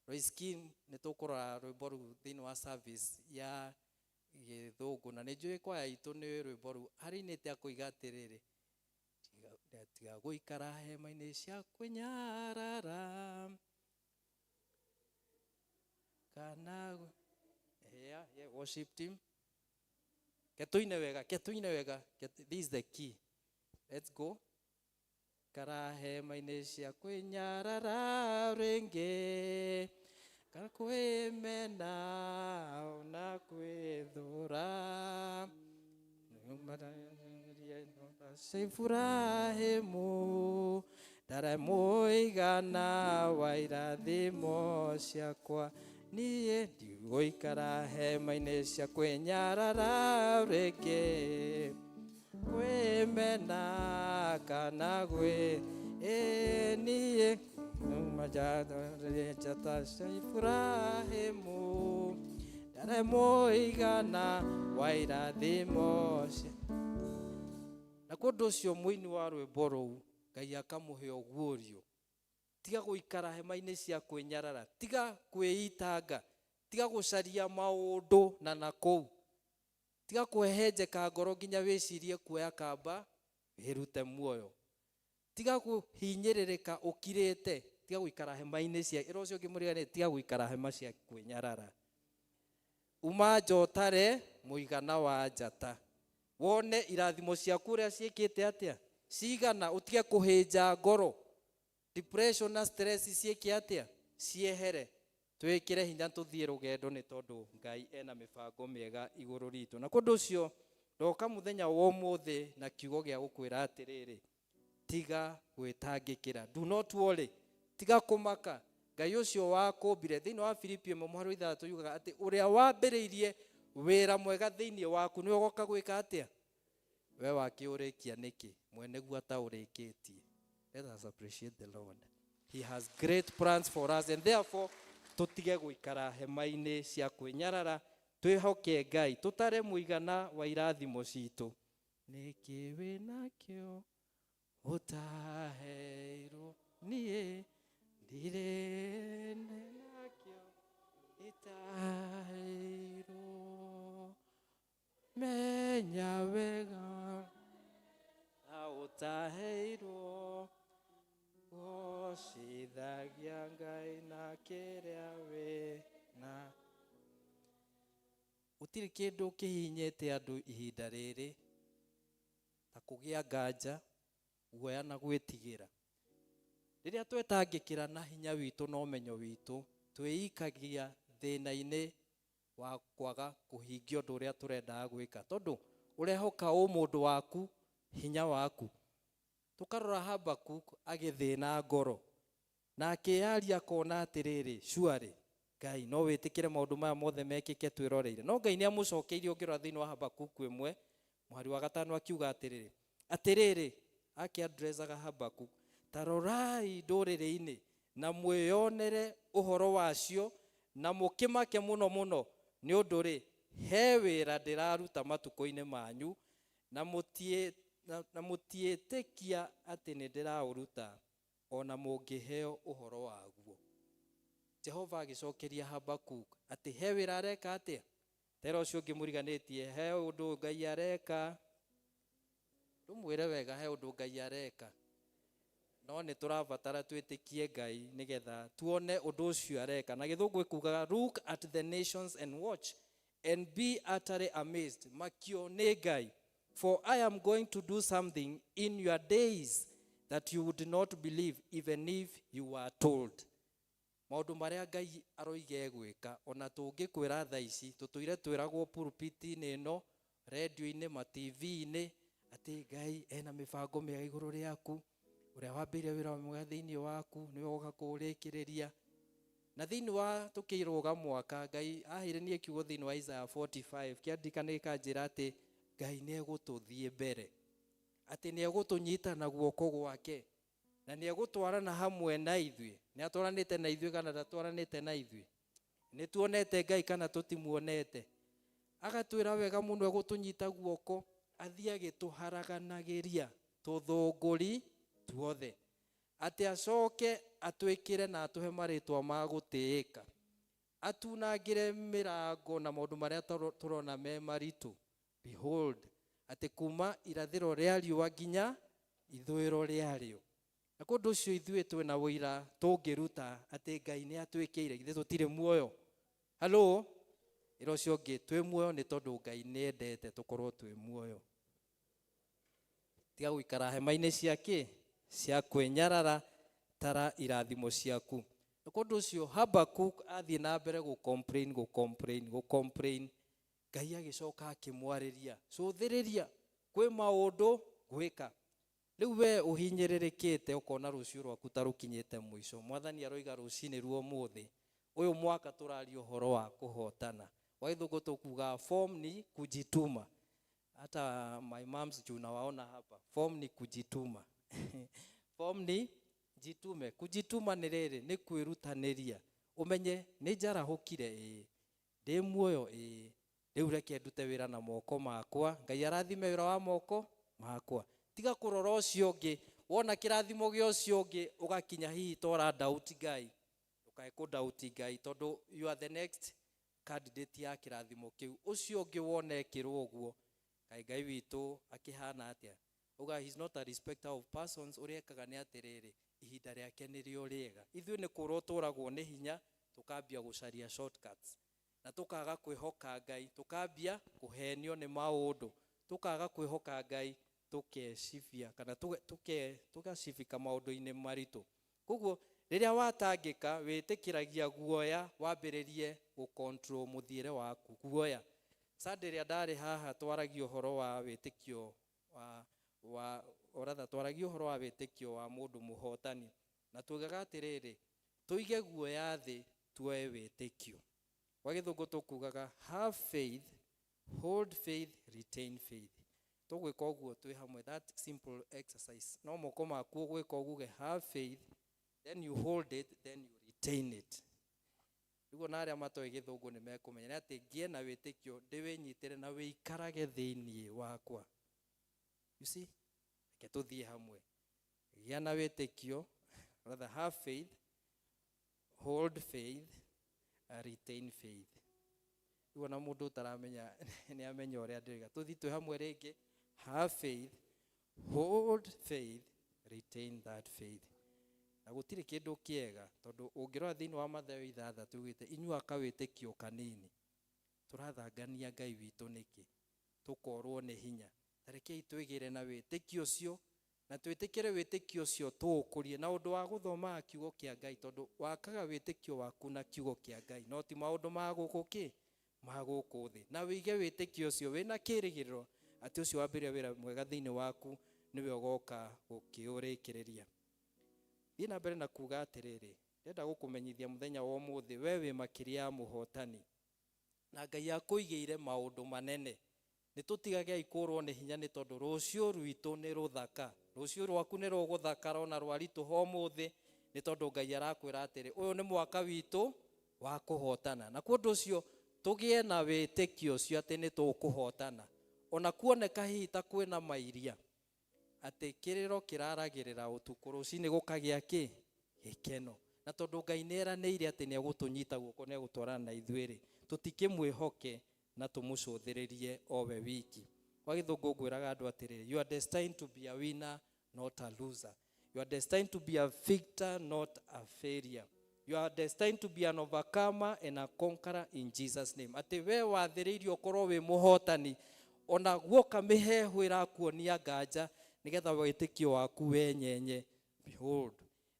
Royce Kim, nĩ tũkũrora rwĩmbo rũu thĩinĩ wa service ya gĩthũngũ, na nĩ njũĩ kwaya itũ nĩ rwĩmbo rũu harĩinĩte akoiga atĩrĩrĩ, tiga gũikara hema-inĩ cia kwĩnyarara kana yeah, worship team, ketuine wega, ketuine wega. This is the key, let's go. Kara hema-inĩ cia kwĩnyarara rĩngĩ, kana kwĩmena ona kwĩthũra, Ibrahimu ndare mũigana wa irathimo ciakwa, niĩ ndigũikara hema-inĩ cia kwĩnyarara rĩngĩ, kwĩmena kana gwĩ ĩ niĩ njata cia Ibrahimu ndare mũigana wa irathimo cia. Na kũndũ ũcio mũini wa rwĩmbo rũu Ngai akamũhe ũguũrio, tiga gũikara hema-inĩ cia kwĩnyarara, tiga kwĩitanga, tiga gũcaria maũndũ na nakũu, tiga kũhehenjeka ngoro nginya wĩcirie kuoya kamba wĩrute muoyo, tiga kũhinyĩrĩrĩka ũkirĩte, tiga gũikara hema-inĩ cia ĩra ũcio ũngĩ mũriganĩte, tiga gũikara hema cia kwĩnyarara. Uma njotare mũigana wa njata, wone irathimo ciaku ũrĩa ciĩkĩte atĩa, cigana, ũtige kũhĩnja ngoro, depression na stress ciĩke atĩa, ciehere, twĩkĩre hinya tũthiĩ rũgendo, nĩ tondũ Ngai ena mĩbango mĩega igũrũ ritũ. Na kũndũ ũcio ndoka mũthenya wa ũmũthĩ na kiugo gĩa gũkwĩra atĩrĩrĩ, tiga gwĩtangĩkĩra, do not worry, tiga kũmaka. Ngai ũcio wakũmbire, thĩinĩ wa Filipi 1:6 yugaga atĩ ũrĩa wambĩrĩirie wĩra mwega thĩinĩ waku nĩwe ũgoka gwĩka atĩa, we wakĩũrĩkia nĩkĩ, mwene guo ataũrĩkĩtie. Let us appreciate the Lord. He has great plans for us, and therefore tũtige gũikara hema-inĩ cia kwĩnyarara, twĩhoke Ngai, tũtare mũigana wa irathimo citũ. Nĩkĩ wĩnakĩo ũtaheirwo niĩ, ndirĩ nakĩo itaheirwo, menya wega na ũtaheirwo, gocithagia Ngai na kĩrĩa wĩna. Gũtirĩ kĩndũ kĩhihinyĩte andũ ihinda rĩrĩ ta kũgĩa nganja, guoya na gwĩtigĩra. Rĩrĩa twetangĩkĩra na hinya witũ na ũmenyo witũ, twĩikagia thĩna-inĩ wa kwaga kũhingia ũndũ ũrĩa tũrendaga gwĩka, tondũ ũrehoka ũmũndũ waku, hinya waku. Tũkarora Habakuk agĩthĩna ngoro na akĩyaria akona atĩrĩrĩ, surely Ngai no wĩtĩkĩre maũndũ maya mothe mekĩke twĩroreire. No Ngai nĩ amũcokeirie, ũngĩrora thĩinĩ wa Habakuk 1:5 akiuga atĩrĩrĩ, atĩrĩrĩ, akĩandresaga Habakuk, ta rorai ndũrĩrĩ-inĩ na mwĩyonere ũhoro wacio na mũkĩmake mũno mũno, nĩ ũndũ rĩ, he wĩra ndĩraruta matukũ-inĩ manyu na mũtiĩtĩkia atĩ nĩ ndĩraũruta ona mũngĩheo ũhoro waguo. Jehova agĩcokeria Habakuk atĩ he wĩra areka atĩa, tera ũcio ũngĩ mũriganĩtie, he ũndũ Ngai areka, ndũmwĩre wega, he ũndũ Ngai areka, no nĩ tũrabatara twĩtĩkie Ngai nĩgetha tuone ũndũ ũcio areka. Na gĩthũngũ ĩkugaga, look at the nations and watch and be utterly amazed, makio nĩ Ngai, for I am going to do something in your days that you would not believe even if you were told. Maũndũ marĩa Ngai aroiga egwĩka, ona tũngĩkwĩra thaa ici, tũtũire twĩragwo pulpit-inĩ ĩno, radio-inĩ, ma TV-inĩ, atĩ Ngai ena mĩbango mĩega igũrũ rĩaku, ũrĩa wambĩrĩria wĩra mwega thĩinĩ waku nĩwe ũgoka kũũrĩkĩrĩria. Na thĩinĩ wa tũkĩrũga mwaka, Ngai aheire niĩ kiugo thĩinĩ wa Isaiah 45 kĩandĩka gĩkanjĩra atĩ Ngai nĩ egũtũthiĩ mbere, atĩ nĩ egũtũnyita na guoko gwake, na nĩ egũtwarana hamwe na ithuĩ. Nĩ atwaranĩte na ithuĩ kana ndatwaranĩte na ithuĩ? Nĩ tuonete Ngai kana tũtimuonete? Agatwĩra wega mũno egũtũnyita guoko, athiĩ agĩtũharaganagĩria tũthũngũri tuothe, atĩ acoke Atwĩkĩre na atũhe marĩtwa ma gũtĩĩka, atunangĩre mĩrango na maũndũ marĩa tũrona me maritũ. Behold, atĩ kuma irathĩro rĩa riũa nginya ithũĩro rĩarĩo. Na kũndũ ũcio ithuĩ twĩna ũira tũngĩruta atĩ Ngai nĩ atwĩkĩire. Githĩ tũtirĩ muoyo? Halo, ĩra ũcio ũngĩ, twĩ muoyo nĩ tondũ Ngai nĩ endete tũkorwo twĩ muoyo. Tiga gũikara hema-inĩ cia kĩ cia kwĩnyarara, tara irathimo ciaku. Na kũndũ ũcio Habakuk athiĩ na mbere gũ complain, gũ complain, gũ complain, Ngai agĩcoka akĩmwarĩria, cũthĩrĩria kwĩ maũndũ gwĩka. Rĩu we ũhinyĩrĩrĩkĩte ũkona rũciũ rwaku ta rũkinyĩte mũico, Mwathani aroiga rũcinĩ rwa ũmũthĩ ũyũ mwaka tũraria ũhoro wa kũhotana. Kwa gĩthũngũ tũkuga form ni kujituma. Hata my moms juu nawaona hapa, form ni kujituma. Form ni jitume. Kujituma nĩ rĩrĩ, nĩ kwĩrutanĩria, ũmenye nĩ njarahũkire, ĩĩ, ndĩ muoyo, ĩĩ, rĩu reke ndute wĩra na moko makwa. Ngai arathime wĩra wa moko makwa. Tiga kũrora ũcio ũngĩ, wona kĩrathimo gĩa ũcio ũngĩ ũgakinya hihi tora doubt Ngai. Ndũkae kũ doubt Ngai, tondũ you are the next candidate ya kĩrathimo kĩu. Ũcio ũngĩ wona ekĩrwo ũguo, kaĩ Ngai witũ akĩhana atĩa? Uga he is not a respecter of persons. Ũrĩa ekaga nĩ atĩrĩrĩ, ihinda rĩake nĩrĩo rĩega. Ithuĩ nĩ kũrwo tũragwo nĩ hinya, tũkambia gũcaria shortcuts na tũkaga kwĩhoka Ngai, tũkambia kũhenio nĩ maũndũ, tũkaga kwĩhoka Ngai, tũkecibia kana tũgacibika maũndũ-inĩ maritũ. Koguo rĩrĩa watangĩka, wĩtĩkĩragia guoya wambĩrĩrie gũ-control mũthiĩre waku. Guoya. Sunday ĩrĩa ndarĩ haha twaragia ũhoro wa wĩtĩkio wa oratha, twaragia ũhoro wa wĩtĩkio wa mũndũ mũhotani, na tugaga atĩrĩrĩ, tũige guoya thĩ, tuoe wĩtĩkio. Kwa gĩthũngũ tũkugaga have faith, hold faith, retain faith. Tũgwĩka ũguo twĩ hamwe, that simple exercise. No moko maku ũgwĩka ũguge have faith, then you hold it, then you retain it. Rĩu ona arĩa matoĩ gĩthũngũ nĩ mekũmenya nĩ atĩ ngĩe na wĩtĩkio, ndĩwĩnyitĩre na wĩikarage thĩiniĩ wakwa. You see, reke tũthiĩ hamwe. Gĩa na wĩtĩkio, rather have faith, hold faith, retain faith. Rĩu ona mũndũ ũtaramenya nĩ amenya ũrĩa ndĩrĩga. Tũthiĩ twĩ hamwe rĩngĩ, have faith, hold faith, retain that faith. Na gũtirĩ kĩndũ kĩega, tondũ ũngĩrora thĩinĩ wa Mathayo 6 ugĩte inyuĩ aka wĩtĩkio kanini. Tũrathangania Ngai witũ nĩkĩ? Tũkorwo nĩ hinya. Ta rekei twĩgĩre na wĩtĩkio ũcio, na twĩtĩkĩre wĩtĩkio ũcio tũũkũrie na ũndũ wa gũthomaga kiugo kĩa Ngai, tondũ wakaga wĩtĩkio waku na kiugo kĩa Ngai, no ti maũndũ ma gũkũ kĩ ma gũkũ thĩ. Na wĩige wĩtĩkio ũcio wĩna kĩrĩgĩrĩro atĩ ũcio wambĩrĩria wĩra mwega thĩinĩ waku nĩwe ũgoka gũkĩũrĩkĩrĩria. Thiĩ na mbere na kuga atĩrĩrĩ, ndĩrenda gũkũmenyithia mũthenya wa ũmũthĩ we wĩ makĩria ya mũhotani, na Ngai akũigĩire maũndũ manene. Nĩ tũtigagei kũrwo nĩ hinya, nĩ tondũ rũciũ rwitũ nĩ rũthaka. Rũciũ rwaku nĩ rũgũthakara ona rwaritũha ũmũthĩ, nĩ tondũ Ngai arakwĩra atĩrĩ, ũyũ nĩ mwaka witũ wa kũhotana. Na kwa ũndũ ũcio tũgĩe na wĩtĩkio ũcio atĩ nĩ tũkũhotana, ona kuoneka hihi ta kwĩna mairia, atĩ kĩrĩro kĩraragĩrĩra ũtukũ, rũcinĩ gũkagĩa kĩ gĩkeno. Na tondũ Ngai nĩ eranĩire atĩ nĩ egũtũnyita guoko, nĩ egũtwarana na ithuĩ rĩ, tũtikĩmwĩhoke na tũmũcũthĩrĩrie o we wiki. Kwa gĩthũngũ ngwĩraga andũ atĩrĩrĩ, you are destined to be a winner, not a loser. You are destined to be a victor, not a failure. You are destined to be an overcomer and a conqueror in Jesus name. Atĩ we wathĩrĩirio ũkorwo wĩ mũhotani, ona guoka mĩheehũ ĩrakuonia nganja, nĩgetha wĩtĩkio waku wenyenye. Behold,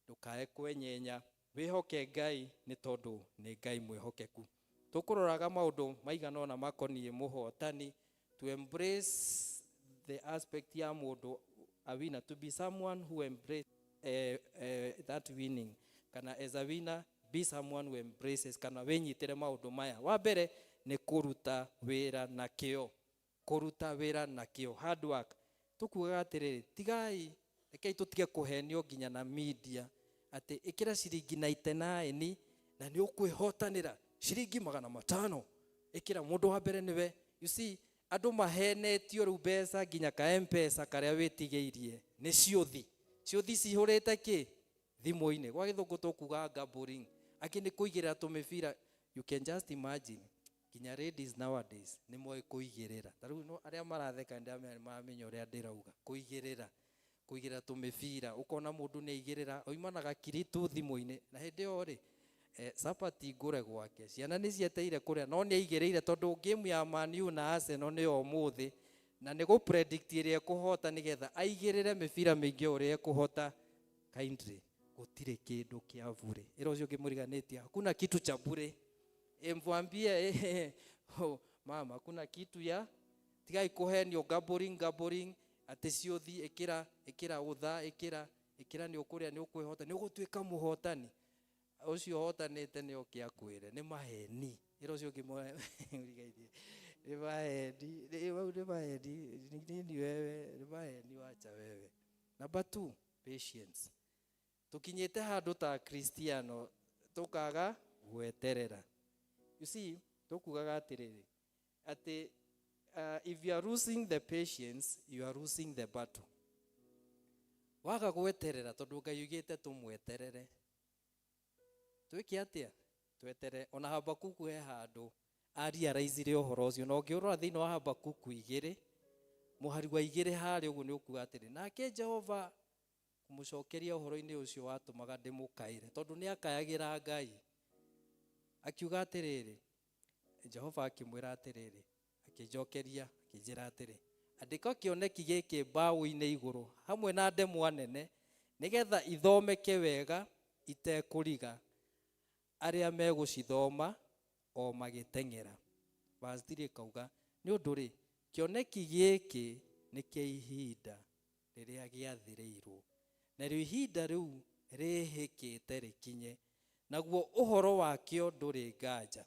ndũkae kwenyenya, wĩhoke Ngai, nĩ tondũ nĩ Ngai mwĩhokeku. Tũkũroraga maũndũ maigana ũna makoniĩ mũhotani, to embrace the aspect ya mũndũ a winner, to be someone who embrace that winning, kana as a winner be someone who embraces, kana wĩnyitĩre maũndũ maya. Wa mbere nĩ kũruta wĩra na kĩo, kũruta wĩra na kĩo, hard work. Tũkugaga atĩrĩrĩ, tigai, rekei tũtige kũhenio nginya na media atĩ ĩkĩra ciringi 99 na nĩ ũkwĩhotanĩra ciringi 500, ĩkĩra mũndũ wa mbere nĩwe. You see, andũ mahenetio rĩu mbeca nginya ka M-Pesa karĩa wĩtigĩirie nĩ ciũthi, ciũthi cihũrĩte kĩ Thimũ-inĩ gwa gĩthũngũ tũkuga gambling, angĩ nĩ kũigĩrĩra tũmĩbira. You can just imagine, nginya ladies nowadays nĩ moĩ kũigĩrĩra. Ta rĩu no arĩa maratheka nĩ maramenya ũrĩa ndĩrauga. Kũigĩrĩra, kũigĩrĩra tũmĩbira, ũkona mũndũ nĩ aigĩrĩra oima na gakiri tu thimũ-inĩ, na hĩndĩ ĩyo rĩ, capati ngũre gwake, ciana nĩ cieteire kũrĩa, no nĩ aigĩrĩire tondũ game ya Man U na Arsenal nĩ ya ũmũthĩ, na nĩ gũ predict ĩrĩa ĩkũhota nĩgetha aigĩrĩre mĩbira mĩingĩ ũrĩa ĩkũhota. Kindly, gũtirĩ kĩndũ kĩa bure. Ĩra ũcio ũngĩ mũriganĩtie, hakuna kitu cha bure. Mvwambie, oh, mama, hakuna kitu ya, tigai kũhenio gambling, gambling atĩ ciũthi, ĩkĩra, ĩkĩra ũtha, ĩkĩra, ĩkĩra, nĩ ũkũrĩa, nĩ ũkwĩhota, nĩ ũgũtuĩka mũhotani. Ũcio ũhotanĩte nĩ oke akwĩre nĩ maheni. Ĩra ũcio ũngĩ mũrigainie nĩ maheni, mau nĩ maheni. Nini wewe, nĩ maheni, wacha wewe. Number two, patience. Tukinyĩte handũ ta Kristiano tũkaga gweterera. You see, tũkugaga atĩrĩrĩ, atĩ if you are losing the patience, you are losing the battle. Waga gweterera, tondũ Ngai oigĩte tũmweterere, twĩke atĩa? Tweterere. Ona Habakuku he handũ arealizire ũhoro ũcio, na ũngĩũrora thĩinĩ wa Habakuku 2 mũhari wa 2 harĩa ũguo, nĩ ũkuga atĩrĩ, nake Jehova kũmũcokeria ũhoro-inĩ ũcio watũmaga ndĩmũkaĩre, tondũ nĩ akayagĩra Ngai, akiuga atĩrĩrĩ, Jehova akĩmwĩra atĩrĩrĩ, akĩnjokeria akĩnjĩra atĩrĩ, andĩka kĩoneki gĩkĩ mbaũ-inĩ igũrũ hamwe na ndemwa nene, nĩgetha ithomeke wega itekũriga arĩa megũcithoma o magĩteng'era. Verse 3 ĩkauga, nĩ ũndũ rĩ, kĩoneki gĩkĩ nĩ kĩa ihinda rĩrĩa gĩathĩrĩirwo, narĩo ihinda rĩu rĩhĩkĩte rĩkinye, naguo ũhoro wakĩo ndũrĩ nganja,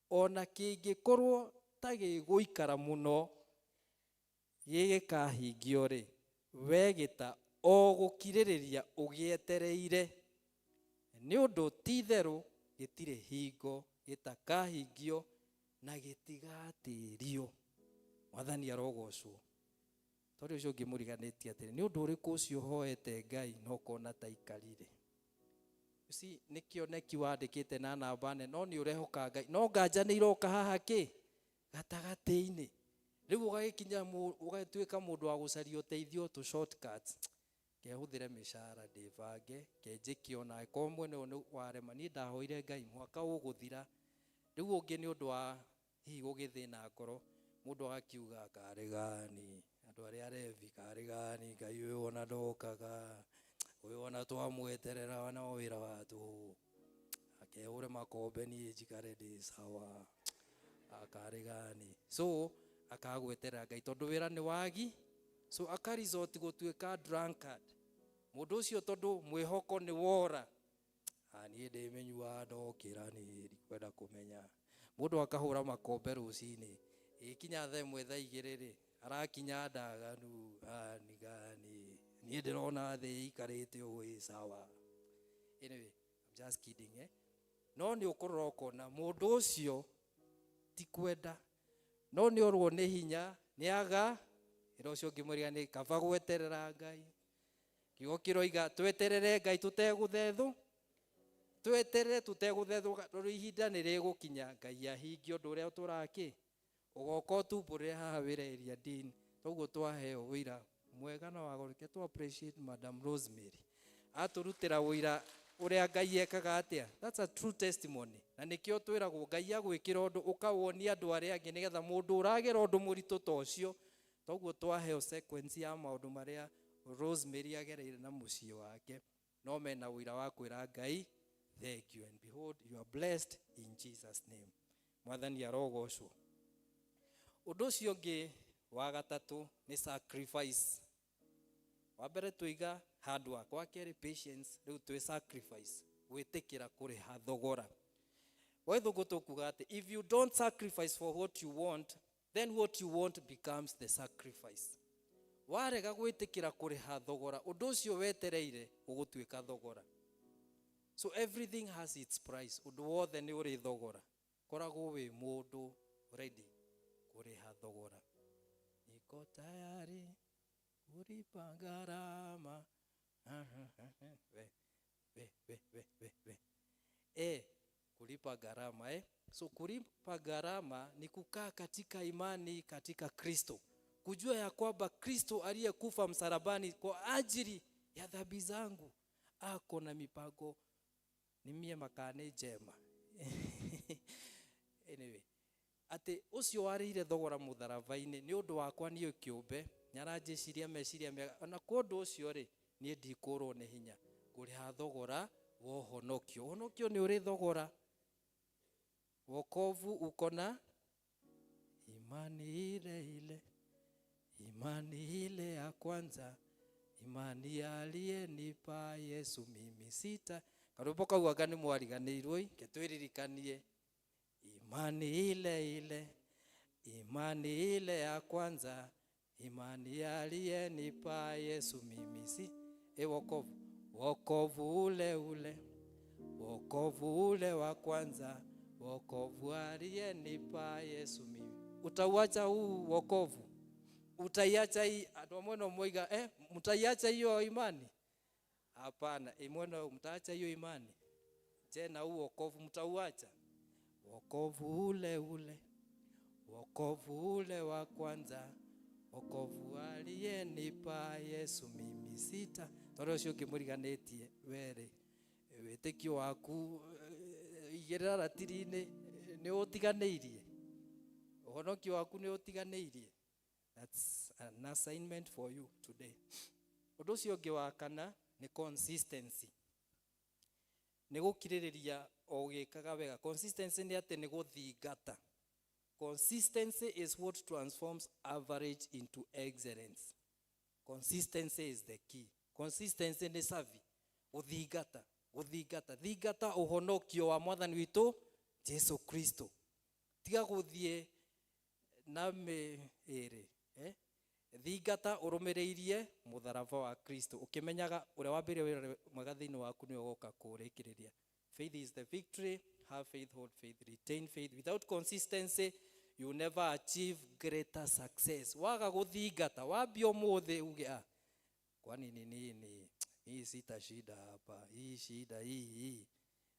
ona kĩngĩkorwo ta gĩgũikara mũno gĩgĩkahingio rĩ, we gĩta o gũkirĩrĩria ũgĩetereire, nĩ ũndũ ti-itherũ gĩtirĩ hingo gĩtakahingio na gĩtigatĩrio. Mwathani arogocwo. Tondũ ũcio ũngĩ mũriganĩtie atĩrĩ, nĩ ũndũ ũrĩkũ ũcio ũhoete Ngai na ũkona ta ikarire? You see, nĩ kĩoneki wandĩkĩte na namba nene, no nĩ ũrehoka Ngai, no nganja nĩ iroka haha kĩ gatagatĩ-inĩ. Rĩu ũgagĩkinya ũgatuĩka mũndũ wa gũcaria ũteithio tũ shortcuts, kehũthĩre mĩcara ndĩbange, kenjĩke ona angĩkorwo mwena ũyũ nĩ warema. Niĩ ndahoire Ngai mwaka ũgũthira. Rĩu ũngĩ nĩ ũndũ wa hihi gũgĩthĩna ngoro, mũndũ agakiuga karĩ gani andũ arĩa arebi, karĩ gani Ngai ũyũ ona ndokaga, ũyũ ona twamweterera no wĩra wa tũhũ, akehũre makombe niĩ njikare ndĩ sawa, akarĩ gani. So akagweterera Ngai tondũ wĩra nĩ wagi, so akaresort gũtuĩka drunkard mũndũ ũcio, tondũ mwĩhoko nĩ wora. Niĩ ndĩmĩnyua ndokĩra, niĩ ndikwenda kũmenya. Mũndũ akahũra makombe rũcinĩ, ĩkinya thaa 1, thaa 2 rĩ, arakinya ndaganu, gani gani, niĩ ndĩrona thĩ ĩikarĩte ũguo ĩ sawa. Anyway, I'm just kidding, eh? No nĩ ũkũrora ũkona mũndũ ũcio ti kwenda, no nĩ orwo nĩ hinya, nĩ aga ĩra ũcio ũngĩ mwĩrĩga nĩ kaba gweterera Ngai. Kiugo kĩroiga tweterere Ngai tũtegũthethũ, tweterere tũtegũthethũ, tondũ ihinda nĩ rĩgũkinya Ngai ahingie ũndũ ũrĩa tũrakĩ. Ũgoka ũtumbũrĩre haha wĩra area dean. Toguo twaheo ũira mwega na wa goro. Reke tũ appreciate Madam Rosemary, atũrutĩra ũira ũrĩa Ngai ekaga atĩa. That's a true testimony, na nĩkĩo twĩragwo Ngai agwĩkĩra ũndũ ũkawonia andũ arĩa angĩ, nĩgetha mũndũ ũragera ũndũ mũritũ ta ũcio. Toguo twaheo sequence ya maũndũ marĩa Rosemary agereire na mũciĩ wake, no mena ũira wa kwĩra Ngai thank you, and behold, you are blessed in Jesus' name. Mwathani arogocwo. Ũndũ ũcio ũngĩ wa gatatũ nĩ sacrifice. Wa mbere tũiga handũ wa kerĩ patience, rĩu twĩ sacrifice, gwĩtĩkĩra kũrĩha thogora. Gwa gĩthũngũ tũkuga atĩ if you don't sacrifice for what you want, then what you want becomes the sacrifice. Warega gwĩtĩkĩra kũrĩha thogora, ũndũ ũcio wetereire ũgũtuĩka thogora. So everything has its price. Ũndũ wothe nĩ ũrĩ thogora. Koragwo wĩ mũndũ ready kũrĩha thogora. Niko tayari kulipa gharama. We. we we we we we e kulipa gharama eh? So kulipa gharama ni kukaa katika imani katika Kristo, kujua ya kwamba Kristo aliyekufa msalabani kwa ajili ya dhambi zangu ako na mipango ni miema kana nĩ njema. Anyway, atĩ ũcio warĩire thogora mũtharaba-inĩ nĩ ũndũ wakwa niĩ kĩũmbe nĩaranjĩciria meciria mega, ona kwa ũndũ ũcio rĩ, niĩ ndikũrwo nĩ hinya ngũrĩha thogora wa ũhonokio. Ũhonokio nĩ ũrĩ thogora. Wokovu uko na imani ile ile, imani ile ya kwanza, imani aliyenipa Yesu mimi sita. Karwĩmbo kau anga nĩ mwariganĩirwo ĩ, ke twĩririkanie. Imani ile ile, imani ile ya kwanza, imani aliyenipa Yesu mimi si. E, wokovu, wokovu ule ule, wokovu ule wa kwanza, wokovu aliyenipa Yesu mimi. Utauacha huu wokovu? Utaiacha hii? Andũ amwe no moiga, mtaiacha hiyo imani? Hapana, imwe no mtaacha hiyo imani. Je, na huu wokovu mtauacha? Wokovu ule ule, wokovu ule wa kwanza, wokovu aliyenipa Yesu mimi sita. Tondũ ũcio ũngĩ mũriganĩtie were wĩtĩkio waku igĩrĩra ratiri-inĩ nĩ ũtiganĩirie, ũhonokio waku nĩ ũtiganĩirie. That's an assignment for you today. Ũndũ ũcio ũngĩ wa kana nĩ consistency, nĩ gũkirĩrĩria o ũgĩkaga wega. Consistency nĩ atĩ nĩ gũthingata. Consistency is what transforms average into excellence. Consistency is the key. Consistency nĩ savi, gũthingata, gũthingata, thingata ũhonokio wa mwathani witũ Jesu Kristo. Tiga gũthiĩ na mĩĩrĩ, eh? Thingata ũrũmĩrĩirie mũtharaba wa Kristo, ũkĩmenyaga ũrĩa wambĩrĩria wĩra mwega thĩinĩ waku nĩwe ũgoka kũũrĩkĩrĩria. Faith is the victory. Have faith, hold faith, retain faith. Without consistency you never achieve greater success. Waga gũthingata, wambia ũmũthĩ uge, ah, kwani ni nini hii? Sita shida hapa, hii shida hii hii,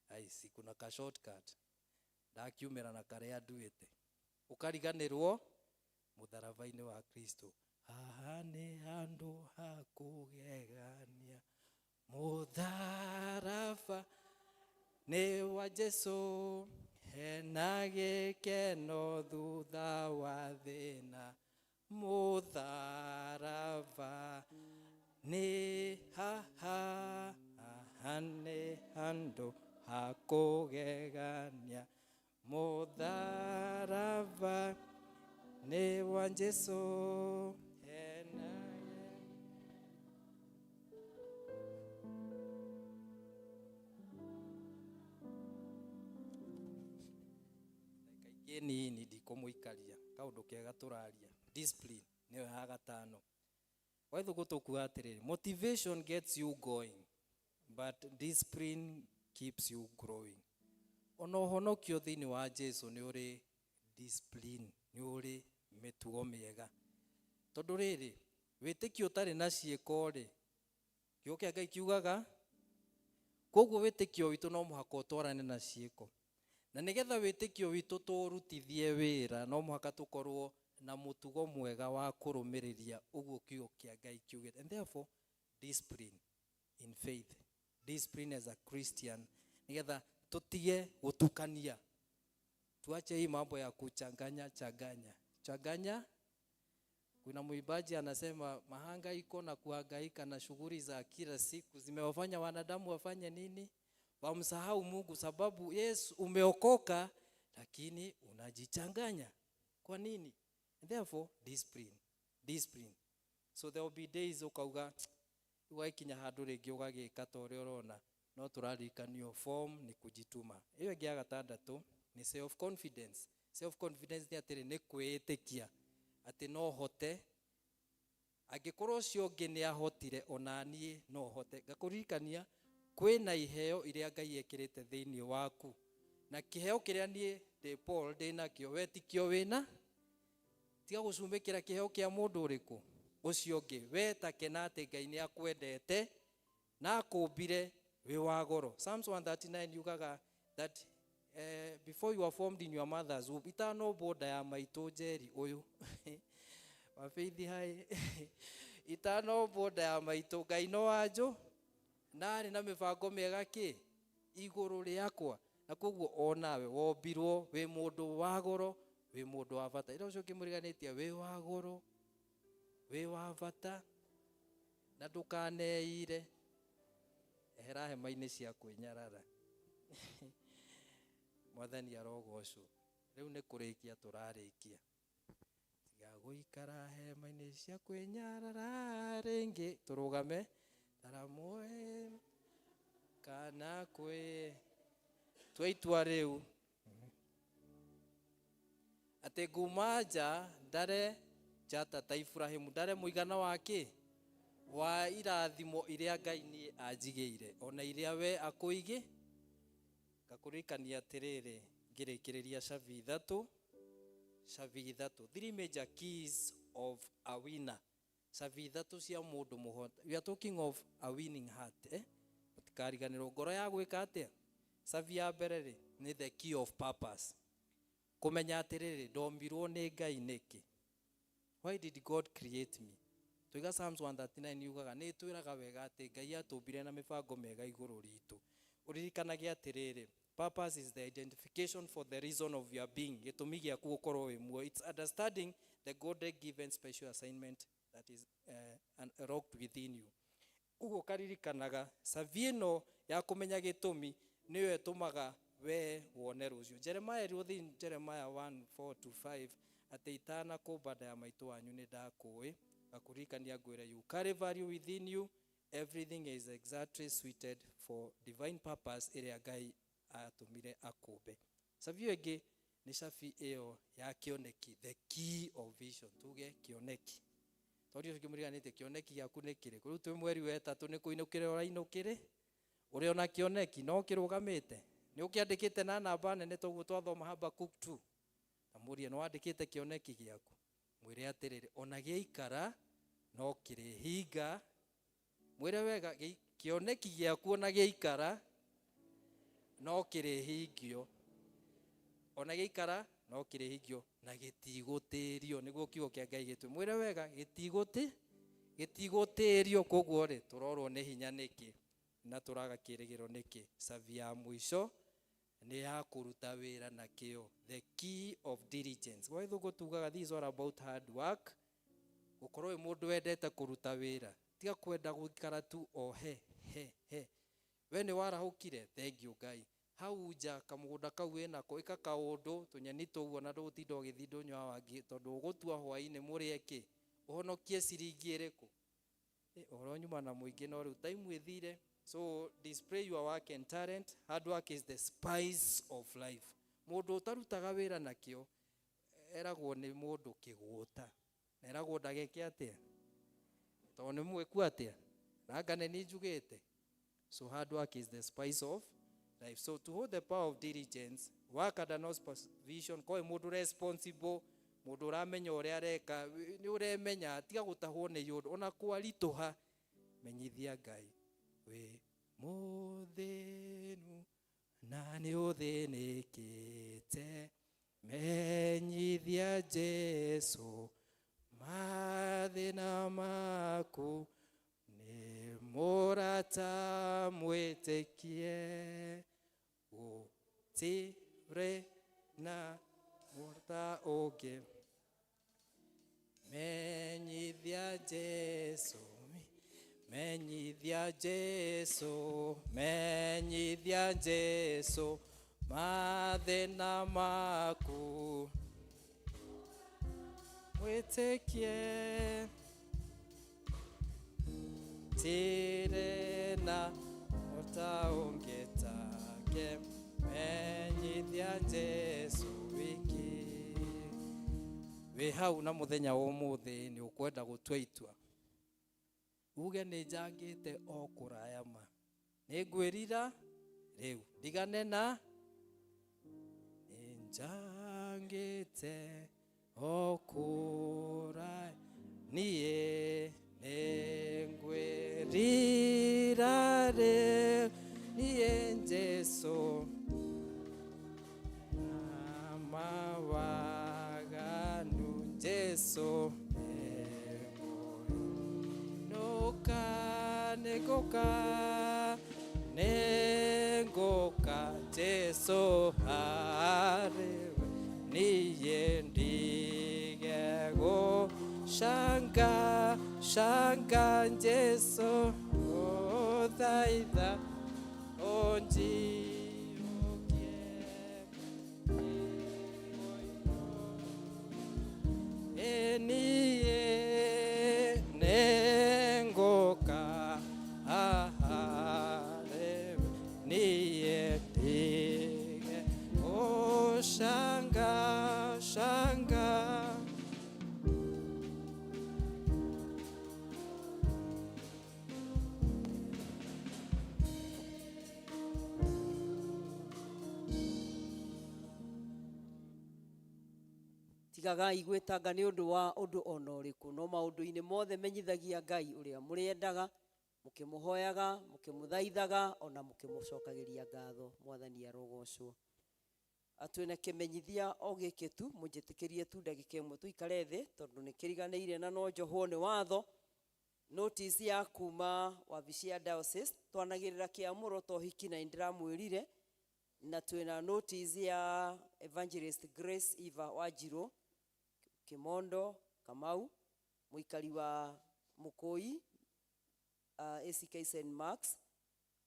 ai, si kuna ka shortcut ndakiumĩra na karĩa nduĩte, ũkariganĩrwo mũtharaba-inĩ wa Kristo. Haha nĩ handũ ha kũgegania, mũtharaba nĩ wa Jesu, hena gĩkeno thutha wa thĩna, mũtharaba nĩ haha, haha nĩ handũ ha kũgegania, mũtharaba nĩ wa Jesu, hena kaingĩ nini ndikũmũikaria kaũndũ kega tũraria. Discipline nĩyo ya gatano. Waithũkũ tũkuga atĩrĩrĩ, motivation gets you going but discipline keeps you growing. Ona ũhonokio thĩinĩ wa Jesu nĩ ũrĩ discipline, nĩ ũrĩ mĩtugo mĩega, tondũ rĩrĩ wĩtĩkio ũtarĩ na ciĩko rĩ, kiugo kĩa Ngai kiugaga koguo wĩtĩkio witũ no mũhaka ũtwarane na ciĩko, na nĩgetha wĩtĩkio witũ tũrutithie wĩra no mũhaka tũkorwo na mũtugo mwega wa kũrũmĩrĩria ũguo kiugo kĩa Ngai kiugĩte. And therefore discipline in faith, discipline as a Christian, nĩgetha tũtige gũtukania, tuache hii mambo ya kuchanganya changanya changanya. Kuna mwimbaji anasema mahangaiko na kuhangaika na shughuli za kila siku zimewafanya wanadamu wafanye nini? Wamsahau Mungu, sababu yes, umeokoka lakini unajichanganya. Kwa nini? And therefore discipline, discipline. So there will be days ukauga ũgaikinya handũ rĩngĩ ũgagĩka ta ũrĩa ũrona, no tũrarikanio form nĩ kujituma. Ĩyo ĩngĩ ya gatandatũ nĩ self confidence. Self confidence nĩ atĩrĩ, nĩ kwĩĩtĩkia atĩ no hote, angĩkorwo ũcio ũngĩ nĩ ahotire ona niĩ no hote. Ngakũririkania kwĩna iheo iria Ngai ekĩrĩte thĩinĩ waku, na kĩheo kĩrĩa niĩ ndĩ Paul ndĩnakĩo, we tikĩo wĩna. Tiga gũcumĩkĩra kĩheo kĩa mũndũ ũrĩkũ ũcio ũngĩ, we ta kena atĩ Ngai nĩ akwendete na akũmbire Wĩ wa goro. Psalms 139 yugaga that before you were formed in your mother's womb, itanombwo nda ya maitũ njeri ũyũ wabeithi hai, itanombwo nda ya maitũ, Ngai no wanjũ na arĩ na mĩbango mĩega kĩ igũrũ rĩakwa. Na koguo onawe wombirwo wĩ mũndũ wa goro, wĩ mũndũ wa bata. Ĩra ũcio ũkĩmũriganĩtie, wĩ wa goro, wĩ wa bata, na ndũkaneire. Ehera hema-inĩ cia kwĩnyarara. Mwathani arogocwo. Rĩu nĩ kũrĩkia tũrarĩkia. Tiga gũikara hema-inĩ cia kwĩnyarara rĩngĩ. Tũrũgame taramwe kana kwĩ tua itua rĩu atĩ nguma nja ndare njata ta Ibrahimu, ndare mũigana wa kĩ wa irathimo iria Ngai niĩ anjigĩire, ona iria we akũigĩ. Ngakũririkania atĩrĩrĩ, ngĩrĩkĩrĩria cabi ithatũ, cabi ithatũ, three major keys of a winner, cabi ithatũ cia mũndũ mũhota. We are talking of a winning heart, eh? Mũtikariganĩrwo ngoro ya gwĩka atĩa. Cabi ya mbere rĩ, nĩ the key of purpose. Kũmenya atĩrĩrĩ, ndombirwo nĩ Ngai nĩkĩ? Why did God create me? Tuiga Psalms 139 yugaga, nĩ ĩtwĩraga wega atĩ Ngai atũmbire na mĩbango mĩega igũrũ ritũ. Ũririkanage atĩrĩrĩ, purpose is the identification for the reason of your being. Gĩtũmi gĩaku gũkorwo wĩ muoyo. It's understanding the God given special assignment that is unlocked within you. Koguo ũkaririkanaga cabi ĩno ya kũmenya gĩtũmi nĩyo ĩtũmaga we wone rũciũ. Jeremiah ĩrwo thĩinĩ Jeremiah 1:4 to 5 atĩ itanakũmba nda ya maitũ wanyu nĩ ndakũĩ. Ngakũririkania ngwĩre, you carry value within you. Everything is exactly suited for divine purpose ĩrĩa Ngai atũmire akũmbe. Cabi ĩyo ĩngĩ nĩ cabi ĩyo ya kĩoneki, the key of vision. Tuge kĩoneki. Tondũ ũcio kĩmũriganĩtie, kĩoneki gĩaku nĩ kĩrĩkũ? Rĩu twĩ mweri wa ĩtatũ, nĩ kũinũkĩra ũrainũkĩrĩ? Ũrĩ ona kĩoneki no kĩrũgamĩte? Nĩ ũkĩandĩkĩte na namba nene toguo twathoma Habakkuk 2. Ta mũrie, nĩ wandĩkĩte kĩoneki gĩaku? Mwĩre atĩrĩrĩ, ona gĩaikara no kĩrĩhinga. Mwĩre wega, kĩoneki gĩaku ona gĩaikara no kĩrĩhingio. Ona gĩaikara no kĩrĩhingio na gĩtigũtĩrio, nĩguo kiugo kĩa Ngai gĩtwĩ. Mwĩre wega, gĩtigũtĩrio. Koguo rĩ, tũrorwo nĩ hinya nĩkĩ na tũraga kĩrĩgĩro nĩkĩ? Cabi ya mũico nĩ ya kũruta wĩra na kĩo, the key of diligence. Gwa gĩthũngũ tugaga this is all about hard work. Gũkorwo wĩ mũndũ wendete kũruta wĩra, tiga kwenda gũikara tu o he he he. We nĩ warahũkire, thank you Ngai. Hau nja kamũgũnda kau wĩnako, ĩka kaũndũ tũnyeni tũu, ona ndũgũtinda ũgĩthiĩ ndũnyũ wa wangĩ, tondũ ũgũtua hwaĩ-inĩ mũrĩe kĩ, ũhonokie ciringi ĩrĩkũ. Ũhoro nyuma na mũingĩ, no rĩu time ĩthire. So display your work and talent. Hard work is the spice of life. Mũndũ ũtarutaga wĩra nakĩo eragwo nĩ mũndũ kĩgũta, na eragwo ndageke atĩa, tondũ nĩ mwĩku atĩa, nanga nĩ niĩ njugĩte. So hard work is the spice of life. So to hold the power of diligence, work under no supervision, koe mũndũ responsible, mũndũ ũramenya ũrĩa areka, nĩ ũremenya, tiga gũtahwo nĩ ũndũ, ona kwaritũha, menyithia Ngai. Wĩ mũthĩnu na nĩ ũthĩnĩkĩte, menyithia Jesu mathĩna maku, nĩ mũrata mwĩtĩkie, gũtirĩ na mũrata ũngĩ. Menyithia Jesu, menyithia Jesu, menyithia Jesu mathĩna maku, mwĩtĩkie, tirĩ na mũrata ũngĩ take, menyithia Jesu wiki. Wĩ hau na mũthenya wa ũmũthĩ nĩ ũkwenda gũtua itua, uge nĩ njangĩte o kũraya ma, nĩ ngwĩrira rĩu ndigane na nĩ njangĩte o kũraya, niĩ nĩ ngwĩrira rĩu Nĩngũka, nĩngũka Jesu harĩwe, niĩ ndige gũcanga canga Jesu ũthaitha ũnjiyũkie. Niĩ nĩngũka harĩwe, niĩ ndige gũcanga canga. Tigagai gwĩtanga nĩ ũndũ wa ũndũ ona ũrĩkũ, no maũndũ-inĩ mothe menyithagia Ngai ũrĩa mũrĩendaga, mũkĩmũhoyaga, mũkĩmũthaithaga, ona mũkĩmũcokagĩria ngatho. Mwathani arogocwo. Twĩna kĩmenyithia o gĩkĩ tu, mũnjĩtĩkĩrie tu ndagĩka ĩmwe tũikare thĩ, tondũ nĩ kĩriganĩire na no njohwo nĩ watho. Notice ya kuma wabici ya diocese, twanagĩrĩra kĩamũro to hiki na nĩndĩramwĩrire, na twĩna notice ya Evangelist Grace Eva Wanjiru Kimondo Kamau, mũikari wa Mũkũi, ACK St Marks,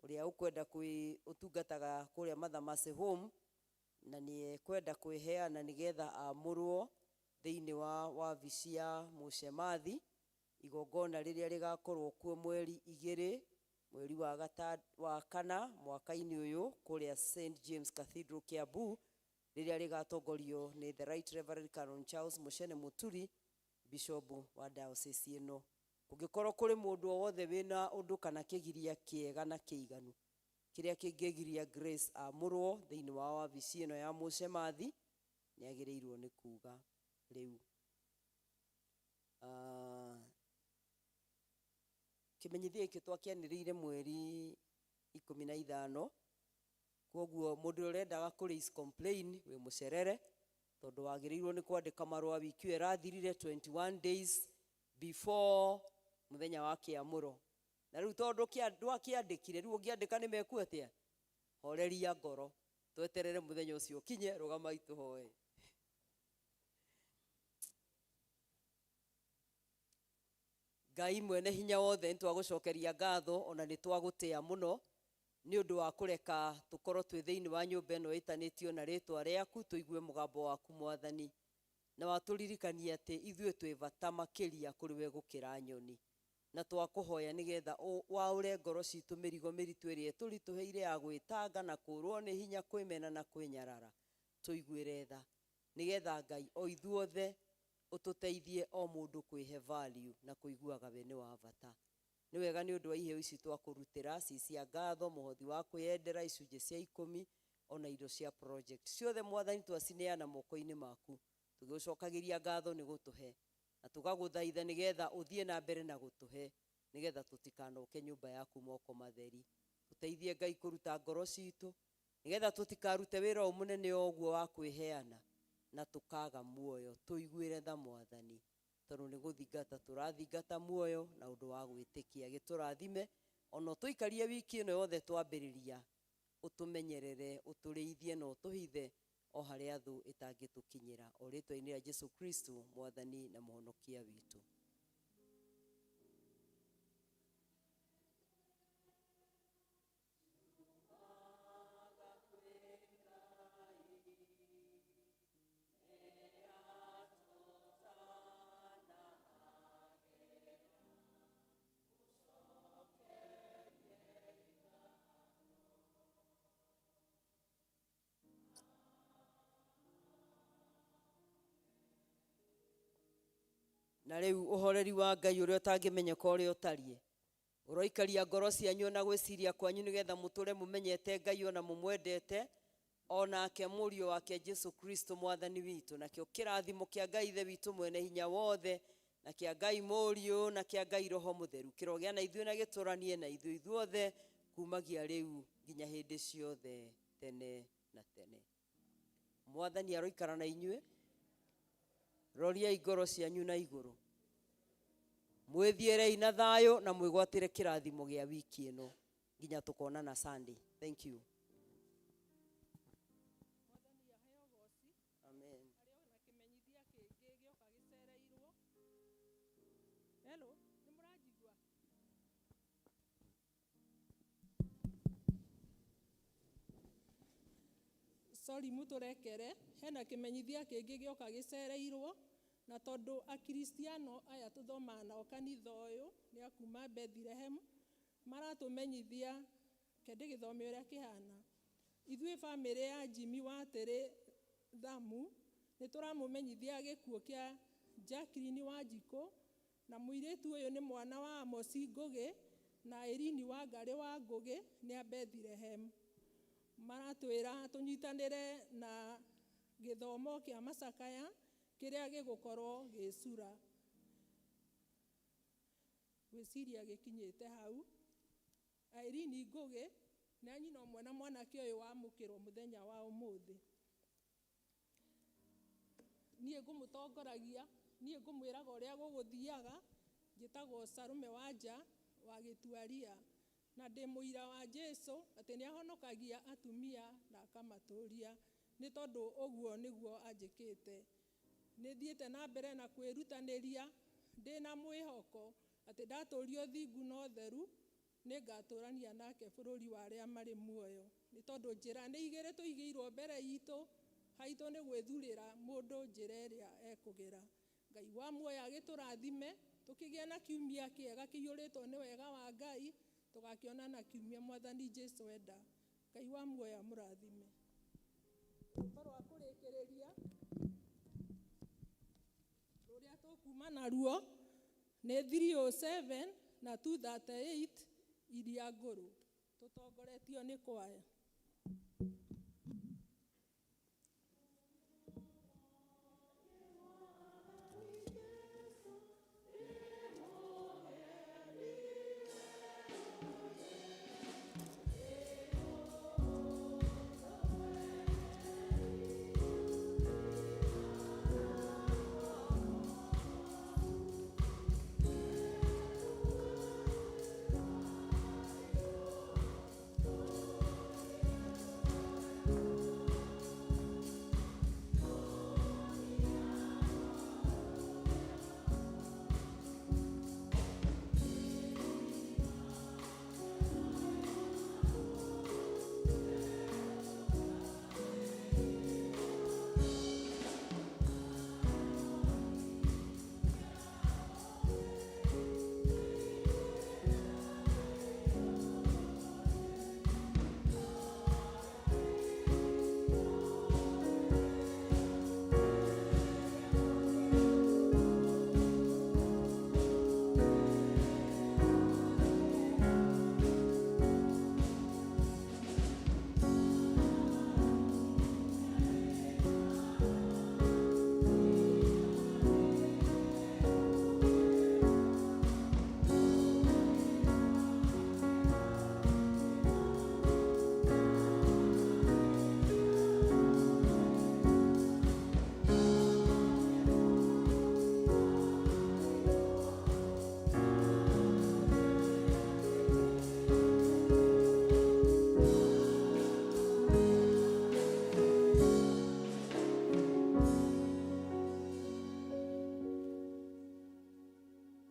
ũrĩa ũkwenda kwĩ ũtungataga kũrĩa Mother Mercy Home, na nĩ ekwenda kwĩheana nĩgetha amũrwo thĩinĩ wa wabici ya Mũcemathi, igongona rĩrĩa rĩgakorwo kuo mweri 2 mweri wa kana mwaka-inĩ ũyũ kũrĩa St James Cathedral Kiambu, rĩrĩa rĩgatongorio nĩ the Right Reverend Canon Charles Muchene Muturi, Bishop wa diocese ĩno. Kũngĩkorwo kũrĩ mũndũ o wothe wĩna ũndũ kana kĩgiria kĩega na kĩiganu kĩrĩa kĩngĩgiria Grace amũrwo thĩinĩ wa wabici ĩno ya Mũcemathi, nĩagĩrĩirwo nĩ kuga rĩu. Kĩmenyithia gĩkĩ twakĩanĩrĩire mweri 15, koguo mũndũ ũrĩa ũrendaga kũ raise complain wĩ mũcerere, tondũ wagĩrĩirwo nĩ kwandĩka marũa wiki ĩyo ĩrathirire 21 days before mũthenya wa kĩamũro. Na rĩu tondũ ndwakĩandĩkire, rĩu ũngĩandĩka nĩ meku atĩa? Horeria ngoro, tweterere mũthenya ũcio ũkinye, rũgamai tũhoe. Ngai mwene hinya wothe, nĩtwagũcokeria ngatho ona nĩtwagũtĩa mũno nĩ ũndũ wa kũreka tũkorwo twĩ thĩinĩ wa nyũmba ĩno ĩtanĩtio na rĩtwa rĩaku, tũigue mũgambo waku Mwathani, na watũririkania atĩ ithuĩ twĩ bata makĩria kũrĩ we gũkĩra nyoni. Na twakũhoya nĩgetha waũre ngoro citũ mĩrigo mĩritũ ĩrĩa ĩtũritũhĩire ya gwĩtanga na kũrwo nĩ hinya, kwĩmena na kwĩnyarara, tũiguĩre tha nĩgetha Ngai o ithuothe ũtũteithie o mũndũ kwĩhe value na kũiguaga we nĩ wa bata. Nĩ wega nĩ ũndũ wa iheo ici twakũrutĩra, ci cia ngatho, mũhothi wa kwĩyendera, icunjĩ cia 10, ona indo cia project ciothe Mwathani twacineana moko-inĩ maku, tũgĩgũcokagĩria ngatho nĩ gũtũhe, na tũgagũthaitha nĩgetha ũthiĩ na mbere na gũtũhe, nĩgetha tũtikanoke nyũmba yaku moko matheri. Tũteithie Ngai kũruta ngoro citũ nĩgetha tũtikarute wĩra ũyũ mũnene o ũguo wa kwĩheana na tũkaga muoyo. Tũiguĩre tha Mwathani, tondũ nĩ gũthingata tũrathingata muoyo na ũndũ wa gwĩtĩkia. Gĩtũrathime ona ũtũikarie wiki ĩno yothe twambĩrĩria, ũtũmenyerere, ũtũrĩithie na ũtũhithe o harĩa thũ ĩtangĩtũkinyĩra, o rĩtwa-inĩ rĩa Jesu Kristo Mwathani na Mũhonokia witũ. Na rĩu ũhoreri wa Ngai ũrĩa ũtangĩmenyeka ũrĩa ũtariĩ, ũroikaria ngoro cianyu na gwĩciria kwanyu nĩgetha mũtũre mũmenyete Ngai ona mũmwendete, onake mũriũ wake Jesu Kristo Mwathani witũ. Nakĩo kĩrathimo kĩa Ngai Ithe witũ mwene hinya wothe, na kĩa Ngai Mũriũ, na kĩa Ngai Roho Mũtheru kĩrogĩa na ithuĩ na gĩtũranie na ithuĩ ithuothe kumagia rĩu nginya hĩndĩ ciothe tene na tene. Mwathani aroikara na inyuĩ. Roriai ngoro cianyu na igũrũ. Mwĩthiĩrei na thayũ na mwĩgwatĩre kĩrathimo gĩa wiki ĩno nginya tũkonana Sunday. Thank you. Amen. Hello, nĩ mũranjigua? Sorry, mũtũrekere, hena kĩmenyithia kĩngĩ gĩoka gĩcereirwo, na tondũ akristiano aya tũthomaga nao kanitha ũyũ nĩ a kuma Bethlehem, maratũmenyithia ke ndĩgĩthome ũrĩa kĩhana. Ithuĩ bamĩrĩ ya Jimmy Watĩrĩ Thamu nĩ tũramũmenyithia gĩkuũ kĩa Jacqueline Wanjikũ, na mũirĩtu ũyũ nĩ mwana wa Amosi Ngũgĩ na Irini Wangarĩ wa Ngũgĩ nĩ a Bethlehem. Maratwĩra tũnyitanĩre na gĩthomo kĩa macakaya kĩrĩa gĩgũkorwo gĩcura. Gwĩciria gĩkinyĩte hau. Irene Ngũgĩ nĩ a nyina ũmwe na mwanake ũyũ wamũkĩrwo mũthenya wa ũmũthĩ. Niĩ ngũmũtongoragia, niĩ ngũmwĩraga ũrĩa gũgũthiaga, njĩtagwo Sarume Wanja wa Gĩtuaria, na ndĩ mũira wa Jesu atĩ nĩ ahonokagia atumia na akamatũria, nĩ tondũ ũguo nĩguo anjĩkĩte. Nĩ thiĩte na mbere na kwĩrutanĩria ndĩna mwĩhoko atĩ ndatũria ũthingu na ũtheru nĩ ngatũrania nake bũrũri wa arĩa marĩ muoyo, nĩ tondũ njĩra nĩ igĩrĩ tũigĩirwo mbere itũ, haitũ nĩ gwĩthurĩra mũndũ njĩra ĩrĩa ekũgera. Ngai wa muoyo agĩtũrathime tũkĩgĩe na kiumia kĩega kĩiyũrĩtwo nĩ wega wa Ngai, tũgakĩonana kiumia Mwathani Jesu enda. Ngai wa muoyo amũrathime. Rwĩmbo rwa kũrĩkĩrĩria rũrĩa tũkuma naruo nĩ 307 na 238 iria ngũrũ, tũtongoretio nĩ kwaya.